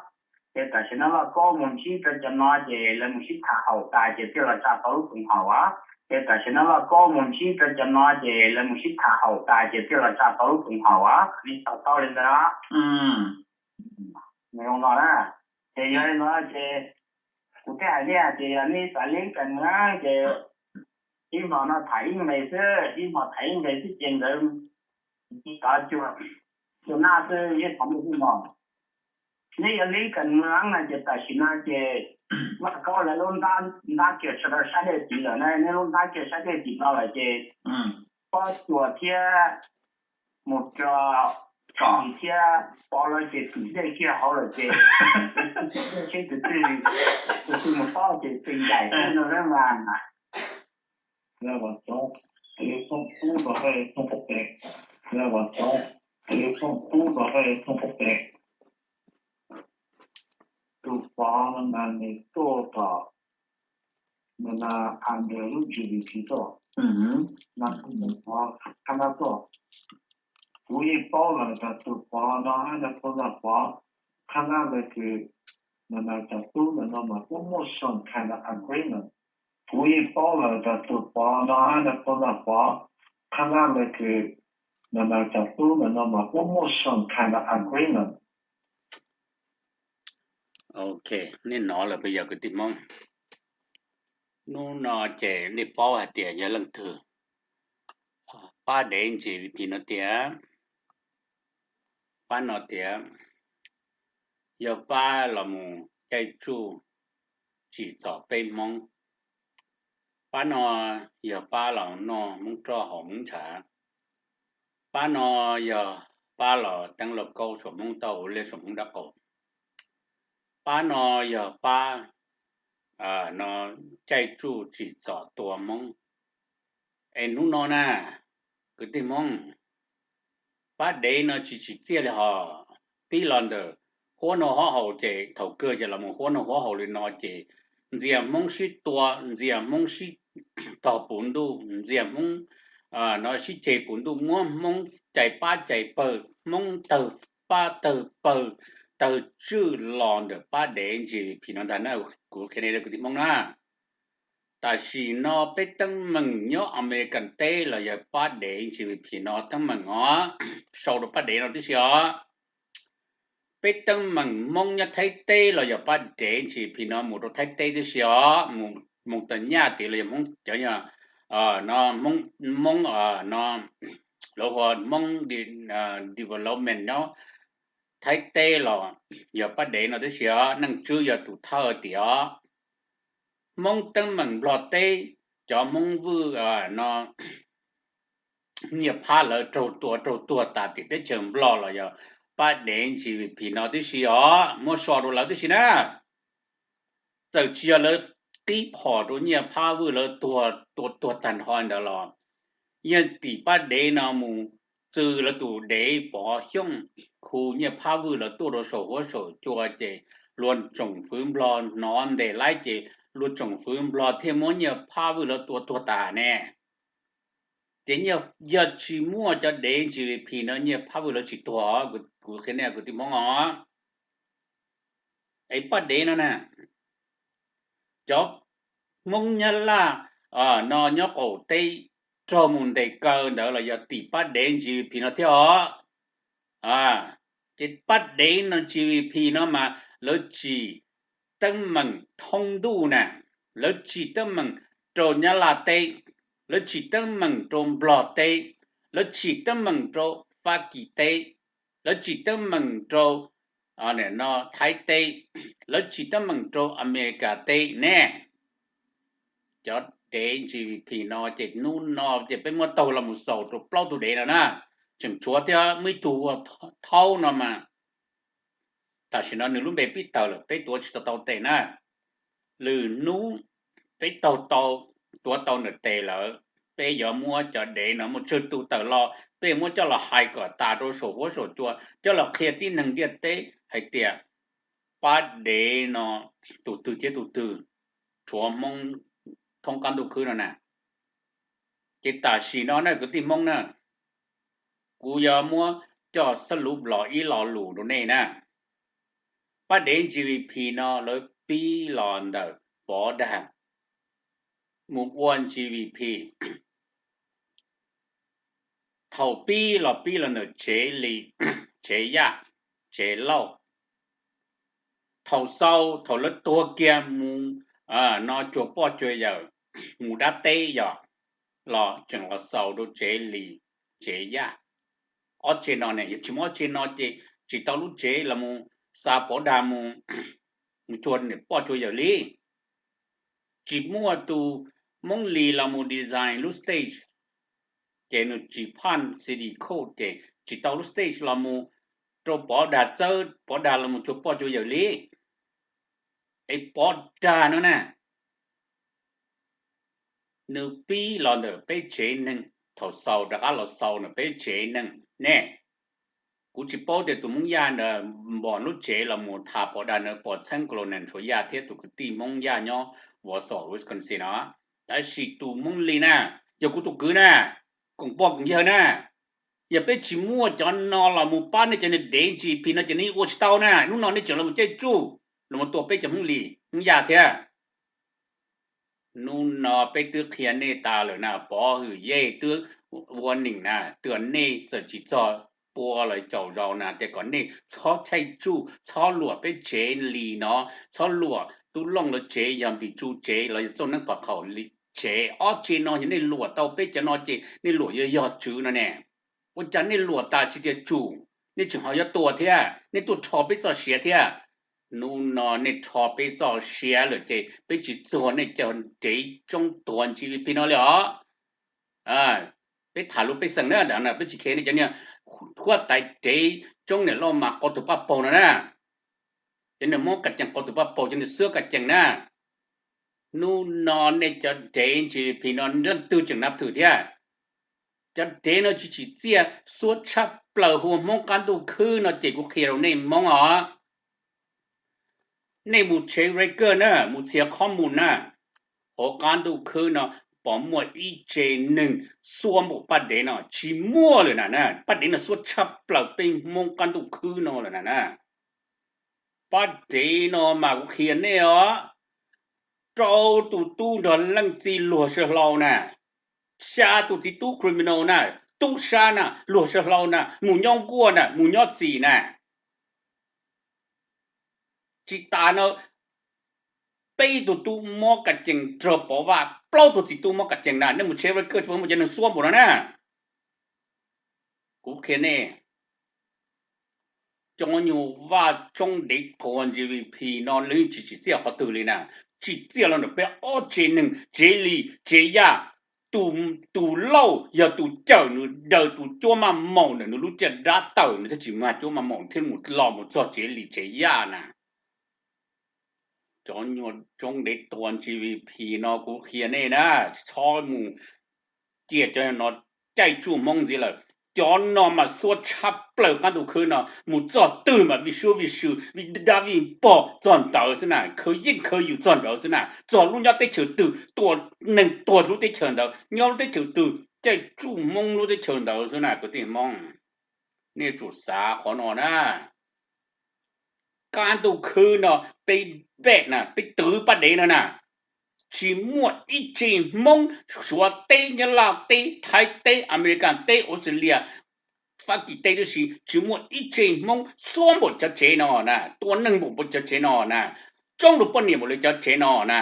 Ces tam sim no Vaj Kaub mus ntsib rau cov no ces lawv mus sib tham haum tas ces thiaj los tsa tau lub koom haum os. Ces tam sim no Vaj Kaub mus ntsib rau cov no ces lawv mus sib tham haum tas ces thiaj los tsa tau lub koom haum os, nej to taub li ntawd os. Nws zoo no na. Ces yog li no ces kuv thiaj hais nej hais tias yog nej xav leeb kas mws ces ib hmo no tham ib nqe xwb, ib hmo tham ib nqe xwb ces nkawd tov cuag, cuag naj xwb yeej tham muaj ib hmo. Nej yog leeb kas mws no ces tam sim no ces Vaj Kaub lawv lub ntab kiag sawv daws sab dej tim lawm na, nej lub ntab kiag sab dej tim no lawm ces Pov Cuas thiab mus rau Tsom thiab Pov lawv ces tim dej kiag hauv lawm ces seb tus twg, tus twg mus tob ces tus ncaim xwb no mas. Tus Pov no mas nws tuaj tom, nws na, under lub G D P tuaj, mas kuv mus Pov qab ntab tuaj. Kuv yeej paub lawm tas tus Pov no hab nws tus ntawm Pov qhab laj lawv kws no cov tub ntawm no mas puab muaj some kind of agreement. Kuv yeej paub lawm tas tug Pov no hab nws tau nag Pov, qhab laj lawv kws no cov tub ntawm no mas puab muaj some kind of agreement. Ok, nej nov lawm puas yog kwv tij Hmoob? Hnub no ces nej paub hais tias yog leej twg pab dev G V P no tias, pab no tias yog pab los mus caij tsuj tsim txom peb Hmoob. Pab no yog pab los noj Hmoob roj haus Hmoob ntshav. Pab no yog pab los teeb lauj kaub saum Hmoob tau ua liaj saum Hmoob dab qaum. Pab no yog pab no caij tsuj tsim txom tua Hmoob. Es hnub no na, kwv tij Hmoob, pab dev no tsis tsim txiaj li hos. Pib los ntawm huab noj huab haus ces thaum kawg ces los mus huab noj huab haus li no ces ntxias Hmoob sib tua, ntxias Hmoob sib tog puv ntuj, ntxias Hmoob no sib ceg puv ntuj, muab Hmoob cais pab cais pawg, Hmoob tawg pab tawg pawg, tawg tswj los ntawm pab dev G V P no ntag na. Kuv qhia nej kwv tij Hmoob na, tam sim no peb teeb meem nyob American teb los yog pab dev G V P no teeb meem os, sau rau pab dev no tib si os. Peb teeb meem Hmoob nyob Thaib teb los yog pab dev G V P no mus rau Thaib teb tib si os, mus tas nyaj tid los yog Hmoob cov no, Hmoob no lawv hu ua Hmoob development nyob Thaib teb los yog pab dev no tib si os, Neej Tswb yog tus thawj tim os. Hmoob teeb meem Nplog teb, cov Hmoob Vwj no nyiaj phab lawv raug tua raug tuag tas tim teb chaws Nplog los yog pab dev G V P no tib si os, muab so rau lawv tib si na. Txawm tsis yog lawv qib phom rau nyiaj phab Vwj lawv tuag, tua tuag tag nrho ntawd los yeej tim pab dev no mus txwv lawv tus dev Pov Xyooj, hu nyiaj phab Vwj lawv tuaj rau saum huab saum cua ces luag tsoom fwv Nplog hnov ntes laib ces luag tsoom fwv Nplog thiaj muab nyiaj phab Vwj lawv tua tuag tas ne. Ces yog tsis muaj cov dev G V P no nyiaj phab Vwj lawv tsis tuag, kuv qhia nej kwv tij Hmoob os. Es pab dev no na, cov Hmoob Nyab Laj no nyob qaum teb raug mus ntes kaw ntawd los yog tim pab dev G V P no thiab os. Ces pab dev no G V P no mas lawv tsim teeb meem thoob ntuj na, lawv tsim teeb meem rau Nyab Laj teb, lawv tsim teeb meem rau Nplog teb, lawv tsim teeb meem rau Fab Kis teb, lawv tsim teeb meem rau no Thaib teb, lawv tsim teeb meem rau Amelikas teb ne. Cov dev G V P no ces hnub no ces peb muab taug los mus xaus rau plaub tug dev no na. Tseem tshuav thiab muaj ib tug ua thaub no mas tam sim no nws lub npe pib tawg lawm, peb tuav tsis tau tau tes na. Lwm hnub peb taug tau, tuav tau ntawm tes lawm, peb yuav muab cov dev no muaj tsawg tus tawm los peb muab coj los hais kom tas rau saum huab saum cua, coj los qhia tib neeg ntiaj teb hais tias pab dev no tus twg thiab tus twg, tshuav Hmoob thoob qab ntuj khwb no na. Ces tam sim no na kwv tij Hmoob na, kuv yuav muab coj xab luv los ib lo lus rau nej na. Pab dev G V P no lawv pib los ntawm Pov Dag mus ua G V P. Thaum pib los pib los ntawm tsev li, tsev yaj, tsev lauj. Thaum xaus thaum lawv tuag kiag mus no cuag poj cuag yawm, mus dab teb yog los tseem los xaus rau tsev li, tsev yaj. Ob tsev no ne, yog tsis muaj ob tsev no ces tsis tau lub tsev los mus xa Pov Dag mus, mus cuag niam poj cuag yawm li. Tsis muaj tus Hmoob Lis los mus design lub stage, ces nws tsis phaj city code ces tsis tau lub stage los mus rau Pov Dag txawb, Pov Dag los mus cuag poj cuag yawm li. Es Pov Dag no na, nws pib los ntawm peb tsev neeg, thaum xaus rov qab los xaus ntawm peb tsev neeg ne. Kuv tsis paub tias tus Hmoob Yaj ntawd npom lub tsev los mus tham Pov Dag ntawd pom txheeb Colonel Tshuav Yaj thiab tus kwv tij Hmoob Yaj nyob Wausau, Wisconsin no. Tab sis tus Hmoob Lis na, yog kuv tus kwv na, koom poj koom yawg na, Yog peb tsis muaj cov no los mus pab nej cov niag dev G P no ces nej yeej ua tsis tau na. Hnub no nej tseem los mus caij tsuj los mus tua peb cov Hmoob Lis Hmoob Yaj thiab. Hnub no peb twb qhia nej tas lawm na, Pov Hwm Yej twb ua neeg na, tias nej txawm tsis txog pua los caum zaus na, tias kom nej txhob caij tsuj, txhob luam peb tsev Lis no, txhob luam Tub Looj lawv tsev, yog Npis Tsu tsev los yog Txooj Neeb Pov Qhaum tsev. Ob tsev no yog nej luam tau peb cov no ces nej luam yog yog tswv no ne. Ua cas nej luam tas tsis tias tsum, nej tseem ho yuav tua thiab, nej tuaj rho peb txoj sia thiab. Hnub no nej rho peb txoj sia lawm ces peb tsis txuag nej cov dev tsoob tuag G P no li os. Peb tham lus pej xeem na, peb tsis kheev nej cov niag huab tais dev tsoob niam loj mas qau tus paj paug no na. Cov niag Hmoob Kas Cees qau tus paj paug, cov niag Suab Kas Cees na. Hnub no nej cov dev G P no leej twg tseem nav thwm thiab? Cov dev no tsis tsim txiaj, xuab tshaj plaws hauv Hmoob qab ntuj khwb no ces kuv qhia rau nej Hmoob os. Nej mus check record na, mus txhia qhov mus na, hauv qab ntuj khwb no puas muaj ib tse neeg xuab npaum pab dev no? Tsis muaj lawm na. Pab dev no xuab tshaj plaws peb Hmoob qab ntuj khwb no lawm na. Pab dev no mas kuv qhia nej os, rau tus tub nrog leej txiv luag saw hlau na, xya tus txiv tub criminal na, tub sab na, luag saw hlau na, mus nyob nkuaj na, mus nyob txim na. Tsis tas no, peb tug tub mob kas cees nrog Pov Vaj, plaub tug txiv tub mob kas cees na, nej mus check record puas muaj cov neeg xuab npaum no na. Kuv qhia nej, cov nyuag vaj tsoob dev tuag G V P no lawv yeej tsis tsim txiaj qhov twg li na. Tsim txiaj los ntawm peb ob tsev neeg, tsev Lis tsev Yaj. Tus lauj yog tus cawm nws daws tus cuab maj maum ntawm nws lub caj dab tawm, nws thiaj tsis mag cuab maj maum thiab mus los mus txog tsev Lis tsev Yaj na. Cov nyuag tsoob dev tuag G V P no kuv qhia nej na, txhob mus cia cov no caij tsuj Hmoob ntxiv lawm. Cov no mas xuab tshaj plaws qab ntuj khwb no, mus txog twg mas vij suab vij sw, vij dab vij pog txog ntawd xwb na, khwv yeej khwv yws txog ntawd xwb na, txog lub nyob teb chaws twg tua neeg tuag lub teb chaws ntawd, nyob lub teb chaws twg caij tsuj Hmoob lub teb chaws ntawd xwb na kwv tij Hmoob. Nej tsum xav qhov no na. Qab ntuj khwb no peb bet na, peb twv pab dev no na, tsis muaj ib tse Hmoob Suav teb, Nyab Laj teb, Thaib teb, America teb, Australia, Fab Kis teb tib si, tsis muaj ib tse Hmoob xuab npaum cov tsev no na, tua neeg npaum cov tsev no na, tsoob rau poj niam npaum li cov tsev no na,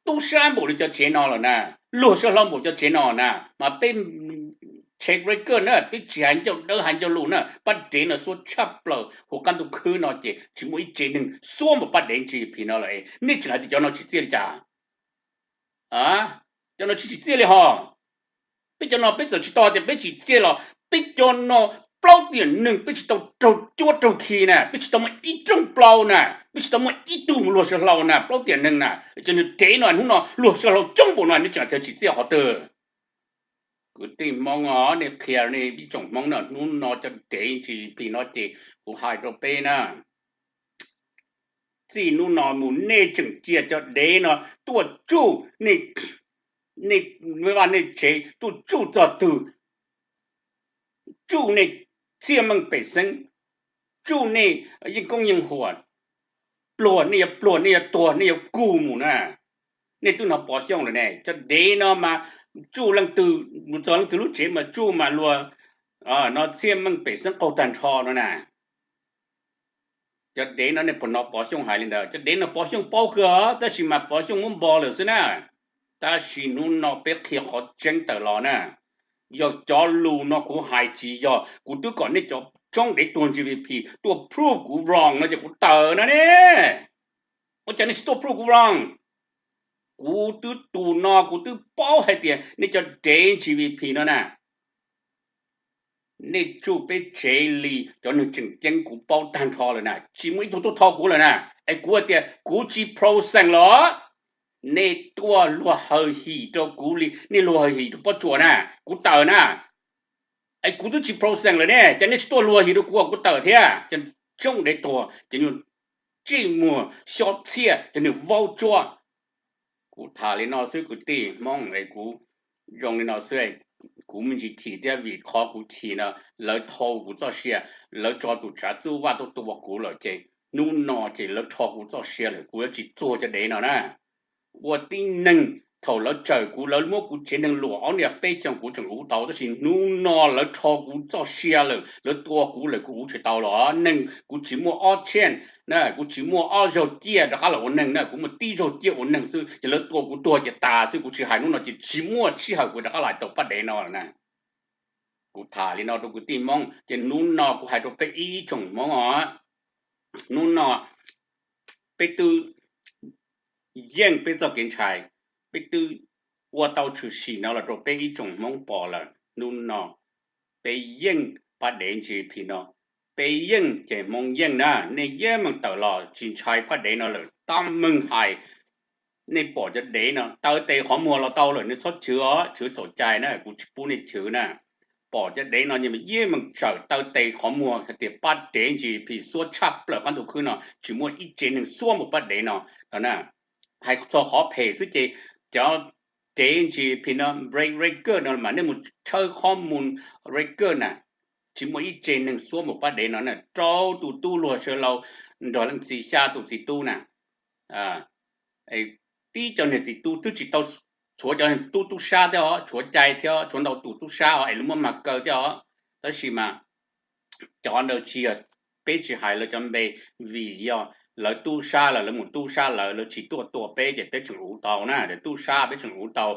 tub sab npaum li cov tsev no lawm na, luag saw hlau npaum cov tsev no na, mas peb check record na, peb tsis hais ncauj dawb hais ncauj luj na, pab dev no xuab tshaj plaws hauv qab ntuj khwb no ces tsis muaj ib tse neeg xuab npaum pab dev G V P no lawm. Nej tseem hais tias cov no tsim txiaj li cas? Cov no tsis tsim txiaj li hos. Peb cov no peb txawm tsis tau hais tias peb tsim txiaj los peb cov no plaub tiam neeg peb tsis tau raug cuab raug khi na, peb tsis tau muaj ib rooj plaub na, peb tsis tau muaj ib tug mus luag saw hlau na, plaub tiam neeg na. Cov niag dev no hnub no luag saw hlau coob npaum no nej tseem tias tsim txiaj qhov twg? Kwv tij Hmoob os, nej qhia nej ib tsoom Hmoob na, hnub no cov dev G V P no ces kuv hais rau peb na, txij hnub no mus nej tseem cia cov dev no tuaj tsuj nej, nej vaj nej tsev, tuaj tsuj txog twg, tsuj nej txhiaj meej pem xeeb, tsuj nej yeej koob yeej huam, pluag nej yuav pluag, nej yuav tuag, nej yuav kug mus na. Nej twb hnov Pov Xyooj lawm ne, cov dev no mas tsuj leej twg, mus txog leej twg lub tsev mas tsuj mas luag, no txhiaj meej pem xeeb qaug tag nrho no na. Cov dev no nej puas hnov Pov Xyooj hais li ntawd? Cov dev no Pov Xyooj paub kawg, tab sis mas Pov Xyooj muab npo lawm xwb na. Tab sis hnub no peb qhia qhov tseeb tawm los na. Yog cov lus no kuv hais tsis yog, kuv twb kom nej cov tsoob dev tuag G V P tuaj prove kuv wrong no ces kuv tawm no ne. Ua cas nej tsis tuaj prove kuv wrong? Kuv twb tus no kuv twb paub hais tias nej cov dev G V P no na, nej tsuj peb tsev li cov neeg tseem ceeb kuv paub tag nrho lawm na, tsis muaj ib tug tuaj tho kuv lawm na. Es kuv hais tias kuv tsis pro xeem los, nej tuaj luag hawm him rau kuv li nej luag hawm him rau Pob Tsuas na, kuv tawm na. Es kuv twb tsis pro xeem lawm ne, ces nej tsis tuaj luag him rau kuv, kuv tawm thiab. Cov tsoob dev tuag, cov nyuag ntsej muag xyob txhiaj, cov niag vaub tsuab. Kuv tham li no xwb kwv tij Hmoob, es kuv zoo li no xwb. kuv me ntsis chim thiab vim qhov kuv chim no lawv thau kuv txoj sia, lawv tso tus tsav txuj vaj tuaj tua kuv lawm ces hnub no ces lawv rho kuv txoj sia lawm, kuv yuav tsis txuag cov dev no na. Ua tib neeg thaum lawv tsawm kuv, lawv muab kuv tsev neeg luam ob niaj peb xyoos kuv tseem uv tau, tab sis hnub no lawv rho kuv txoj sia lawm, lawv tua kuv lawm kuv uv tsis tau los neeg, kuv tsis muaj ob tsheej na, kuv tsis muaj ob zaug ciaj rov qab los ua neeg na, kuv muaj tib zaug ciaj ua neeg xwb, ces lawv tua kuv tuag ces tas xwb, kuv tsis hais hnub no ces tsis muaj sij hawm kuv rov qab los tau paj dev no na. Kuv tham li no rau kwv tij Hmoob, ces hnub no kuv hais rau peb ib tsoom Hmoob os, hnub no peb twb yeej peb txoj kev ntshai, peb twb ua tau tshwm sim no los rau peb ib tsoom Hmoob pom lawm. Hnub no peb yeej pab dev G P no, peb yeej ces Hmoob yeej na, nej yeej meem tawm los tsis ntshai pab dev no lawm, tab meeg hais nej pom cov dev no taw tes qhov muag los tau lawm, nej txhob chwv os, chwv txhaum cai na, kuv tsis pub nej chwv na. Pom cov dev no yeej meem tsawm taw tes qhov muag hais tias pab dev G P xuab tshaj plaws qab ntuj khwb no, tsis muaj ib tsev neeg xuab mus pab dev no na. Hais txog qhov phem xwb ces cov dev G P no break record no mas nej mus tshawb qhov mus record na, tsis muaj ib tsev neeg xuab mus pab dev no na, rau tus tub luag sawv laus nrog leej txiv xya tus txiv tub na. Tib cov niag txiv tub twb tsis tau, tshuav cov tub tub sab thiab os, tshuav cai thiab, tshuav ntau tus tub sab os es lawv muab mag kaw thiab os. Tab sis mas cov ntawd tsis yog, peb tsis hais lawv cov npe, vim yog lawv tub sab lawm, lawv mus tub sab lawm, lawv tsis tuaj tua peb ces peb tseem uv tau na, tub sab peb tseem uv tau.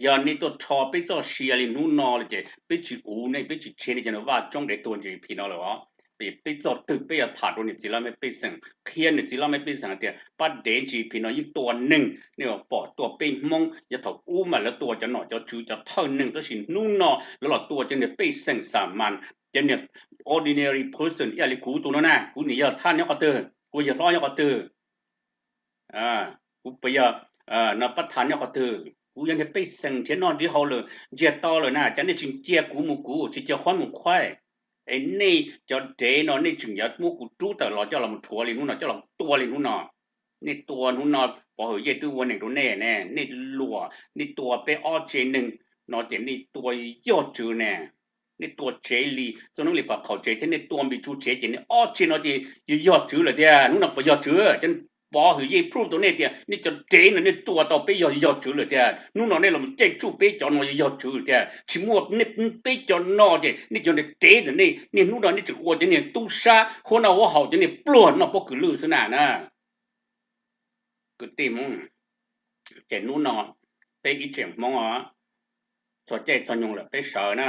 Yog nej tuaj rho peb txoj sia li hnub no lawm ces peb tsis uv nej, peb tsis tseg nej cov vaj tsoob dev tuag G P no lawm os. Peb txog twg peb yuav tham rau niam txiv laj mej pej xeem, qhia niam txiv laj mej pej xeem hais tias pab dev G P no yeej tua neeg, nej pom tua peb Hmoob, yog thaum ub mas lawv tua cov nom cov tswv cov thawj neeg, tab sis hnub no lawv los tua cov niag pej xeem xa mas, cov niag ordinary person ib yam li kuv tus no na, kuv niam yog thaj nyob qhov twg, kuv yawg hlob nyob qhov twg, kuv puas yog no pab tha nyob qhov twg, kuv yog niag pej xeem nrhiav noj nrhiav haus lawm, ntsiag to lawm na, cas nej tsis cia kuv mus kuv, tsis cia Qhuab mus Qhuaib. Es nej cov dev no nej tseem yuav muab kuv rub tawm los coj los rhuav li hnub no, coj los tua li hnub no. Nej tua hnub no Pov Hwm Yej twb ua neeg rau nej ne, nej luam, nej tua peb ob tsev neeg no ces nej tua yog tswv ne. Nej tua tsev li txoj noob li pas qhaum tsev thiab nej tua npis tsu tsev ces nej ob tsev no ces yog yog tswv lawm tiag. Hnub no puas yog tswv? Cov Pov Hwm Yej proof tau nej tias nej cov dev no nej tua tau peb yog yog tswv lawm tiag. Hnub no nej los caij tsuj peb cov no yog yog tswv lawm tiag. Tsis muaj peb cov no ces nej cov dev ntawm nej, nej hnub no nej tseem ua cov niag tub sab huab noj huab haus, cov niag pluag noj pob kws lwj xwb na na. Kwv tij Hmoob, ces hnub no peb ib tseem Hmoob os, txog caij txog nyoog lawm peb sawv na.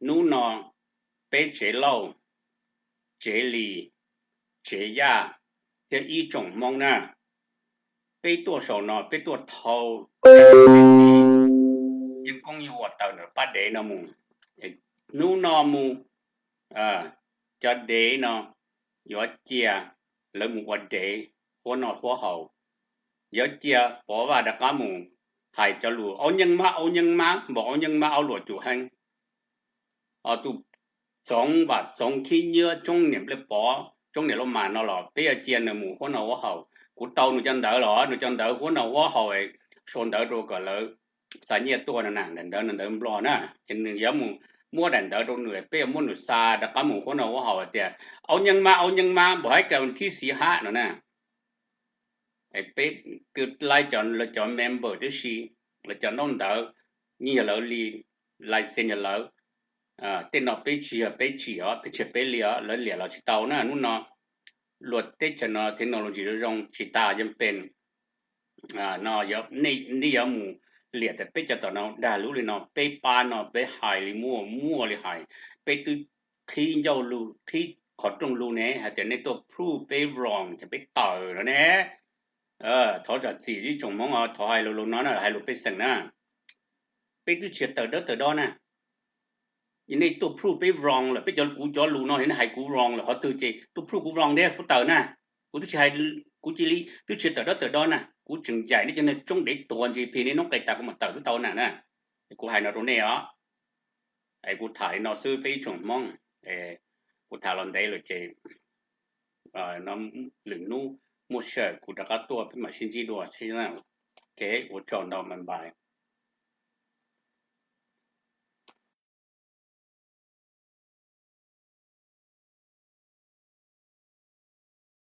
Hnub no peb tsev Lauj, tsev Lis, tsev Yaj thiab ib tsoom Hmoob na, peb tuaj saum no peb tuaj thau yeej koob yus ua tawm ntawm pab dev no mus. Hnub no mus cov dev no yuav cia lawv mus ua dev huab noj huab haus, yuav cia Pov Vaj rov qab mus hais cov lus aub nyeej mab aub nyeej mab npaum aub nyeej mab aub luam cum heev. Tus txoov vam txoov khib nyiab tsoob niam nplej pov tsoob niam laj mas no los peb yuav cia nws mus huab noj huab haus. Kuv tau nws cov ntawv los nws cov ntawv huab noj huab haus, sau ntawv rau kom lawv xa nyiaj tuaj no na, daim ntawv no ntawv Nplog na, ces nws yuav mus muab daim ntawv rau nws, peb yuav muab nws xa rov qab mus huab noj huab haus hais tias aub nyeej mab aub nyeej mab npaum hais tias thib xiv hab no na. Peb kwv laib cov, lawv cov member tib si, lawv cov ntaub ntawv, yeej yog lawv li, license yog lawv. Tej no peb tsis yog peb tsim os, peb tsis yog peb li os, lawv liam los tsis tau na. Hnub no luag teb chaws no technology zoo zoo tsis tas yeej pes no, nej yuav mus liam tias peb cov tom no dag lub li no, peb pab no peb hais li muaj muaj li hais, peb twb qhib ncauj lug qhib qhov rooj lug ne hais tias nej tuaj prove peb wrong ces peb tawm no ne. Thov zam txim ib tsoom Hmoob, thov hais lus lus no na, hais lus pej xeem na. Peb twb tsis tawm dawb tawm do na. Nej tuaj prove peb wrong lawm, peb cov, kuv cov lus no nej hais kuv wrong lawm qhov twg ces tuaj prove kuv wrong thiab kuv tawm na. Kuv twb tsis hais, kuv cia li twb tsis tawm dawb tawm do na, kuv tseem ncaim nej cov niag tsoob dev tuag G P nej noob qes tas kuv mam tawm twb tau na na. Kuv hais no rau nej os. Es kuv tham li no xwb peb ib tsoom Hmoob, kuv tham los ntev lawm ces lwm hnub muaj sij hawm kuv rov qab tuaj peb mam sib ntsib dua. Ok, ua tsaug ntau, bye bye.